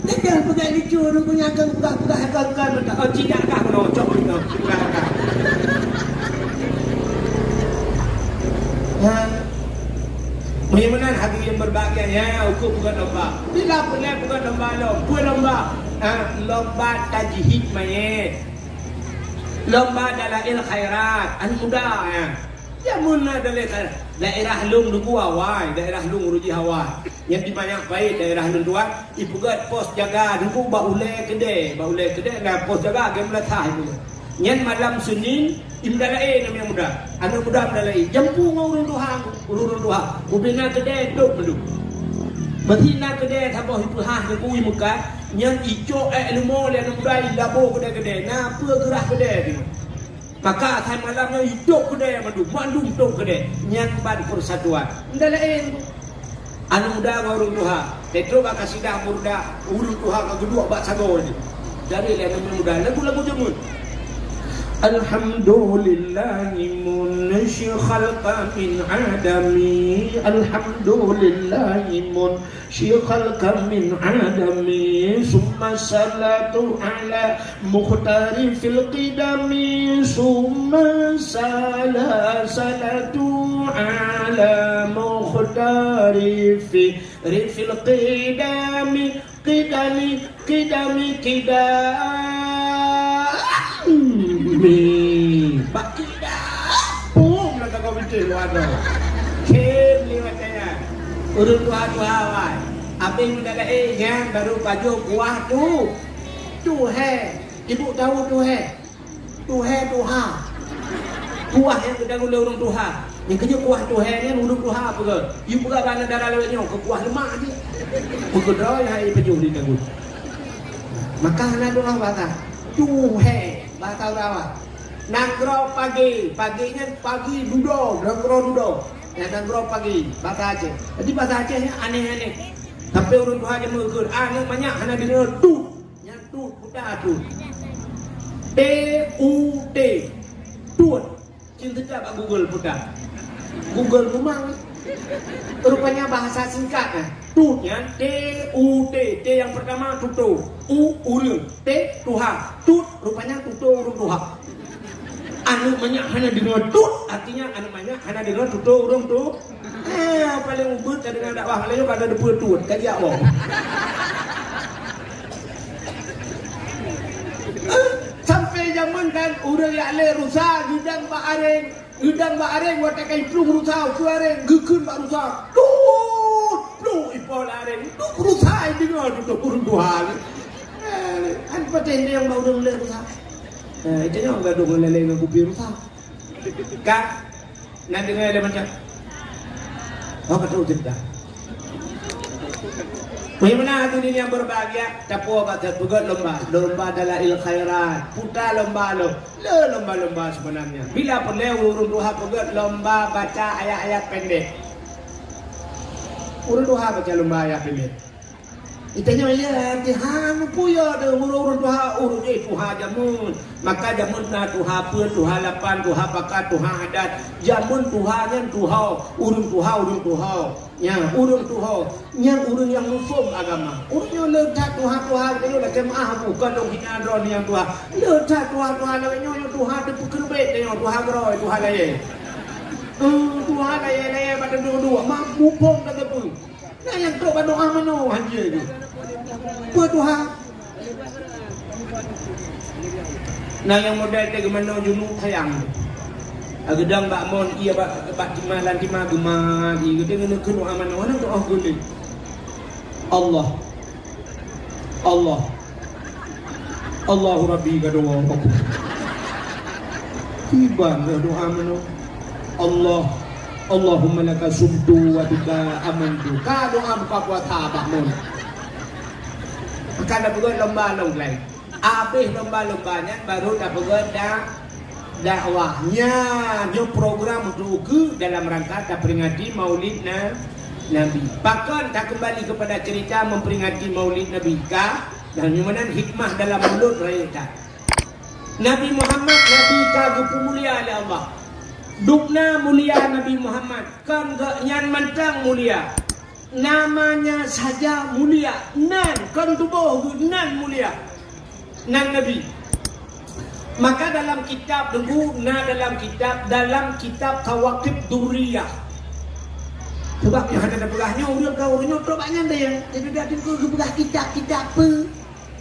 Teuka peugah lucu, ureueng punya akan peugah-peugah akan-akan mantong. Oh, tidak kah keunoe, cok keunoe, peugah akan. Ha. Meunyoe meunan hadirin yang berbahagia, ya, uku bukan lomba. Bila pernah bukan lomba, lom, bukan lomba. Ha, lomba tajhid mayét. Lomba dalail khairat, aneuk muda, ya. Jameun na dalil ka-, daerah lôn Teungku awai, daerah lôn ureueng jih awai. Nyang di Manyak Pait daerah lôn tuan, ipeugöt pos jaga Teungku bak ulèe keudè, bak ulèe keudè na pos jaga, geumeulathah ipeugöt. Nyan malam Senin, imdalae aneuk muda. Aneuk muda mdalae, jampu ngon ureueng tuha, ureueng tuha. Ubena keudè dok meudok. Beusi na keudè saboh ipeuhah Teungku imeukat, nyan icok èk leumo lé aneuk muda ilabo keudè-keudè. Na peue geurah keudè Teungku. Maka asai malam nyoe idok keudè mandum, mandum dok keudè. Nyan ban persatuan. Ndak laén. Aneuk muda ngon ureueng tuha. Teutrok bak kasidah murda, ureueng tuha ka geuduek bak sagoe jih. Dari lé aneuk muda, lagu-lagu jameun. Alhamdulillahi munshi khalqa min adami. Alhamdulillahi mun- Syikhal kamin adami, summa salatu ala mukhtari fil qidami, summa sala-, salatu ala mukhtari fi, rifil qidami, qidami, Kidami, kidami. Bak kidam. Pum, nak kau betul, waduh. Kim liwat saya. Urut tuha-tuha, wai. Abis muda lain, nyan baru pajoh kuah tu. Tuhé. Ibu tahu tuhé? Tuhé tuha. Kuah nyang geudong lé ureueng tuha. Nyang keujeuet kuah tuhé nyan ureueng tuha peugah. Yue peugah bak aneuk dara lawét nyoe keu kuah leumak jih. Peugah droe hai pajoh di tanggul. Maka hana doa basa. Tuhé basa Jawa. Nanggroe pagi, pagi nyan pagi dudoe, nanggroe dudoe. Nyan nanggroe pagi basa Aceh. Jadi basa Aceh nyan aneh-aneh. Sampai ureueng tuha jameun kheun, aneuk manyak hana deungoe tut. Nyan tut, puta tut. T U T. Tut. Cit teuka bak Google puta. Google memang. Rupanya bahasa singkat, eh. Tut nyan T U T. T yang pertama tuto. U ureueng. T tuha. Tut rupanya tuto ureueng tuha. Aneuk manyak hana deungoe tut, artinya aneuk manyak hana deungoe tuto ureueng tu. Eh, paling ubit ka deungoe dakwah laén ka na deungoe tut, ka jak boh. Eh, sampai jameun kan ureueng jak lé rusa geudang bak areng, geudang bak areng watèe ka iplueng rusa ukeue areng geukheun bak rusa. Tut, plueng ipo lam areng. Tut rusa ideungoe tutoe ureueng tuha. Eh, kan patéh nyang bak ureueng lé rusa. Eh, itu nyoe gadoh ngon lalé ngon kupi rusa. Ka na deungoe lé macam. Oh, ka tahu cerita. Bagaimana hadirin yang berbahagia? Tapuo bak peugöt lomba, lomba dalail khairat. Puta lomba lo, le lomba-lomba sebenarnya. Bila peureulèe ureueng tuha peugöt lomba baca ayat-ayat pendek. Ureueng tuha baca lomba ayat pendek. Itanyoe, ya, Tuhan, peue ya deh ureueng-ureueng tuha, ureueng, eh, tuha jameun. Maka jameun na tuha peuet, tuha lapan, tuha pakat, tuha adat. Jameun tuha nyan tuha, ureueng tuha, ureueng tuha. Nya, ureueng tuha, nyan ureueng nyang muphom agama. Ureueng nyoe le that tuha-tuha geutanyoe lakèe meu'ah bu, kon lôn hina droeneuh nyang tuha. Le that tuha-tuha lagèe nyoe, nyoe tuha teupeukeureubeuk tanyoe, tuha geurôi, tuha layèe. Eh, tuha layèe-layèe bak teudong dua, ma muphom ka teupeu. Na nyang trok bak doa manoe hanjeuet jih. Peue tuha? Na nyang model teuh geumanoe junub sayang. Geudong bak mon, ie bak, bak timah lam timah geumah, ie geudeungoe keu doa manoe, hana doa geulik. Allah. Allah. Allahu Rabbi ka doa. Kiban doa manoe. Allah, Allahumma laka sumtu wa bika amantu. Ka doa buka puasa bak mon. Maka tapeugöt lomba lom laén. Abéh lomba-lomba nyan baru tapeugöt da-, dakwah. Nyan, nyoe program untuk keu dalam rangka taperingati Maulid Na-, Nabi. Pakon takeumbali kepada cerita memperingati Maulid Nabi ka, dan nyoe meunan hikmah dalam buleuen rayeuk that. Nabi Muhammad, Nabi ka geupeumulia lé Allah. Dubna mulia Nabi Muhammad, kon geuh nyan mantong mulia. Namanya saja mulia, nan kon tuboh geuh nan mulia. Nan Nabi. Maka dalam kitab Teungku, na dalam kitab, dalam kitab Kawakib Durriyah. Sebab nyoe hana tapeugah nyoe, ureueng ka ureueng nyoe trok bak nyan deh. Jadi dak Teungku geupeugah kitab, kitab peue?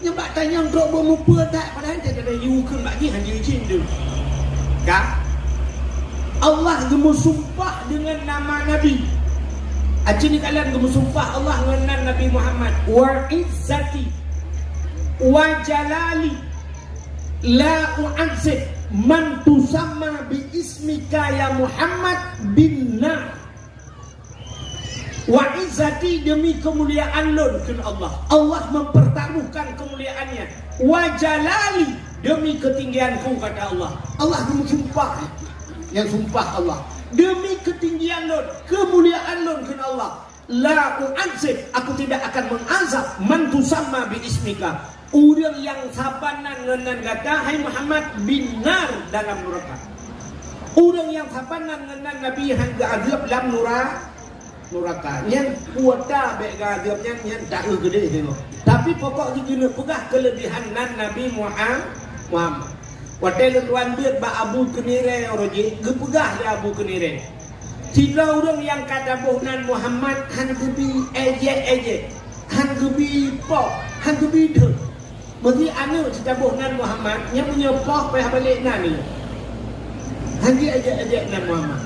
Nyan bak tanyong trok beumeupeu that, padahai teuh tada yue kheun bak jih hanjeuet jih deuh. Ka? Allah geumeusumpah deungon nama Nabi. Aci nikalan geumeusumpah Allah ngon nan Nabi Muhammad, "Wa izzati wa jalali la u'azzib man tusamma bi ismika ya Muhammad bin nar." Wa izzati, demi kemuliaan lôn, kheun Allah. Allah mempertaruhkan kemuliaannya. Wa jalali, demi ketinggianku, kata Allah. Allah geumeusumpah. Nyang sumpah Allah. Demi ketinggian lôn, kemuliaan lôn, kheun Allah. La u'azzib, aku tidak akan mengazab, man tusamma bi ismika. Ureueng nyang saban nan ngon nan gata, hai Muhammad, bin nar, dalam nuraka. Ureueng nyang saban nan ngon nan Nabi han geuazeueb lam nura-, nuraka. Nyan kuota bèk geuazeueb nyan, nyan taeu geudeh teuh. Tapi pokok jih keuneuk peugah keulebihan nan Nabi Muha-, Muhammad. Watèe lôn tuan beuet bak Abu Keunirèe uroe jih, geupeugah lé Abu Keunirèe, "Sidroe ureueng nyang ka taboh nan Muhammad han geubi èjèk-èjèk, han geubi poh, han geubi dheut. Meusé aneuk jitaboh nan Muhammad, nyan meunyoe poh payah balek nan nyoe. Han jeuet èjèk-èjèk nan Muhammad."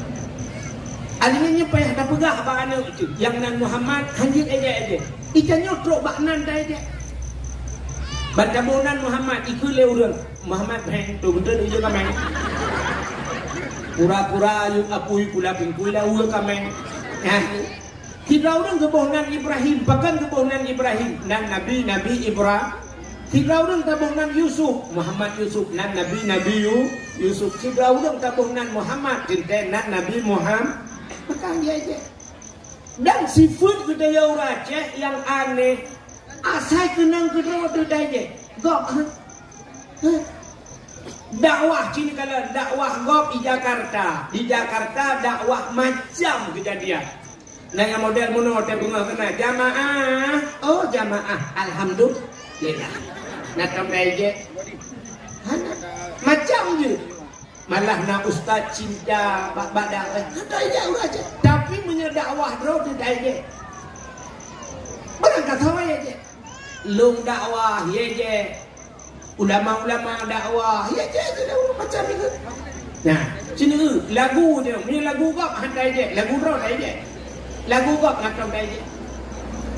Aneuk nyan payah tapeugah bak aneuk teuh, nyang nan Muhammad han jeuet èjèk-èjèk. Itanyoe trok bak nan taèjèk. Ban taboh nan Muhammad, ikheun lé ureueng, "Muhammad bheng, tu beutôi yue kaméng. Pura-pura yue apui kula pingkui lam ureueng kaméng." Nah, sidroe ureueng geuboh nan Ibrahim, pakon geuboh nan Ibrahim? Nan Nabi, Nabi Ibra-, sidroe ureueng taboh nan Yusuf, Muhammad Yusuf, nan Nabi, Nabi Yu-, Yusuf. Sidroe ureueng taboh nan Muhammad, teuntèe nan Nabi Muham-, maka han jeuet èjèk. Dan sifeuet geutanyoe ureueng Aceh nyang aneh, asai keunong keudroe teuh taèjèk. Gob, hah? Hah? Dakwah sini kalon, dakwah gob di Jakarta. Di Jakarta dakwah macam kejadian. Nah, nyang model meunoe teuh beungoh keunan, "Jamaah, oh jamaah, alhamdulillah." Nah, tom taèjèk. Hana. Macam jih. Malah na ustaz cinta bak, bak dakwah. Hana taèjèk ureueng Aceh. Tapi meunyoe dakwah droe teuh taèjèk. Barangkasoe èjèk. Lôn dakwah, èjèk. Ulama-ulama dakwah, èjèk, èjèk, macam itu. Nah, sini, eh, lagu teuh. Meunyoe lagu gob han taèjèk, lagu droe taèjèk. Lagu gob mantong taèjèk.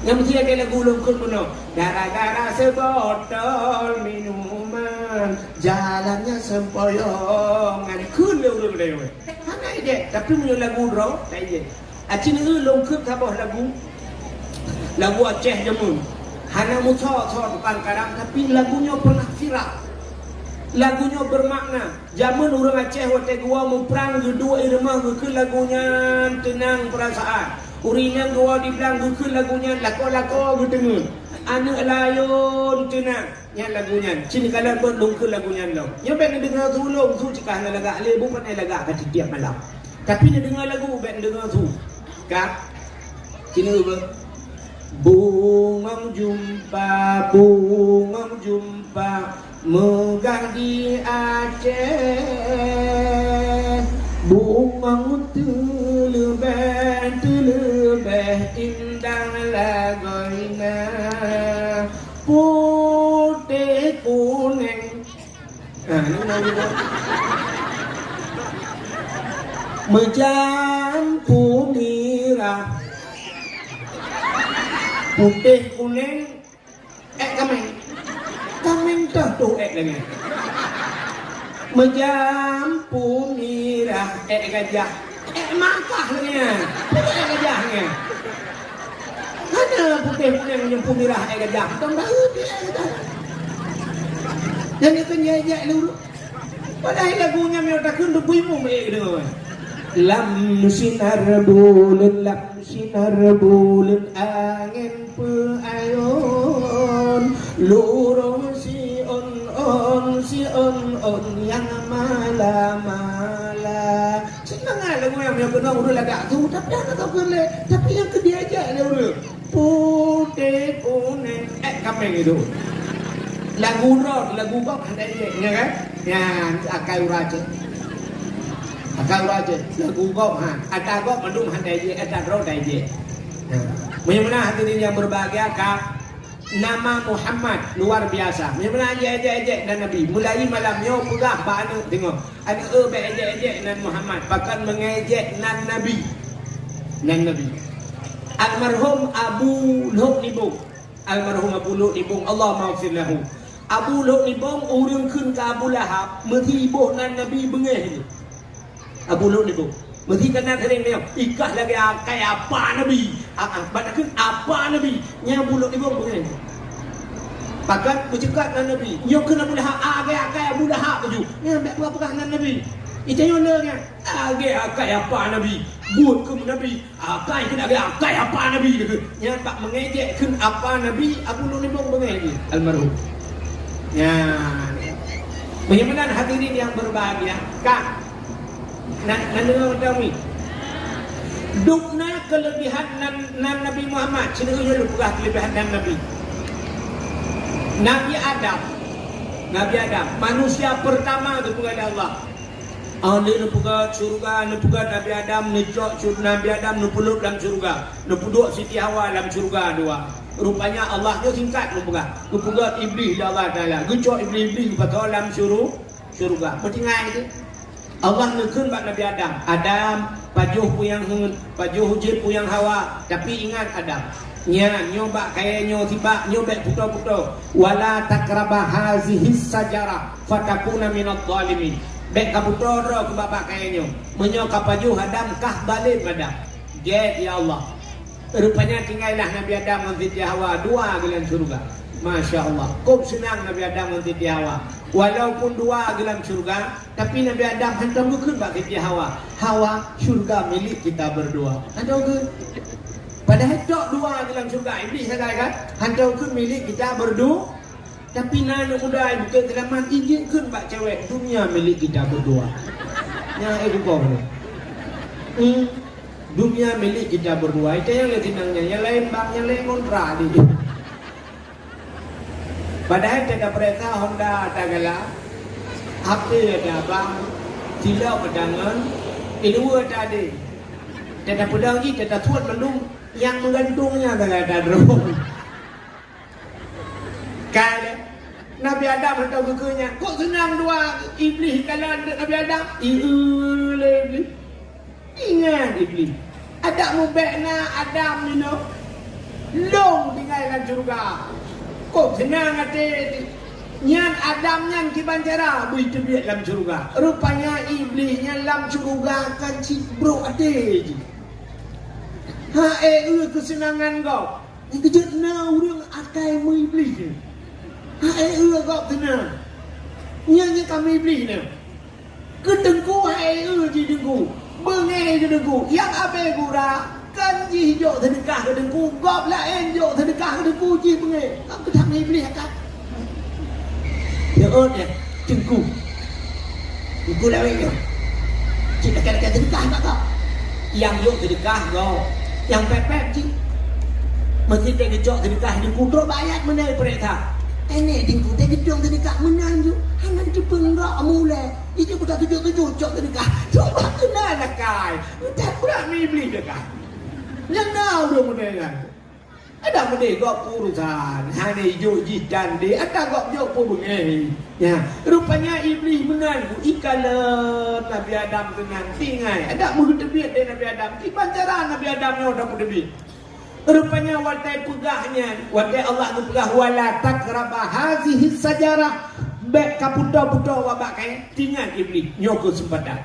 Nyang meusti lagèe lagu lôn kheun bunoe, gara-gara seubotol minuman, jalannya sempoyongan. Kheun lé ureueng laén. Hana ijak, tapi meunyoe lagu droe, ka ijak. Aci neu lôn kheun saboh lagu. Lagu Aceh jameun. Hana meusoe-soe tukang karam, tapi lagu nyoe pernah viral. Lagu nyoe bermakna. Jameun ureueng Aceh watèe geuwoe muprang, geuduek i rumoh geukheun lagu nyan, teunang peurasaan. Ureueng inong geuwoe di blang geukheun lagu nyan, lakoe-lakoe geuteungeut. Aneuk layôn teunang. Nyan lagu nyan. Ci neukalon beuet lôn kheun lagu nyan lom. Nyoe bèk neudeungoe su lôn, su cit ka hana lagak lé, bukon ai lagak ka tiep-tiep malam. Tapi neudeungoe lagu, bèk neudeungoe su. Ka? Ci neu beuet. Bungong jumpa, bungong jumpa, meugah di Aceh. Bungong teuleubèh, teuleubèh indah lagoina. Putéh kunéng. Ha, ni na juga. Meujampu mirah. Putéh kunéng, èk kaméng. Kaméng toh toh èk lagèe. Meujampu mirah èk gajah. Èk makah lagèe nyan. Peue èk gajah nyan? Hana putéh kunéng jampu mirah èk gajah. Dong tahu pih èk gajah. Nyan keuh jai-jai lé ureueng. Padahai lagu nyan meunyoe takheun teupeu imeum èk deungoe. Lam sinar buleuen, lam sinar buleuen angén peuayon, lurông siôn-ôn, siôn-ôn nyang mala-mala. Seumangat lagu nyan, meunyoe keunong ureueng lagak su, tapi hana tau kheun lé, tapi nyang keu diajak lé ureueng. Putéh kunéng, èk kaméng itu. Lagu droe, lagu gob hana ijak, ya kan? Nyan, akai ureueng Aceh. Akai ureueng Aceh, lagu gob, ha. Ata gob mandum hana ijak, ata droe hana ijak. Ha. Meunyoe meunan hadirin yang berbahagia, ka nama Muhammad luar biasa. Meunyoe meunan ejek-ejek nan Nabi, mulai malam nyoe peugah bak aneuk deungoe. Aneuk, eu, bèk ejek-ejek nan Muhammad, pakon meungejek nan Nabi. Nan Nabi. Almarhum Abu Lhok Nibong. Almarhum Abu Lhok Nibong, Allahumma ghfir lahu. Abu Lhok Nibong ureueng kheun keu Abu Lahab, meusiboh nan Nabi beungéh lé. Abu Lhok Nibong. Meusi kana sering nyoe, ikah lagèe akai apa Nabi. Ah, ah, ban kheun apa Nabi. Nyan Abu Lhok Nibong beungéh. Pakon meuceukat nan Nabi. Nyoe kheun Abu Lahab, ah, lagèe akai Abu Lahab laju. Nyan bèk peugah-peugah nan Nabi. Itanyoe le nyan. Lagèe akai apa Nabi. Buet keu Nabi. Akai kheun lagèe akai apa Nabi kheun. Nyan bak meungejek kheun apa Nabi, Abu Lhok Nibong beungéh lé almarhum. Nyan. Meunyoe meunan hadirin yang berbahagia, ka Nan, nan deungoe mantong mi. Dum na keulebihan nan, nan Nabi Muhammad, sineuk nyoe lôn peugah keulebihan nan Nabi. Nabi Adam, Nabi Adam, manusia pertama geupeugah lé Allah. Ah, lé neupeugah syeuruga, neupeugah Nabi Adam, neucok syeu-, Nabi Adam neupeulheueh lam syeuruga, neupeuduek Siti Hawa lam syeuruga dua. Rupanya Allah nyoe singkat neupeugah, geupeugah Iblih lé Allah Taala, geucok Iblih, Iblih geupasoe lam syuru-, syeuruga. Peutinggai tu. Allah neukheun bak Nabi Adam, "Adam, pajoh peue nyang heuet, pajoh jeuet peue nyang hawa, tapi ingat Adam, nyan nyoe bak kayèe nyoe sibak nyoe bèk putôh-putôh. Wala taqraba hazihis sajarah fatakuna minadh dhalimin." Bèk kaputôh droe keu bak-bak kayèe nyoe. Meunyoe kapajoh Adam, kah balém Adam. Gèt, ya Allah. Rupanya tinggai lah Nabi Adam ngon Siti Hawa dua geuh lam syeuruga. Masya Allah. Kôb seunang Nabi Adam ngon Siti Hawa. Walaupun dua geuh lam syeuruga, tapi Nabi Adam hantom geukheun bak Siti Hawa, "Hawa, syeuruga milik kita berdua." Hantom geukheun. Padahai tok dua geuh lam syeuruga, Iblih sagai kan? Hantom geukheun milik kita berdua. Tapi na aneuk muda i Bukét Seulamat ijeuet kheun bak cewek, "Dunia milik kita berdua." Nyan, eh, bukon. Hmm. Dunia milik kita berdua. Itu nyang lé sinang nyan. Nyang laén bank, nyang laén kontrak di. Padahai teuka peuriksa Honda ata galak, H P ata bank, tilok ata ngon, ileue ata adé. Teuka peudong jih, teuka suet mandum nyang meugantung nyan ata galak ata droe. Ka lé. Nabi Adam hantom geukheun nyan. Kok seunang dua Iblih kalon Nabi Adam? Ieu lé Iblih. Ingat Iblih. Adak mubèk na Adam nyoe. Lôn tinggai lam syeuruga. Kok seunang até nyan Adam nyan kiban cara beuteubiet lam syeuruga. Rupanya Iblih nyan lam syeuruga kan cit brok até jih. Ha, eh, eu keuseunangan gob. Nyang keujeuet na ureuëng akai meuiblih nyan. Ha, eh, eu gob teunang. Nyan nyang ka meuiblih nyan. Keu teungku hai eu jih teungku, beungéh keu teungku. Nyang abée gura, kan jih jok seudeukah keu teungku, gob laén jok seudeukah keu teungku jih beungéh. Kan keu that Iblih akai. Nyoe nyan, teungku. Teungku lawét nyoe. Cit lakée-lakée seudeukah bak gob. Nyang jok seudeukah gob. Nyang pép-pép jih. Meuseuti geucok seudeukah teungku trok bak ayat meunan peuriksa. Eneh teungku, teugeutong seudeukah meunan ju. Hana teupeue gob mulai. Ijak buta tujoh-tujoh cok seudeukah. Cuba keunan akai. Utak brat Iblih deukah. Nyang na ureuëng model nyan. Ada meudeh gob urusan. Hana ijok jih dan deh. Ada gob jok pun beungéh. Ya, rupanya Iblih meunan ku ikalon Nabi Adam keunan. Tinggai. Ada meugeuteubiet deh Nabi Adam. Kiban cara Nabi Adam nyoe dapeuteubiet. Rupanya watée peugah nyan, watée Allah geupeugah, "Wala taqraba hazihi syajarah," bék kaputôh-putôh wabak kayée, tingat Iblih, nyoe keuseumpatan.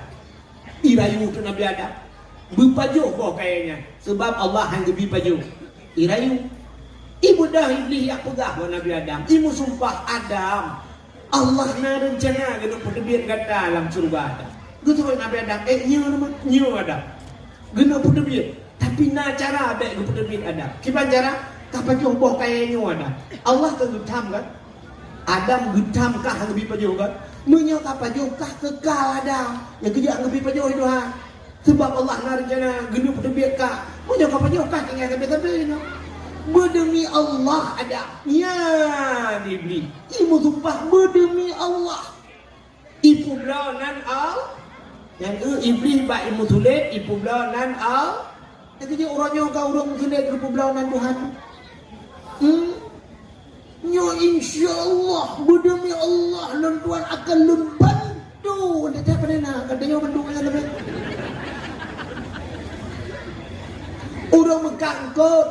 Irayu teuh Nabi Adam, beupajoh boh kayée nyan, seubab Allah han geubi pajoh. Irayu. Ibeudôh Iblih jak peugah bak Nabi Adam, imeusumpah, "Adam, Allah na reuncana keuneuk peuteubiet gata lam syeuruga." Geutuwék Nabi Adam, "Eh, nyoe, nyoe Adam. Geuneuk peuteubiet, tapi na cara bék geupeuteubiet Adam." "Kiban cara?" "Kapajoh boh kayée nyoe Adam." Allah ka geutham kan? Adam geutham kah geubi pajoh kan? Meunyoe kapajoh kah keukal Adam, nyang keujak geubi pajoh Tuhan. Seubab Allah na reuncana geuneuk peuteubiet kah. Meunyoe kapajoh kah tinggai sabe-sabe nyoe. Beudeumi Allah Adam. Nyan Iblih. Imeusumpah beudeumi Allah. Ipeubloe nan Al-, nyan, eh, Iblih bak imeusulet, ipeubloe nan Al-, jadi uroe nyoe ka ureuëng meusulet geupeubloe nan Tuhan. Hmm? Nyoe insya Allah, beudeumi Allah, lôn Tuhan akan lôn bantu. Anda cak pada na, kata nyoe bantu kalian lebih. Ureuëng meukat eungkot.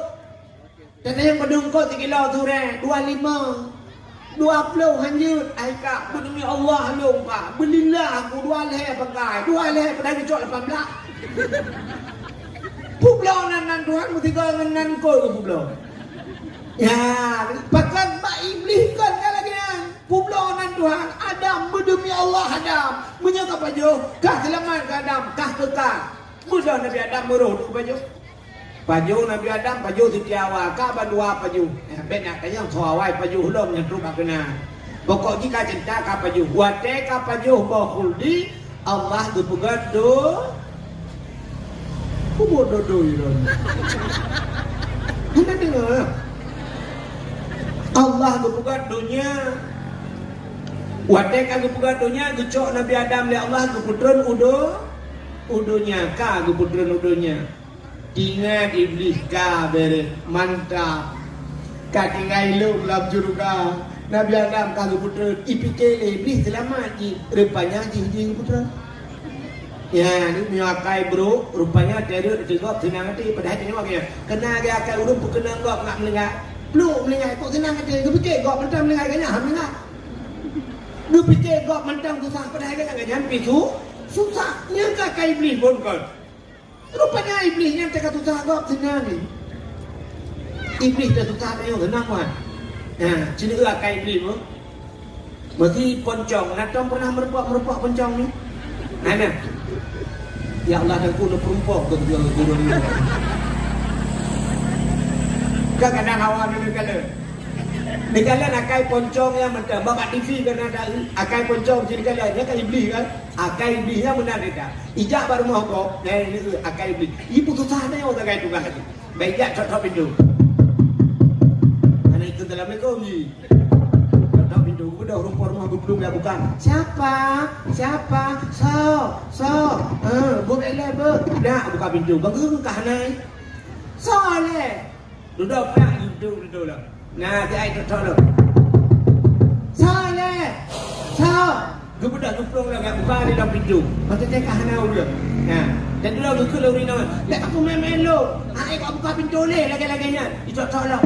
Teuntang padum kot sikilo surée, dua lima, dua ploh hanjeuet, ai kak, beudeumi Allah lôn, Pak, beulillah aku dua lhée pakai, dua lhée padahai geucok lapan blah. Peubloe nan, nan Tuhan meusigoe ngon nan kot geupeubloe. Ya, pakat bak Iblih kon ka lagée nyan. Peubloe nan Tuhan, Adam, beudeumi Allah Adam, meunyoe kapajoh, kah seulamat keu Adam, kah keu kah. Beudôh Nabi Adam meurôh duek pajoh. Pajoh Nabi Adam, pajoh Siti Hawa, ka bandua pajoh. Eh, bék nak tanyong soe awai pajoh lom nyang trok bak keunan. Pokok jih ka cinta ka pajoh. Watée ka pajoh boh khuldi, Allah geupeugét do-, kubu dodo ilon. Hana deungoe. Allah geupeugét donya. Watée ka geupeugét donya, geucok Nabi Adam lé Allah geupeutreun u do-, u donya, ka geupeutreun u donya. Ingat Iblih ka beret, mantap. Ka tinggai lom lam syeuruga. Nabi Adam ka geupeutreun, ipike lé Iblih seulamat jih, rupanya jih jih geupeutreun. Ya, nyoe akai brok, rupanya terut teugob seunang até, padahai tanyoe gaya. Keunan gaya akai ureuëng peukeunong gob ngat meuninggai. Pluk meuninggai, kok seunang até, geupike gob mantong meuninggai, gaya han meuninggai. Geupike gob mantong susah, padahai gaya nyan pih su-, susah. Nyan ka akai Iblih phon kon. Rupanya Iblih nyan teuka susah gob seunang ni. Iblih teuka susah tanyoe seunang wan. Nah, sini akai Iblih pun. Meusi poncong, na tom pernah meureumpok-meureumpok poncong ni? Hana. Ya Allah, dan kuno perumpok ke gurun ni. Kadang-kadang hawa ni kala. Ni kala akai poncong nyang mantong. Bak T V kan ada akai poncong sini kala. Nya kan Iblih kan? Akai Iblih nyang meunan dia. Ijak bak rumoh gob, nyan, nyan, akai Iblih. Ibu susah nyoe sagai tugaih. Bèk ijak thok-thok pintoe. Hana ikheun assalamualaikum jih. Thok-thok pintoe, geubeudôh rumpok rumoh geuplueng jak buka. "Siapa? Siapa? Soe? Soe?" "Eh, beuet ilèe beuet." Dak buka pintoe, bang geuh ka hana. "Soe lé?" Dudoe prak, dudoe, dudoe lom. Nah, di ai thok-thok lom. "Soe lé? Soe?" Geubeudôh geuplueng lom, jak buka di dalam pintoe. Masa teuka hana ureueng. Nyan. Dan dulu geukheun lé ureueng inong, "Bèk kapeumèe-mèe lôn. Hai, bak buka pintoe lé lagèe-lagèe nyan." Icok-cok lom.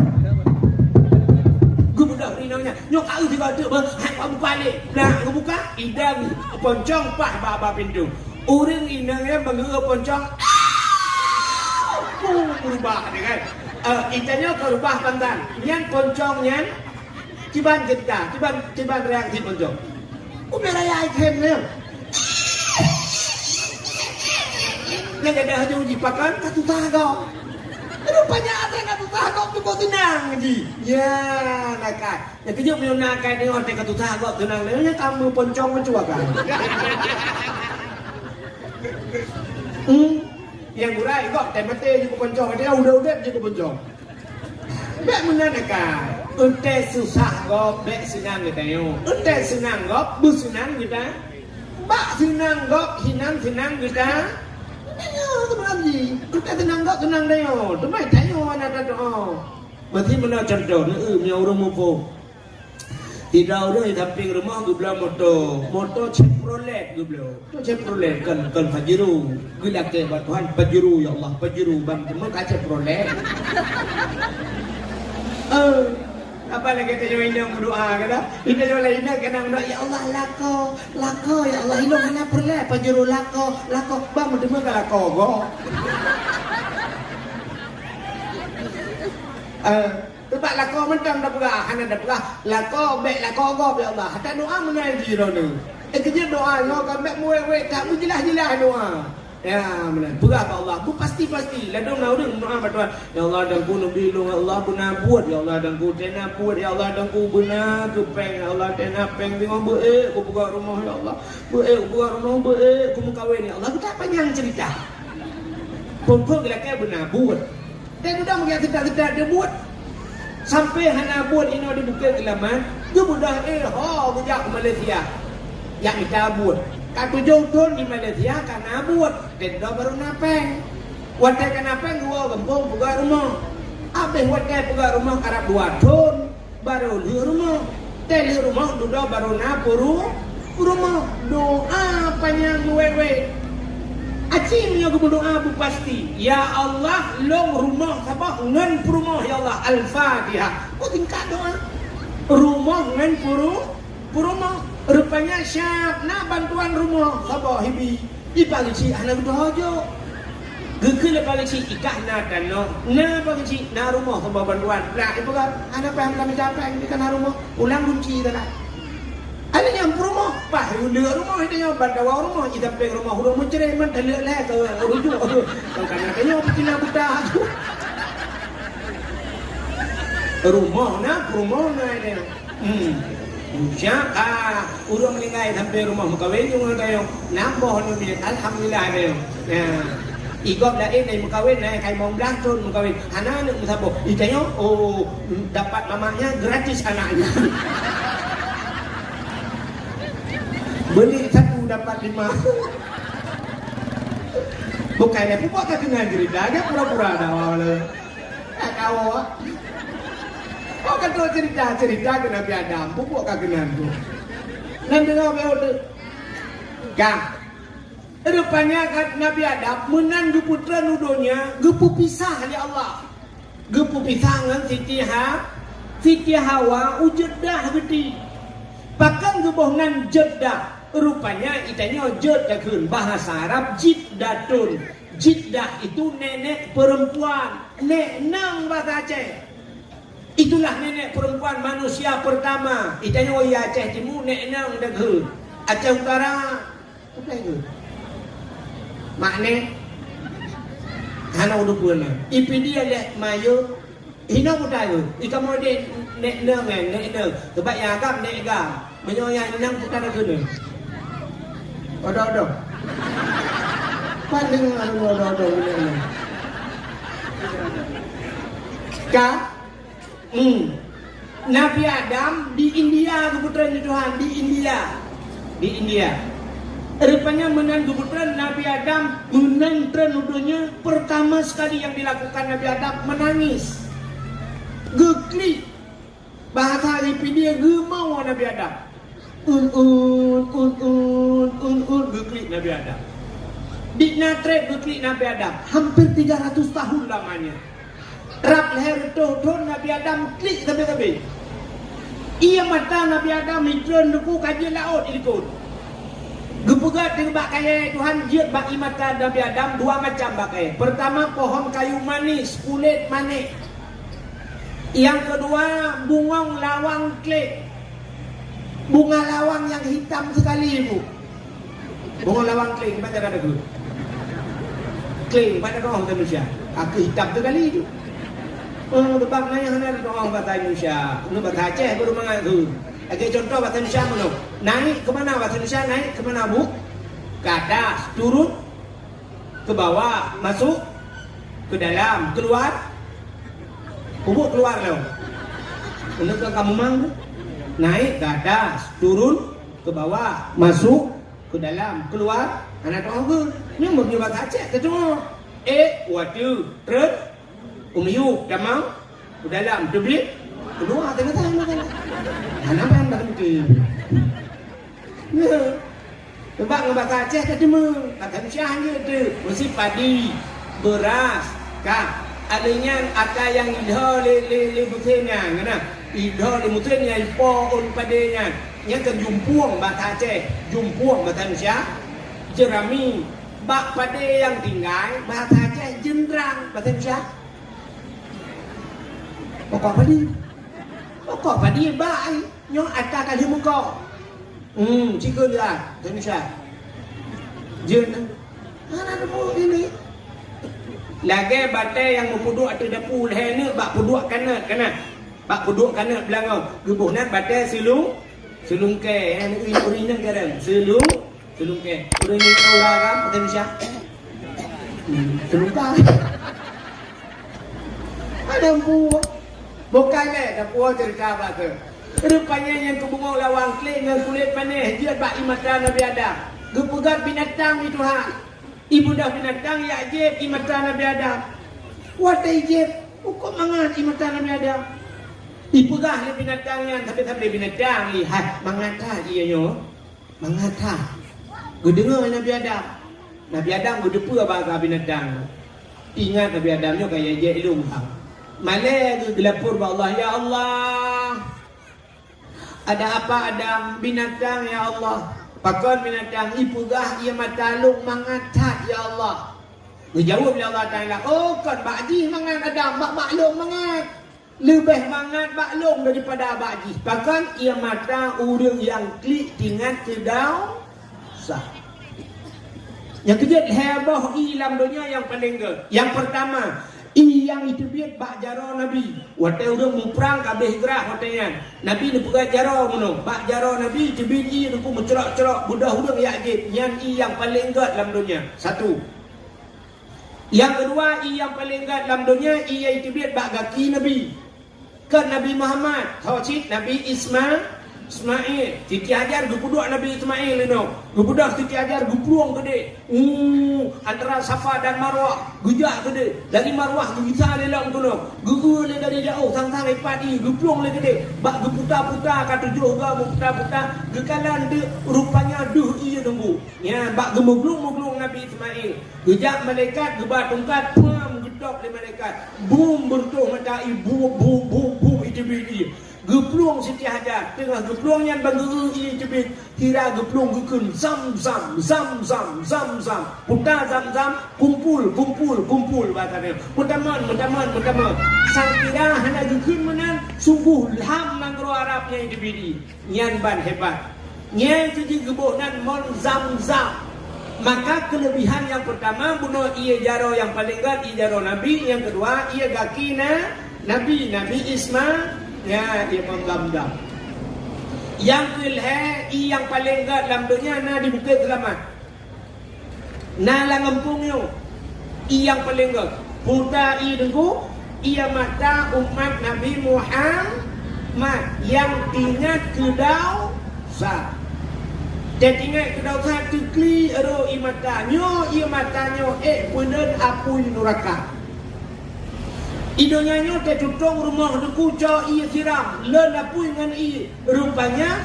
Geubeudôh ureueng inong nyan. Nyoe ka eu sigoe teuk beuh, hai, bak buka lé. Nah, geubuka, idang poncong paih bak, bak pintoe. Ureueng inong nyan meungeue poncong, "Au!" Puh, beurubah dia kan. Eh, itanyoe ka reubah pantan. Nyan poncong nyan, kiban ceurita, kiban, kiban reaksi poncong. Ubé raya item nyan. Nyan jadi haju jipakan ka susah gob. Rupanya atra ka susah gob tu kok seunang ji. Ya, nakal. Nyan keujeuet meunyoe nakal nyoe atra ka susah gob seunang nyoe, nyan ka meuponcong meucue kan. Hmm. Nyang gura gob teumaté jeuet keu poncong, atra udép-udép jeuet keu poncong. Bèk meunan aka. Eunteuk susah gob bèk seunang geutanyoe. Eunteuk seunang gob beuseunang geuta. Bak seunang gob hinan seunang geuta. Tanyoe seubeunang jih. Eunteuk seunang gob seunang tanyoe. Teuma tanyoe hana tadoa. Meusi meunan contoh, neu-eu meunyoe ureueng muphom. Sidroe ureueng di sampéng rumoh geubloe moto. Moto Chevrolet geubloe. Moto Chevrolet kon, kon Pajero. Geulakèe bak Tuhan, Pajero, ya Allah, Pajero, ban teuma ka Chevrolet. Eh, apa lagèe tanyoe inong meudoa, kan? Tanyoe lagèe inong keunan meudoa, "Ya Allah, lakoe, lakoe, ya Allah, ilôn hana peureulèe Pajero, lakoe, lakoe." Ban meuteumé ka lakoe gob. Eh, Teuma lakoe mantong tapeugah, hana tapeugah, "Lakoe, bèk lakoe gob, ya Allah." Hana doa meunan jih droeneuh. Eh, keujeuet doa nyoe ka bèk meuwèt-wèt, ka beujeulaih-jeulaih doa. Ya, meunan. Peugah bak Allah, beupasti-pasti. Ladôm na ureueng doa bak Tuhan, "Ya Allah, Teungku neubi lôn, ya Allah, beuna buet, ya Allah, Teungku tena buet, ya Allah, Teungku beuna keu pèng, ya Allah, tena pèng, teungoh beu-ék kupeugah rumoh, ya Allah, beu-ék kupeugah rumoh, beu-ék kumeukawen, ya Allah." Geutak panyang ceurita. Phôn-phôn geulakèe beuna buet. Dan udah meugiat seudat-seudat dia buet. Sampai hana buet inoe di Bukét Keulaman, geubeudôh, eh, ho geujak u Malaysia. Jak mita buet. Ka tujoh thôn di Malaysia ka na buet, dan dua baru na pèng. Watèe ka na pèng, geuwoe gampông peugah rumoh. Abéh watèe peugah rumoh karab dua thôn. Barô lheueh rumoh. Teuh lheueh rumoh dudoe barô na peuru-, peurumoh. Doa panyang meuwèt-wèt. Aci meunyoe geumeudoa beupasti, "Ya Allah, lôn rumoh saboh ngon peurumoh, ya Allah." Al-Fatihah. Oh, tingkat doa. Rumoh ngon peuru-, peurumoh. Rupanya siap na bantuan rumoh saboh hibi. Di Pareuen Chik hana geutuho jok. Geukheun lé Pareuen Chik, "Ikah na tanoh, na Pareuen Chik, na rumoh saboh bantuan." Lah, ipeugah, "Hana payah mita-mita pèng, di ka na rumoh, pulang gunci teulat." Aneuk nyan peurumoh, paih ulèe rumoh, itu nyoe ban dawa rumoh, di sampéng rumoh ureueng meucré, man taleuek lé keu rujuk. Kon ka na tanyoe peucina buta tu. Rumoh na, peurumoh na, itu nyoe. Hmm. Siap, ah, ureueng meuninggai sampoe rumoh meukawen, ureueng tayong. Nam boh nyoe miet, alhamdulillah tayong. Ya. Igob laén ai meukawen, ai kai limong blaih thon meukawen. Hana aneuk meusaboh. Itanyong, oh, dapat mamaknya gratis anaknya. Beli satu dapat lima. Bukan ya, pupuk ka keunan cerita, dia pura-pura dah awal. Ka kawa. Oh, ka troh cerita-cerita keu Nabi Adam, pupuk ka keunan tu. Nan deungoe beu tu. Ka. Rupanya ka Nabi Adam meunan geupeutreun u donya, geupeupisah lé Allah. Geupeupisah ngon Siti Ha-, Siti Hawa u Jeddah geuti. Pakon geuboh nan Jeddah? Rupanya itanyoe jeuet takheun bahasa Arab jiddatun. Jiddah itu nenek perempuan, nek nang bahasa Aceh. Itulah nenek perempuan manusia pertama. Itanyoe di Aceh Timu nek nang deuh. Aceh Utara, apa itu? Mak nek. Hana udah pun. Ipidi leh mayo. Hinoe puta tu, ikamoe deh nek nang, eh, nek nang. Sebab nyang agam nek agam. Meunyoe nyang nang puta dah keuneuk. Odoh-odoh. Paléng anu odoh-odoh nek nang. Ka? Hmm. Nabi Adam di India geupeutreun di Tuhan, di India. Di India. Rupanya meunan geupeutreun Nabi Adam, meunan treun u donya, pertama sekali yang dilakukan Nabi Adam menangis. Geuklik. Bahasa Ipidie geumawa Nabi Adam. Un, un, un, un, un, un, geuklik Nabi Adam. Di na treb geuklik Nabi Adam, hampir tiga ratus tahun lamanya. Rab lhèe reutôh thon Nabi Adam klik sabe-sabe. Ié mata Nabi Adam hitreun Teungku ka jeuet laôt ilikot. Geupeugah teuk bak kayèe Tuhan jeuet bak ié mata Nabi Adam dua macam bak kayèe. Pertama, pohon kayu manis, kulét manéh. Nyang keudua, bungong lawang kléng. Bunga lawang nyang hitam sekali, Bu. Bungong lawang kléng, baca dah dulu. Kléng, baca doa bahasa Indonesia. Kaki hitam sekali tu. Oh, sebab naya hana ada doa bahasa Indonesia. Ini bahasa Aceh baru mangat tu. Lagi contoh bahasa Indonesia mana? Naik ke mana bahasa Indonesia? Naik ke mana, Bu? Ke atas, turun ke bawah, masuk ke dalam, keluar. Ubuk keluar lo. Untuk ke kamu mang, naik ke atas, turun ke bawah, masuk ke dalam, keluar. Anak tu apa? Ni mungkin bahasa Aceh, tu. Eh, water, trön, umiu, damang, u dalam, teubiet, keluar, tengah-tengah, tengah-tengah. Hana paham dah betul. Ya. Sebab ngon bahasa Aceh ka teuma, bahasa Indonesia hanya tu. Mesti padi, beras, ka. Ada nyan ata nyang idho lé, lé, lé musim nyan, ngena. Idho lé musim nyan ipo ôn padi nyan. Nyan kan jumpuang bahasa Aceh, jumpuang bahasa Indonesia. Jerami, bak padi nyang tinggai, bahasa Aceh jenrang, bahasa Indonesia. Pokok padi. Pokok padi bak ai. Nyoe ata ka lheueh meuko. Hmm, cikheun dah, Indonesia. Jeuet. Hana teupeu ini. Lagèe batèe nyang meupeuduek ateueh dapu lhèe neuk bak peuduek kanot, kana. Bak peuduek kanot beulangong. Geuboh nan batèe seulung, seulungkèe, eh, ureueng, ureueng inong jarang. Seulung, seulungkèe. Ureueng inong ureueng Arab, bahasa Indonesia. Hmm, seulungkèe. Ada empu. Bukan lé, dah puas cerita bak tu. Rupanya nyang keu bungong lawang kléng ngon kulét manéh jeuet bak ié mata Nabi Adam. Geupeugah binatang di Tuhan. Ibeudôh binatang jak jieb ié mata Nabi Adam. Watèe jieb, cukôp mangat ié mata Nabi Adam. Ipeugah lé binatang nyan, sabe-sabe binatang, "Hai, mangat that ié nyoe." Mangat that. Geudeungoe Nabi Adam. Nabi Adam geuteupeue bahasa binatang. Ingat Nabi Adam nyoe ka jijak ilong bang. Malèe geuh geulapor bak Allah, "Ya Allah, ada apa Adam? Binatang, ya Allah." "Pakon binatang?" "Ipeugah ié mata lôn mangat that, ya Allah." Geujaweueb lé Allah Taala, "Oh, kon bak jih mangat Adam, bak, bak lôn mangat." Leubeh mangat bak lôn daripada bak jih. Pakon? Ié mata ureueng nyang klik teuingat keu desya. Nyang keujeuet lhèe boh ié lam donya nyang paleng gèt. Nyang peurtama, ié nyang jiteubiet bak jaroe Nabi. Watèe ureueng muprang ka abéh grah watèe nyan. Nabi neupeugah jaroe meunoe. Bak jaroe Nabi teubiet ié Teungku meucrok-crok beudôh ureueng jak jieb. Nyan ié nyang paleng gèt lam donya. Satu. Nyang keudua, ié nyang paleng gèt lam donya, ié nyang jiteubiet bak gaki Nabi. Kon Nabi Muhammad, tho cit Nabi Isma-, Ismail. Siti Hajar geupeuduek Nabi Ismail inoe. Geupeuduek Siti Hajar geuplueng keudéh. Uh, antara Safa dan Marwah, geujak keudéh. Dari Marwah geugisa lé lom keunoe. Geu-eu lé dari jiôh, sang-sang ipat ié, geuplueng lé keudéh. Bak geuputa-puta ka tujoh goe meuputa-puta, geukalon teuk rupanya deuh ié Teungku. Nyan bak geumeuglung-meuglung Nabi Ismail. Geujak malaikat geuba tungkat, pam, geutôb lé malaikat. Bum, beureutoh mata ié, bum, bum, bum, bum, iteubiet ié. Geuplueng Siti Hajar, teungoh geuplueng nyan ban geu-eu ié teubiet, sira geuplueng geukheun, "Zam, zam, zam, zam, zam, zam." Puta zam-zam, kumpul, kumpul, kumpul, bahasa nyan. Meutamon, meutamon, meutamon. Sang sira hana geukheun meunan, sunggoh lam nanggroe Arab nyan iteubiet ié. Nyan ban hebat. Nyan keuh jeuet geuboh nan mon Zam-Zam. Maka keuleubihan nyang peurtama bunoe ié jaroe nyang paleng gèt, ié jaroe Nabi, nyang keudua ié gaki na-, Nabi, Nabi Isma-, nyan ié mon Zam-Zam. Nyang keulhèe ié nyang paleng gèt lam donya na di Bukét Seulamat. Na lam gampông nyoe, ié nyang paleng gèt. Puta ié Teungku, ié mata umat Nabi Muhammad nyang teuingat keu desya. Teuingat keu desya teuklik rot ié mata. Nyoe ié mata nyoe ék peuleuen apui nuraka. Di donya nyoe teututông rumoh Teungku, cok ié siram, leuen apui ngon ié. Rupanya,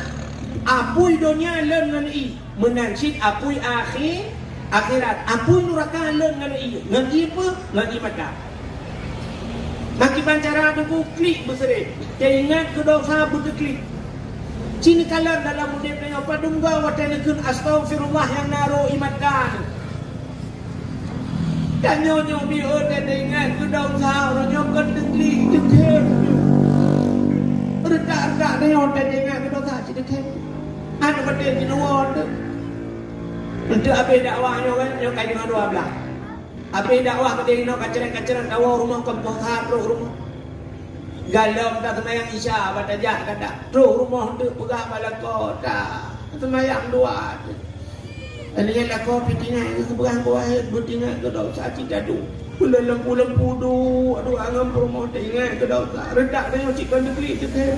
apui donya leuen ngon ié. Meunan cit apui akhi-, Akhirat, apui nuraka lôn ngon ié. Ngon ié peue? Ngon ié mata. Makiban cara Teungku klik beuseuréh. Teuingat keu dosa beuteuklik. Ci neukalon dalam udeb tanyoe padum goe watée neukheun astaghfirullah nyang na rô ié mata. Tanyoe nyoe beuet teuingat keu dosa, uroe nyoe kon teuklik, teukhem. Reutak-reutak tanyoe teuingat keu dosa, ci teukhem. Aneuk batée jinoe teuh. Eunteuk habéh dakwah nyoe kan, nyoe ka jinoe dua blaih. Habéh dakwah keudeh nyoe kacrek-kacrek tawoe rumoh keu puasa trok rumoh. Galom taseumayang Isya bak tajak kata. Trok rumoh eunteuk peugah bak lakoe ta. Seumayang dua. Alèh nyan lakoe pih tinggai keu seubeurang buah, beutinggai keu dosa cit dadu. Ulôn lempu-lempu duek, duek angon peurumoh teuingat keu dosa. Reutak tanyoe cit kon teuklik teukhem.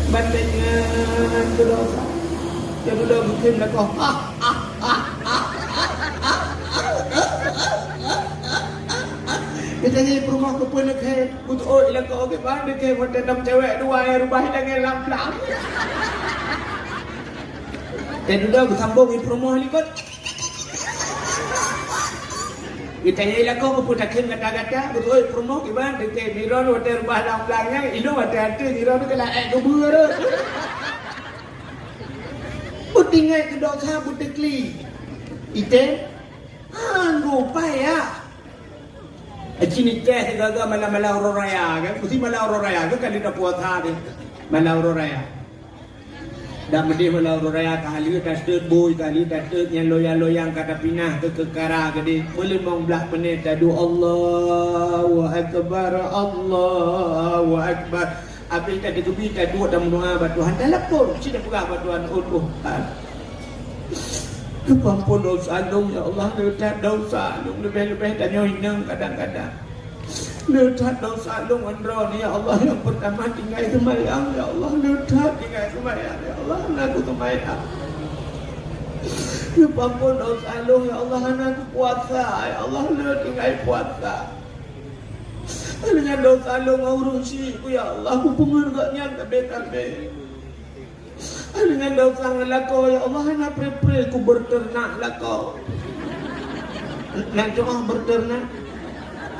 Ban teuingat keu dosa. Nyang ulôn bukon lakoe. Geutanyoe peurumoh keupeue neukhem. Beutôi lakoe geuban neukhem watèe tom cewek dua nyang rubah idangan lam blang. Dan dudoe geusambong ngon peurumoh likot. Geutanyai lakoe keupeue takheun gata-gata, beutôi peurumoh kiban teuntèe Miron watèe rubah lam blang nyan, ilôn watèe até Miron keu laén keubeue rot. Beutinggai keu dosa beuteukli. Item, han rupai ya. Aci niceh sigaga malam-malam uroe raya kan, meusti malam uroe raya kan, kali dah puasa deh. Malam uroe raya. Dak meudeh malam uroe raya ka lheueh taseut bui, ka lheueh taseut nyang loyang-loyang ka tapinah keu keukara geude. Meulimong blaih menit tadu Allahu Akbar, Allahu Akbar. Abéh tateukeubie taduek tameudoa bak Tuhan, talapor cit tapeugah bak Tuhan, "Oh Tuhan, geupeuampon dosa lôn ya Allah, le that dosa lôn leubeh-leubeh tanyoe inong kadang-kadang." Le that dosa lôn ngon droeneuh, ya Allah, nyang peurtama tinggai seumayang, ya Allah, le that tinggai seumayang, ya Allah, hana kuseumayang. Geupeuampon dosa lôn, ya Allah, hana kupuasa, ya Allah, le tinggai puasa. Deungon dosa lôn ngon ureueng syik ku, ya Allah, kupeungeut gobnyan sabe-sabe. Deungon dosa ngon lakoe, ya Allah, hana pre-pre ku beuteunak lakoe. Nan cuma beuteunak.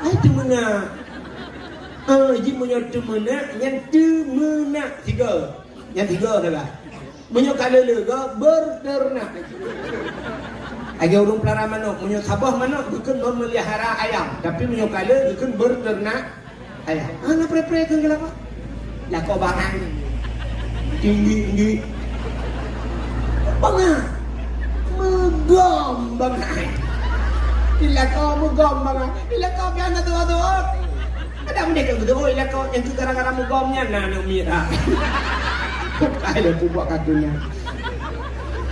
Hai teumeunak. Ah, ji meunyoe teumeunak, nyan teumeunak tiga. Nyan tiga salah. Meunyoe ka lé-lé, beuteunak. Lagèe ureueng peulara manok, meunyoe saboh manok, geukheun memelihara ayam. Tapi meunyoe ka lé, geukheun beuteunak. Ayah, hana pre-pre keu lakoe. Lakoe bangai. Tinggi-tinggi. Bangai. Meugom bangai. Di lakoe meugom bangai. Di lakoe pian na tuha-tuha. Ada mendek keu tuha lakoe nyang keu gara-gara meugom nyan na aneuk miet ha. Bukai lé peubuet katu nyan.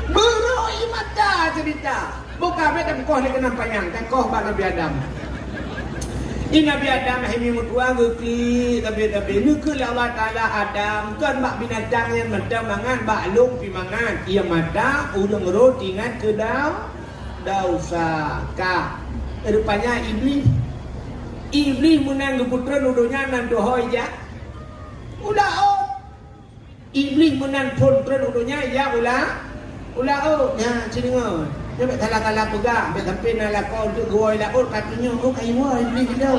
Beuroi mata cerita. Buka bèk takoh lé keunong panyang, takoh bak Nabi Adam. Di Nabi Adam hai meutuah geuklik tabi-tabi. Neukheun lé Allah Taala Adam, kon bak binatang nyang mantong mangat, bak lôn pih mangat. Ié mata, ureueng rot ingat keu dau-, dosa. Ka. Rupanya Iblih. Iblih meunan geupeutreun u donya nan tuha ijak. Ulah ôn. Iblih meunan phôn treun u donya, ya ula-, ula ôn. Nyan, ci deungö. Nyan bèk salah-salah peugah, bèk sampoe na lakoe untuk geuwoe laôt, ka tunyok, oh, ka iwoe Iblih tu.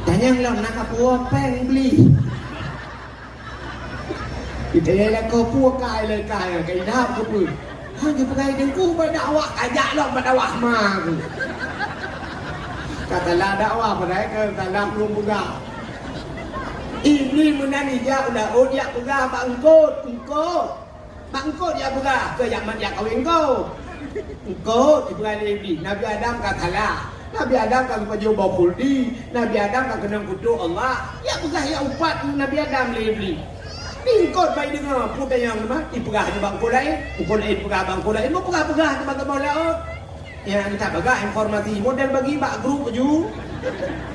Tanyong lom, na ka puwoe péng Iblih. Kita ya lakoe puwoe kai lé kai, ka idap keupeue. Hana geupeugah teungku bak dakwah, kajak lom bak dakwah ma ku. Ka salah dakwah, padahai ka salah lôn peugah. Iblih meunan ijak u laôt, jak peugah bak eungkôt, eungkôt. Bak eungkôt jak peugah, keu jak mat jak kawén ko. Eungkôt jipeugah lé Iblih, Nabi Adam ka salah. Nabi Adam ka geupajoh boh khuldi, Nabi Adam ka keunong kutok Allah. Jak peugah jak upat Nabi Adam lé Iblih. Di eungkôt bai deungö, peue tanyong teuma, jipeugah nibak eungkôt laén, eungkôt laén peugah bak eungkôt laén, meupeugah-peugah teuma saboh laôt. Nyan, tapeugah informasi, model bagi bak grup ju.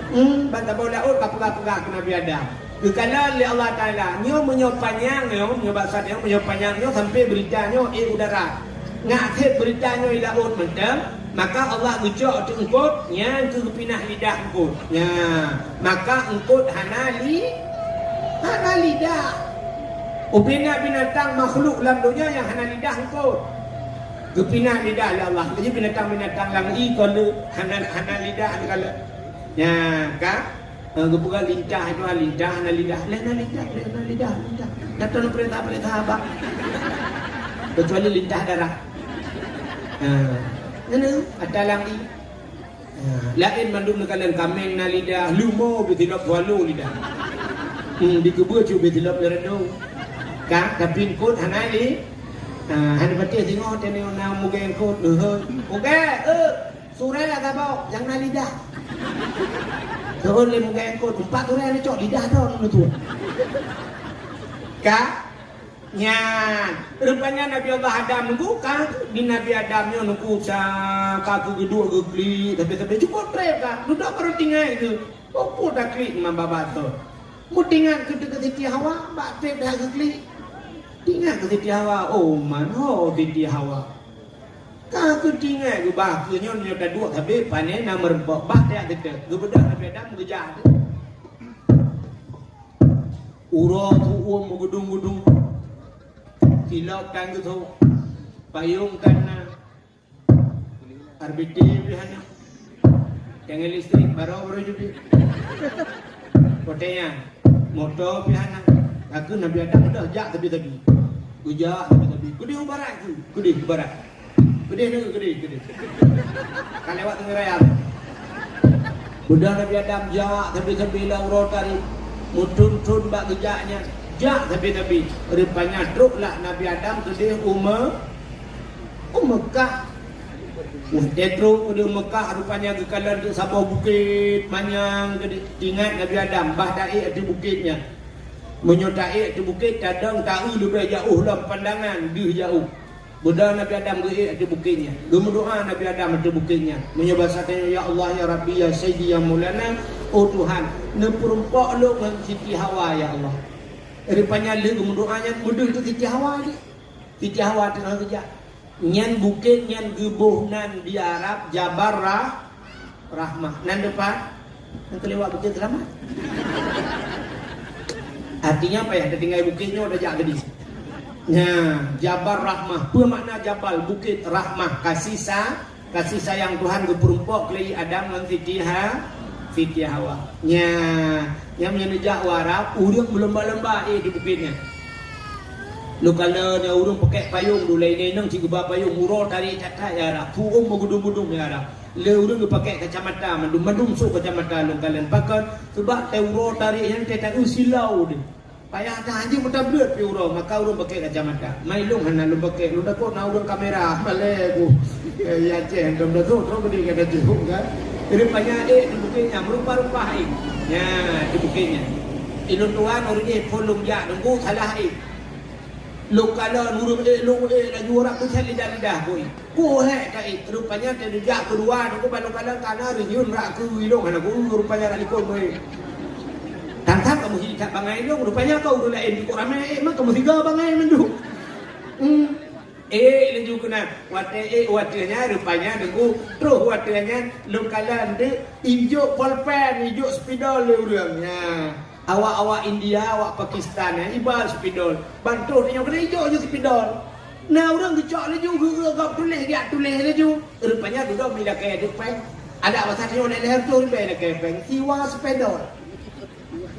Hmm, ban saboh laôt ka peugah-peugah keu Nabi Adam. Geukalon lé Allah Taala, nyoe meunyoe panyang nyoe, meunyoe basa nyoe, meunyoe panyang nyoe sampoe beurita nyoe, eh, u darat. Ngat that beurita nyoe i laôt mantong, maka Allah geucok teuk eungkôt, nyan keuh geupinah lidah eungkôt. Nyan, maka eungkôt hana li-, hana lidah. Ubena binatang makhluk lam donya nyang hana lidah eungkôt. Geupinah lidah lé Allah. Jadi binatang-binatang lam ié kon le hana, hana lidah, hana kalon. Nya, ka? Eh, geupeugah lintah itu, ah, lintah hana lidah. Lé hana lidah, lé hana lidah, lintah. Dak tahu perintah-perintah abang. Kecuali lintah darah. Ha. Ngene, ata lam ié. Ha, laén mandum neukalon, kaméng na lidah, leumo beutilop swallow lidah. Hmm, dikeubeuet cit beutilop leureudong. Ka, tapi eungkôt hana li-, ha, hana patéh singoh teuneuk na mugée eungkôt, neuheun. Mugée, eh, surée saboh nyang na lidah. Seuôn lé mugée eungkôt, empat surée neucok lidah droe neutuek. Ka? Nyan, rupanya Nabi Allah Adam nunggu ka, di Nabi Adam nyoe nunggu sa ka keu geuduek geuklik, tapi-tapi cukup treb ka. Dudoe baru tinggai keu, oh, peue taklik ngon babah tu. Meutingat keu, keu Siti Hawa, bak treb dah geuklik. Tingat keu Siti Hawa, oh, man ho Siti Hawa. Ka keu tinggai geubah keu nyoe, nyoe taduek sabe pane na meureumpok bah dak teutek. Geubeudôh Nabi Adam geujak teuh. Uroe tu'uem meugudong-gudong. Silop tan geuthok. Payong tan na. R B T pih hana. Tangai listrik baroe-baroe jeuet. Watée nyan, moto pih hana. Ka keuh Nabi Adam deuh jak sabe-sabe. Geujak sabe-sabe. Keudeh u barat keuh. Keudeh u barat. Keudeh nyoe, keudeh, keudeh. Ka lewat teungoh raya. Beudôh Nabi Adam jak sabe-sabe lam uroe tari, meuthon-thon bak geujak nyan, jak sabe-sabe. Rupanya trok lah Nabi Adam keudeh u Me-, u Meukah. Watée trok keudeh u Meukah, rupanya geukalon teuk saboh bukét manyang keudeh. Ingat Nabi Adam, bah taék ateueh bukét nyan. Meunyoe taék ateueh bukét, tadong taeu leubeh jaoh lom pandangan, deuh jaoh. Beudôh Nabi Adam geuék ateueh bukét nyan. Geumeudoá Nabi Adam ateueh bukét nyan. Meunyoe basa tanyoe, "Ya Allah, ya Rabbi, ya Sayyidi, ya Maulana, oh Tuhan, neupeurumpok lôn ngon Siti Hawa, ya Allah." Rupanya lheueh geumeudoá nyan, beudôh teuk Siti Hawa jih. Siti Hawa teungoh geujak. Nyan bukét nyan geuboh nan di Arab Jabal Rah-, Rahmah. Nan dipat? Nyang keu liwat Bukét Seulamat. Artinya payah tatinggai bukét nyoe tajak keudeh. Nya, Jabal Rahmah. Peue makna Jabal? Bukét Rahmah, kasih sa-, kasih sayang Tuhan geupeurumpok keu lé Adam ngon Siti Ha-, Siti Hawa. Nya, nyang meunyoe neujak u Arab, ureueng meulomba-lomba ék di bukét nyan. Lôn kalon nyan ureueng pakèk payong, dulée inong cit geuba payong, uroe tarék that-that ya Arab. Tu'uem meugudong-gudong ya Arab. Lé ureueng geupakèk kacamata, mandum-mandum sôk kacamata lôn kalon. Pakon? Sabab watèe uroe tarék nyan teuh taeu silau deuh. Payah that hanjeuet meutabeuet pih uroe, maka ureueng pakèk kacamata. Ma ilôn hana lôn pakèk, lôn takot na ureueng kamera, malèe ku. Eh, ya Aceh, hantom dah tu, terus beri kata jihuk kan. Jadi banyak ék di bukét nyan, meurubah-rubah ék. Nya, di bukét nyan. Ilôn tuan ureueng ék phôn lôn jak, nunggu salah ék. Lôn kalon ureueng ék, lôn ék laju, rab peuset lidah-lidah bui. Ku hék ka ék, rupanya teudeujak keudua, nunggu ban lôn kalon kana reunyeun rak keu ilôn hana ku, rupanya rak likot bui. Tang-tang kamoe hi that bangai ilôn, rupanya ka ureueng laén dikot ramé ék, ma kamoe siga bangai mandum. Hmm. Ék laju keunan. Watèe ék watèe nyan, rupanya nunggu troh watèe nyan lôn kalon deuh ijok polpen, ijok spidol lé ureueng. Nya. Awak-awak India, awak Pakistan, eh, iba spidol. Ban troh tanyoe keuneuk ijok ju spidol. Na ureueng geucok laju, geu-, geu-, gop tuléh, geujak tuléh laju. Rupanya dudoe mi lakèe deuh péng. Adak basa tanyoe lhèe-lhèe reutôh ribèe lakèe péng. Siwa spidol.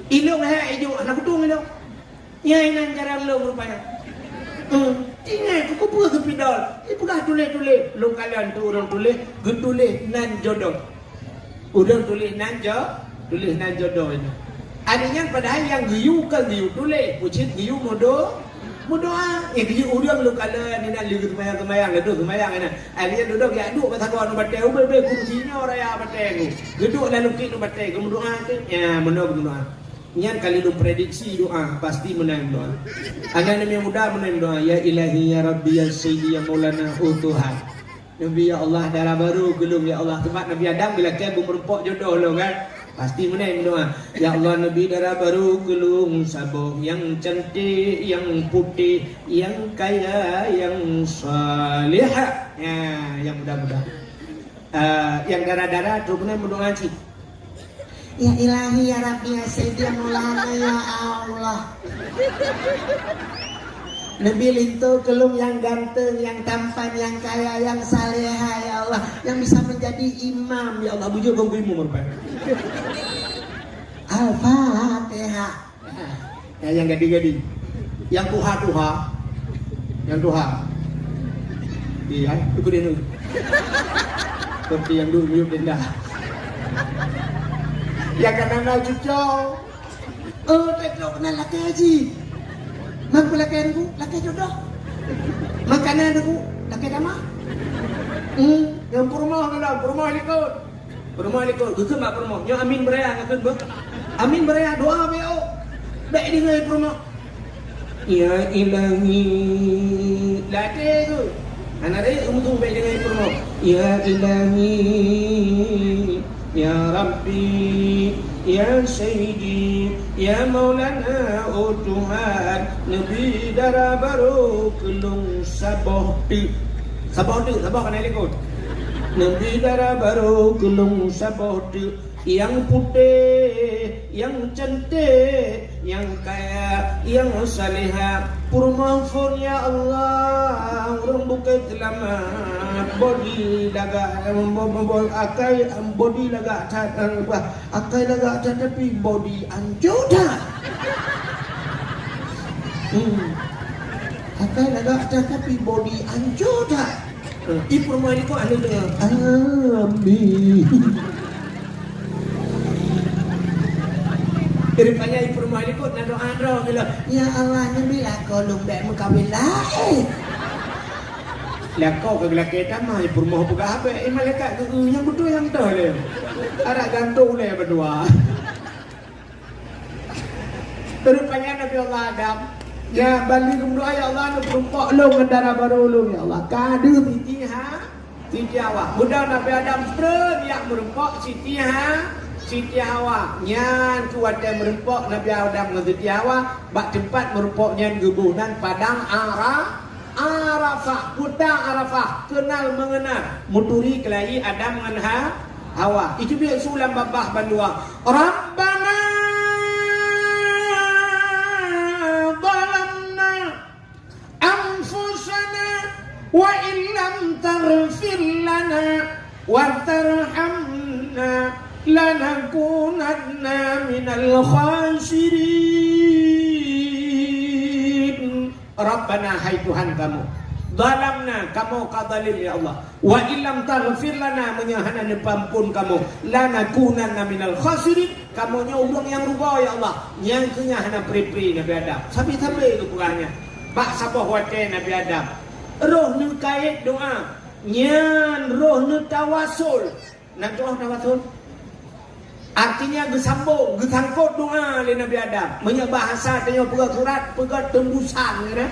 Ilôn hék ijok, hana kutueng ilôn. Nyan inan cara lôn rupanya. Hmm, ingat, keupeue spidol? Ipeugah tuléh-tuléh. Lôn kalon tu ureueng tuléh, geutuléh nan jodoh. Ureueng tuléh nan jo-, tuléh nan jodoh nyan. Ari nyan padahai nyang geuyue kon geuyue tuléh, ucit geuyue meudo-, meudoa. Eh, geuyue ureueng lôn kalon inan lheueh geuseumayang-seumayang, lheueh seumayang inan. Ari nyan dudoe geujak duek bak sagoe aneuk batèe, ubé-bé kursi nyoe raya batèe ku. Geuduek lam lukét aneuk batèe, geumeudoa teuh. Ya, meunoe geumeudoa. Nyan ka lheueh lôn prediksi doa, pasti meunan doa. Aneuk muda meunan doa, "Ya Ilahi, ya Rabbi, ya Sayyidi, ya Maulana, oh Tuhan." Nabi, "Ya Allah, dara barô keu lôn, ya Allah." Sabab Nabi Adam geulakèe beumeureumpok jodoh lôn, kan? Pasti meunan doa. "Ya Allah, Nabi, dara barô keu lôn saboh, nyang cantik, nyang putéh, nyang kaya, nyang salihah." Ya, nyang muda-muda. Ah, nyang dara-dara trok keunan meudoa cit. "Ya Ilahi, ya Rabbi, ya Sayyidi, ya Maulana, ya Allah." Neubi linto keu lôn nyang ganteng, nyang tampan, nyang kaya, nyang salehah, ya Allah, nyang bisa menjadi imam, ya Allah. Bujur Teungku Imum rupanya. Al-Fatihah. Ya, nyang gading-gading. Nyang tuha-tuha. Nyang tuha. Iya, ikut dia dulu. Seperti yang dulu, dulu denda. Ya, kan anda cucok. Oh, tak kena lakée haji. Mampu lakée nunggu, lakée jodoh. Makanan nunggu, lakée dama. Hmm, nyang peurumoh kena, peurumoh likot. Peurumoh likot, geukheun bak peurumoh. Nyoe amin beuraya geukheun beuh. Amin beuraya, doa beu. Bèk deungoe peurumoh. Ya Ilahi, lakée tu. Hana ré, um, tu bèk deungoe peurumoh. Ya Ilahi, ya Rabbi, ya Sayyidi, ya Maulana, oh Tuhan, neubi dara barô keu lôn saboh teuk. Saboh teuk, saboh keunan likot. Neubi dara barô keu lôn saboh teuk. Nyang putéh, nyang cantik, nyang kaya, nyang salehah. Peurumoh phon, ya Allah, ureueng bukon seulamat. Bodi lagak, bo-, bo-, bo-, akai, bodi lagak that, eh, bah, akai lagak that, tapi bodi ancô that. Hmm. Akai lagak that, tapi bodi ancô that. Eh, i peurumoh likot anu deungoe. Amin. Rupanya i peurumoh likot na doa droe geuh lom. Ya Allah, neubi lakoe lôn bèk meukawen laén. Lakoe ka geulakée tamah, i peurumoh peugah bèk, i malaikat geu-, nyang beutôi nyang toh lé. Adak gantung lé bandua. Rupanya Nabi Allah Adam, ya, ban lheueh geumeudoa, "Ya Allah, neupeurumpok lôn ngon dara barô lôn, ya Allah." Ka deuh Siti Ha-, Siti Hawa. Muda Nabi Adam treun jak meurumpok Siti Ha-, Siti Hawa. Nyan keuh watèe meurumpok Nabi Adam ngon Siti Hawa, bak teumpat meurumpok nyan geuboh nan Padang Ara-, Arafah, Padang Arafah, kenal mengenal, meuturi keulayi Adam ngon Ha-, Hawa. Itu biasa ulang babah bandua. Rabbana zalamna anfusana wa illam taghfir lana wa tarhamna lanakunanna minal khasirin. Rabbana, hai Tuhan kamoe, zalamna, kamoe ka zalim, ya Allah. Wa illam taghfir lana, meunyoe hana neupeuamphon kamoe, lanakunanna minal khasirin, kamoe nyoe ureueng nyang rugoe, ya Allah. Nyang keu nyan hana pri-pri Nabi Adam. Sabe-sabe geupeugah nyan. Bak saboh watèe Nabi Adam roh neukayèt doa, nyan roh neutawasul. Na teu'oh tawasul? Artinya geusambong, geusangkot doa lé Nabi Adam. Meunyoe bahasa tanyoe peugah surat, peugah tembusan, ya.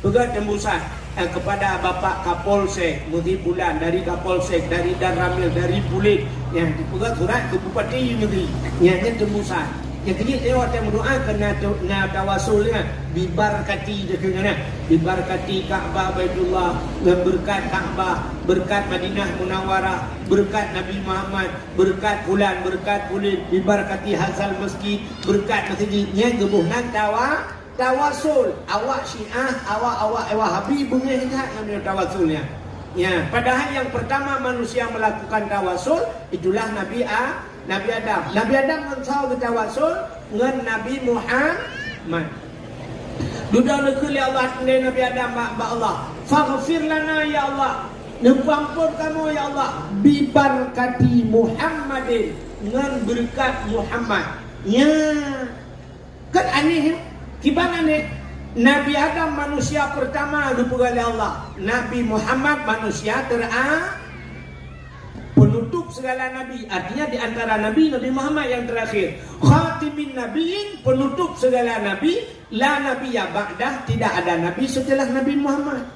Peugah tembusan, eh, kepada Bapak Kapolsek Negeri Bulan, dari Kapolsek, dari Danramil, dari Pulit. Ya, peugah surat ke Bupati Negeri. Ya, nyan tembusan. Nyang keujeuet tanyoe watèe meudoa keu na, na tawasul, ya. Bibarkati, ya, bibarkati Ka'bah Baitullah, ngon beureukat Ka'bah, beureukat Madinah Munawwarah, beureukat Nabi Muhammad, beureukat fulan, beureukat fulan, bibarkati hazal masjid, beureukat masjid, nyan geuboh nan tawa-, tawasul. Awak Syiah, awak-awak Wahabi beungéh that ngon tawasul nyan. Ya, padahal yang pertama manusia melakukan tawasul itulah Nabi A-, Nabi Adam. Nabi Adam ngon soe geutawasul? Ngon Nabi Muhammad. Dudoe neukheun lé Allah lé Nabi Adam bak, bak Allah, "Faghfir lana, ya Allah, neupeuamphon kamoe, ya Allah, bibarkati Muhammadin, ngon beureukat Muhammad." Nyan kan aneh, ya? Kiban aneh. Nabi Adam manusia pertama geupeugah lé Allah, Nabi Muhammad manusia tera-, penutup segala nabi. Artinya di antara nabi, Nabi Muhammad yang terakhir. Khatimin Nabiyyin, penutup segala nabi. La nabiyya ba'dah, tidak ada nabi setelah Nabi Muhammad.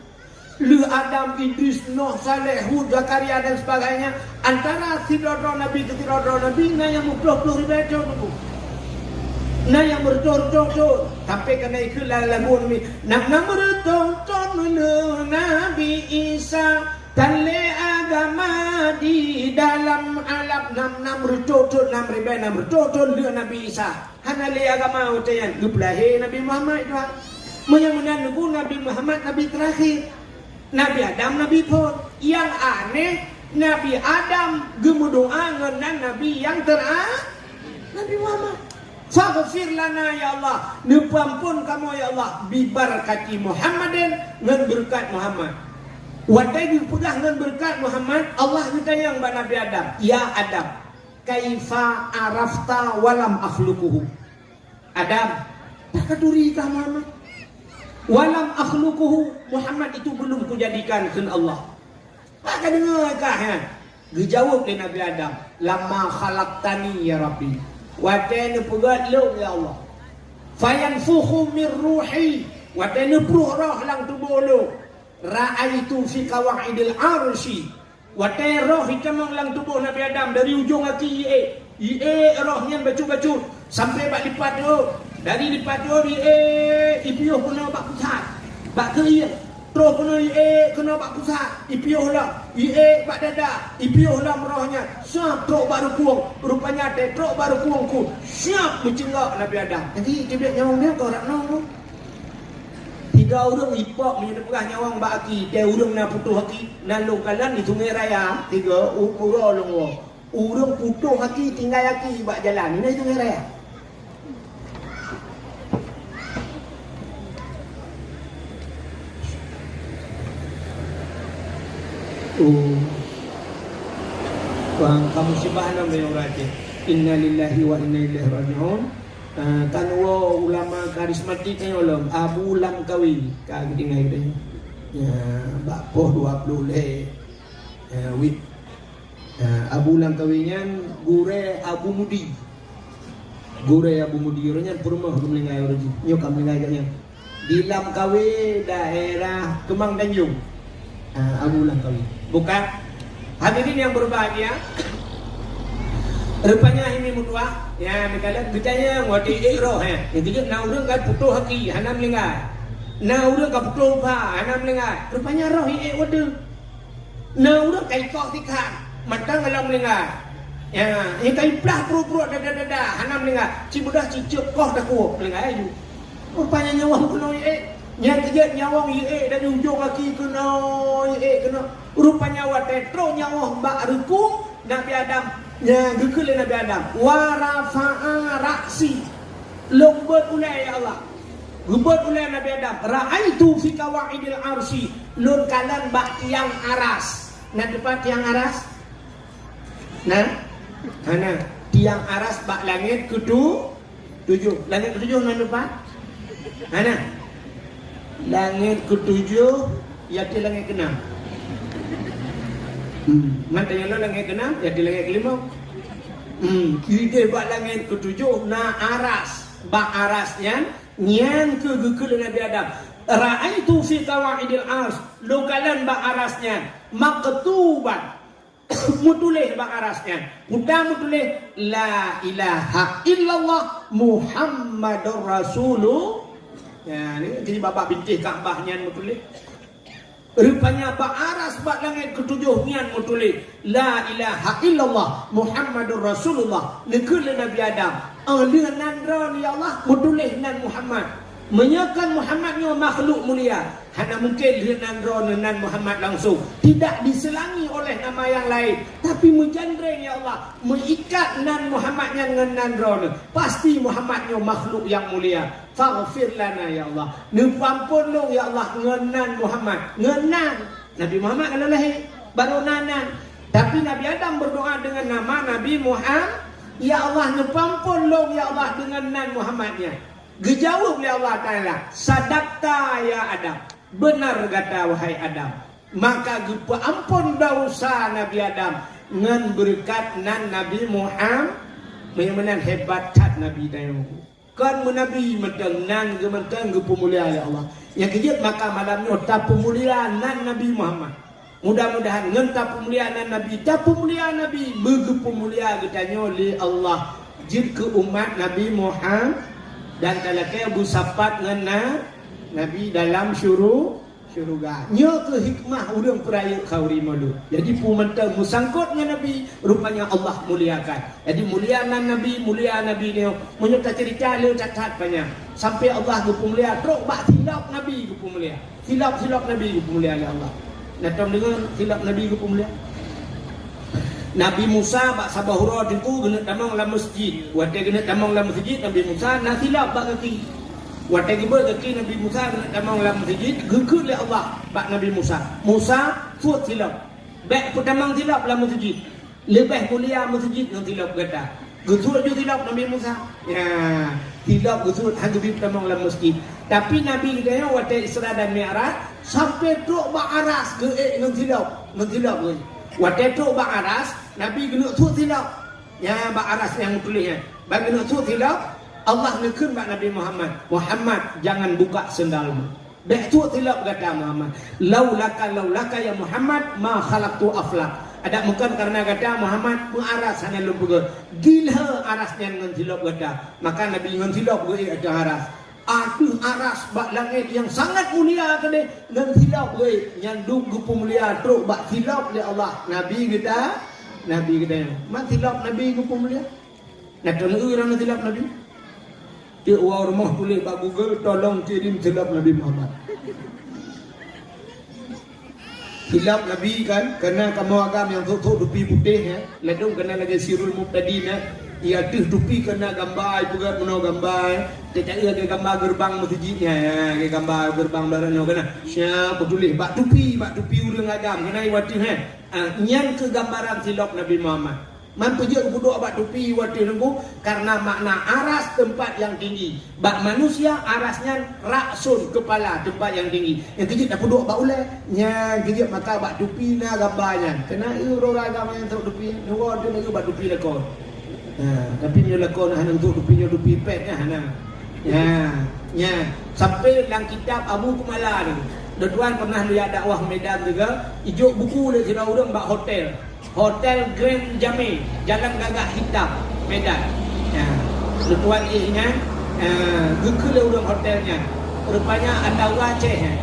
Lheueh Adam, Idris, Nuh, Saleh, Hud, Zakaria dan sebagainya, antara sidroe-droe nabi keu sidroe-droe nabi na nyang meuploh-ploh ribèe thon. Na nyang meureutôh-reutôh thon. Sampai keunan ikheun lam lagu nyan, "Nam-nam reutôh thon meunurot Nabi Isa, tan lé agam Sama di dalam alam nam, nam reutôh thon, nam ribèe nam reutôh thon lheueh Nabi Isa. Hana lé agama watèe nyan, geupeulahé Nabi Muhammad, tuan. Meunyoe meunan neugui Nabi Muhammad nabi teurakhé. Nabi Adam nabi phôn. Nyang aneh, Nabi Adam geumeudoa ngon nan nabi nyang teura-, Nabi Muhammad. Faghfir lana ya Allah, neupeuamphon kamoe ya Allah, bibarakati Muhammadin, ngon beureukat Muhammad. Watèe geupeugah ngon beureukat Muhammad, Allah geutanyong bak Nabi Adam, "Ya Adam, kaifa arafta walam akhluquhu?" Adam, pakon ka turi kah Muhammad? Walam akhluquhu, Muhammad itu belum kujadikan, kheun Allah. Pakon ka deungö kah nyan? Geujaweueb lé Nabi Adam, "Lamma khalaqtani ya Rabbi." Watèe neupeugöt lôn ya Allah. "Fayanfukhu mir ruhi." Watèe neupruh roh lam tuboh lôn. "Ra'aitu fi qawaidil arsy." Watèe roh jitamong lam tuboh Nabi Adam dari ujong aki jiék. Jiék roh nyan bacut-bacut sampai bak lipat jih. Dari lipat jih jiék, jipiôh keunoe bak pusat. Bak keuieng. Troh keunoe jiék keunoe bak pusat, jipiôh lom, jiék bak dada, jipiôh lom roh nyan, siap trok bak rukung, rupanya teutrok bak rukung ku, siap meuceunggok Nabi Adam. Jadi, teubiet nyawöng nyan keu rot nyoe. Tiga ureueng ipok meunyoe teupeugah nyawöng bak aki, teuh ureueng na putôh aki, na lôn kalon di Sungai Raya, tiga u-, uroe lôn woe. Ureueng putôh aki tinggai aki bak jalan, nyan Sungai Raya. Oh. Bang, kamu sibah nam yang raja. Innalillahi wa inna ilaihi raji'un. Ah, kan wo ulama karismatik nyoe lom, Abu Lamkawi, ka geutinggai geutanyoe. Ya, bak poh dua puluh lé. Ya, wit. Ha, Abu Lamkawi nyan gurèe Abu Mudi. Gurèe Abu Mudi, ureueng nyan peurumoh geumeulinggai ureueng jih. Nyoe ka meulinggai geuh nyan. Di Lamkawi daerah Keumang Tanjong. Ha, Abu Lamkawi. Bukan. Hadirin yang berbahagia, rupanya ini meutuah, ya, misalnya geutanyoe watèe ék roh, ya. Yang kejut na ureueng ka putôh aki, hana meulinggai. Na ureueng ka putôh pha, hana meulinggai. Rupanya roh ék watèe. Na ureueng ka ikoh tikhan, mantong lam meulinggai. Ya, nyang ka iplah pruet-pruet dada-dada, hana meulinggai. Cit beudôh cicok koh takue meulinggai aju. Rupanya nyawöng keunoe jiék. Nyang keujeuet nyawöng jiék dari ujong aki keunoe, jiék keunoe. Rupanya watèe trok nyawöng bak rukung Nabi Adam, nyang geukheun lé Nabi Adam, "Wa rafa'a ra'si." Lôn beuet ulèe, ya Allah. Geubeuet ulèe Nabi Adam, "Ra'aitu fi qawaidil arsy." Lôn kalon bak tiang aras. Na teupat tiang aras? Na? Hana. Tiang aras bak langèt keutu-, tujoh. Langèt keutujoh na teupat? Hana. Langèt keutujoh, ya di langèt keunam. Hmm. Mantong nyang na langèt keunam, ya di langèt keulimong. Hmm. Ideh bak langèt keutujoh na aras. Bak aras nyan, nyan keuh geukheun lé Nabi Adam, "Ra'aitu fi qawaidil arsy." Lôn kalon bak aras nyan, maktuban. Meutuléh bak aras nyan. Peue meutuléh, "La ilaha illallah Muhammadur Rasulullah." Ya, ni jadi babah bintéh Ka'bah nyan meutuléh. Rupanya bak aras bak langèt keutujoh nyan meutuléh, "La ilaha illallah Muhammadur Rasulullah." Neukheun lé Nabi Adam, "Oh, lheueh nan droeneuh, ya Allah, meutuléh nan Muhammad." Meunyoe kon Muhammad nyoe makhluk mulia, hana mungken lheueh nan droeneuh nan Muhammad langsung. Tidak diselangi oleh nama yang lain, tapi meujandreng, ya Allah, meuikat nan Muhammad nyan ngon nan droeneuh. Pasti Muhammad nyoe makhluk nyang mulia. Faghfir lana, ya Allah. Neupeuamphon lôn, ya Allah, ngon nan Muhammad. Ngon nan. Nabi Muhammad ka lheueh lahé, barô na nan. Tapi Nabi Adam berdoa dengan nama Nabi Muhammad. Ya Allah, neupeuamphon lôn, ya Allah, dengan nan Muhammad nyan. Geujaweueb lé Allah Taala, "Sadaqta ya Adam." Beunar gata, wahai Adam. Maka geupeuamphon desya Nabi Adam ngon beureukat nan Nabi Muhammad. Meunyoe meunan hebat that Nabi tanyoe. Kon meunabi mantong nan geuh mantong geupeumulia lé Allah. Nyang keujeuet maka malam nyoe tapeumulia nan Nabi Muhammad. Mudah-mudahan ngon tapeumulia nan Nabi, tapeumulia Nabi, beugeupeumulia geutanyoe lé Allah. Jeuet keu umat Nabi Muhammad dan talakée beusapat ngon na-, Nabi dalam syuru-, Syeuruga. Nyoe keuh hikmah ureuëng peurayeuk khauri Maulud. Jadi peue mantong meusangkot ngon Nabi, rupanya Allah muliakan. Jadi mulia nan Nabi, mulia Nabi nyoe. Meunyoe taceurita le that-that panyang. Sampai Allah geupeumulia, trok bak silop Nabi geupeumulia. Silop-silop Nabi geupeumulia lé Allah. Na tom deungoe silop Nabi geupeumulia? Nabi Musa bak saboh uroe teungku geuneuk tamong lam meuseujid. Watée geuneuk tamong lam meuseujid, Nabi Musa na silop bak gaki. Watée geubeuet gaki Nabi Musa geuneuk tamong lam meuseujid, geukheun lé Allah bak Nabi Musa, "Musa, suet silop. Bék peutamong silop lam meuseujid. Leubeh mulia meuseujid ngon silop gata." Geusuet ju silop Nabi Musa. Ya, silop geusuet han geubri peutamong lam meuseujid. Tapi Nabi geutanyoe watée Isra dan Mi'raj, sampai trok bak aras geuék ngon silop, ngon silop geuék. Watée trok bak aras, Nabi geuneuk suet silop. Ya, bak aras nyang meutuléh nyan. Bak geuneuk suet silop, Allah neukheun bak Nabi Muhammad, "Muhammad, jangan buka sendalmu." Bék suet silop gata Muhammad. Laulaka, laulaka ya Muhammad, ma khalaqtu aflak. Adak meukeun kareuna gata Muhammad, meuaras hana lôn peugét. Dilhée aras nyan ngon silop gata. Maka Nabi ngon silop geuék ateueh aras. Ateueh aras bak langét nyang sangat mulia keudeh ngon silop geuék. Nyan duek geupeumulia trok bak silop lé Allah. Nabi geuta, Nabi geutanyoe. Man silop Nabi geupeumulia? Na teuneuk ureuëng silop Nabi? Tiek woe rumoh tuléh bak Google, "Tolong kirim silop Nabi Muhammad." Silop Nabi kan, keunan kamoe agam nyang thok-thok tupi putéh, ya. Ladôm keunan lagée Sirul Mubtadin, ya. Iya teuh tupi keunan gamba, ipeugét meunoe gamba, ya. Teuka lagée gamba geureubang meuseujid nyan, ya, lagée gamba geureubang barat nyoe keunan. Siapa tuléh bak tupi, bak tupi ureuëng agam keunan iwa teuh, ya. Ah, nyan keuh gambaran silop Nabi Muhammad. Man peue jeuet geupeuduek bak tupi watée nunggu? Karena makna aras teumpat nyang tinggi. Bak manusia aras nyan ra'sun, keupala, teumpat nyang tinggi. Nyang keujeuet tapeuduek bak ulée, nyang keujeuet maka bak tupi na gamba nyan. Keunan ureuëng agam nyang trok tupi, nunggu tu laju bak tupi lakoe. Ha, tapi nyoe lakoe na hana trok tupi, nyoe tupi pet na hana. Ya, ya. Sampai dalam kitab Abu Kumala tu. Tuan pernah lihat dakwah Medan juga, ijok buku lé sidroe ureuëng bak hotel. Hotel Grand Jamé, Jalan Gagak Hitam, Medan. Ya. Leutuan éh nyan, eh, geukheun lé ureuëng hotel nyan. Rupanya ata ureuëng Aceh, eh.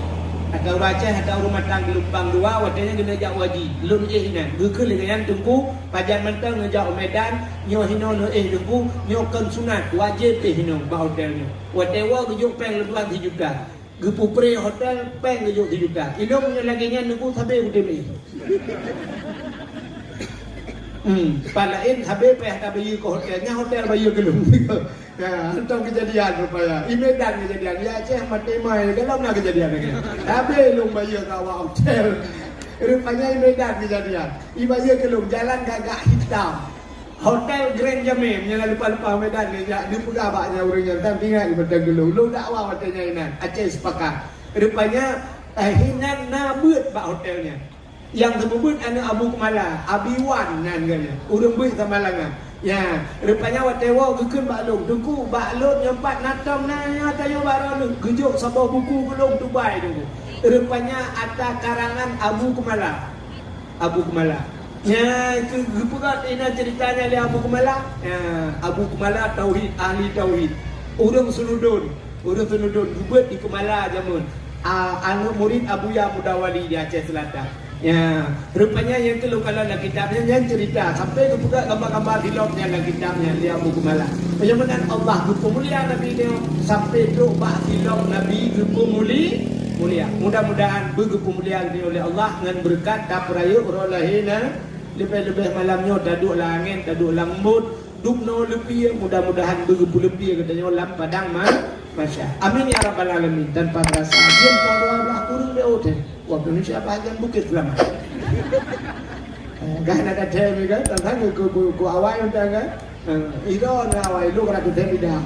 Ata ureuëng Aceh, ata ureuëng Matang Geulumpang Dua, watée nyan geuneuk jak haji. Lôn éh nyan, geukheun lé nyan teungku, pajan mantong neujak u Medan, nyoe hinoe neuéh teungku, nyoe kon sunat, wajéb éh hinoe bak hotel nyoe. Watée woe geujok péng leutuan sijuta. Geupeupré hotel, péng geujok sijuta. Ilôn meunyoe lagée nyan teungku sabe kutem éh. Hmm, pat laén sabe péng tabayeue keu hotel, nyan hotel bayeue keu lôn. Ya, hantom keujadian rupanya. I Medan keujadian. Ya, Aceh maté mai, galom na keujadian lagée nyan. Sabe lôn bayeue keu awak hotel. Rupanya i Medan keujadian. Ibayeue keu lôn, Jalan Gagak Hitam. Hotel Grand Jamé, nyang lupa-lupa Medan ni, jak neupeugah bak nyan ureuëng nyan, tan ingat i Medan geulong. Lôn dakwah watée nyan inan, Aceh Sepakat. Rupanya, eh, hinan na beuet bak hotel nyan. Nyang seumeubeuet aneuëk Abu Kumala, Abi Wan nan geuh nyan. Ureuëng beuet Samalanga. Ya, rupanya watée woe geukheun bak lôn, "Teungku, bak lôn nyoe pat na tom na, ya, tanyoe baroe neuh." Geujok saboh buku keu lôn tubai teungku. Rupanya ata karangan Abu Kumala. Abu Kumala. Nyan keuh geupeugah inan ceurita nyan lé Abu Kumala. Ya, Abu Kumala tauhid, ahli tauhid. Ureuëng Seunudon, ureuëng Seunudon geubeuet di Kumala jameun. A, aneuëk murit Abuya Muda Wali di Aceh Selatan. Ya, rupanya nyang keuh lôn kalon lam kitab nyan, nyan ceurita sampai geupeugah gambar-gambar silop nyan lam kitab nyan lé Abu Kumala. Meunyoe meunan Allah geupeumulia Nabi nyoe sampai trok bak silop Nabi geupeumuli-, mulia. Mudah-mudahan beugeupeumulia geutanyoe lé Allah ngon beureukat tapeurayeuk uroe lahé na, leubeh-leubeh malam nyoe taduek lam angén, taduek lam embot, dubnoe leupie, mudah-mudahan beugeupeuleupi geutanyoe lam padang ma-, mahsyar. Amin ya rabbal alamin. Tanpa terasa, jeuem poh dua belas kureueng lé uroe. Waktu Indonesia bahagian Bukit Selamat. Eh, gah na ka thèe mi kan, tang-tang ku, ku, ku awai mantong kan. Eh, iro na awai, lu kana ku thèe mi dah.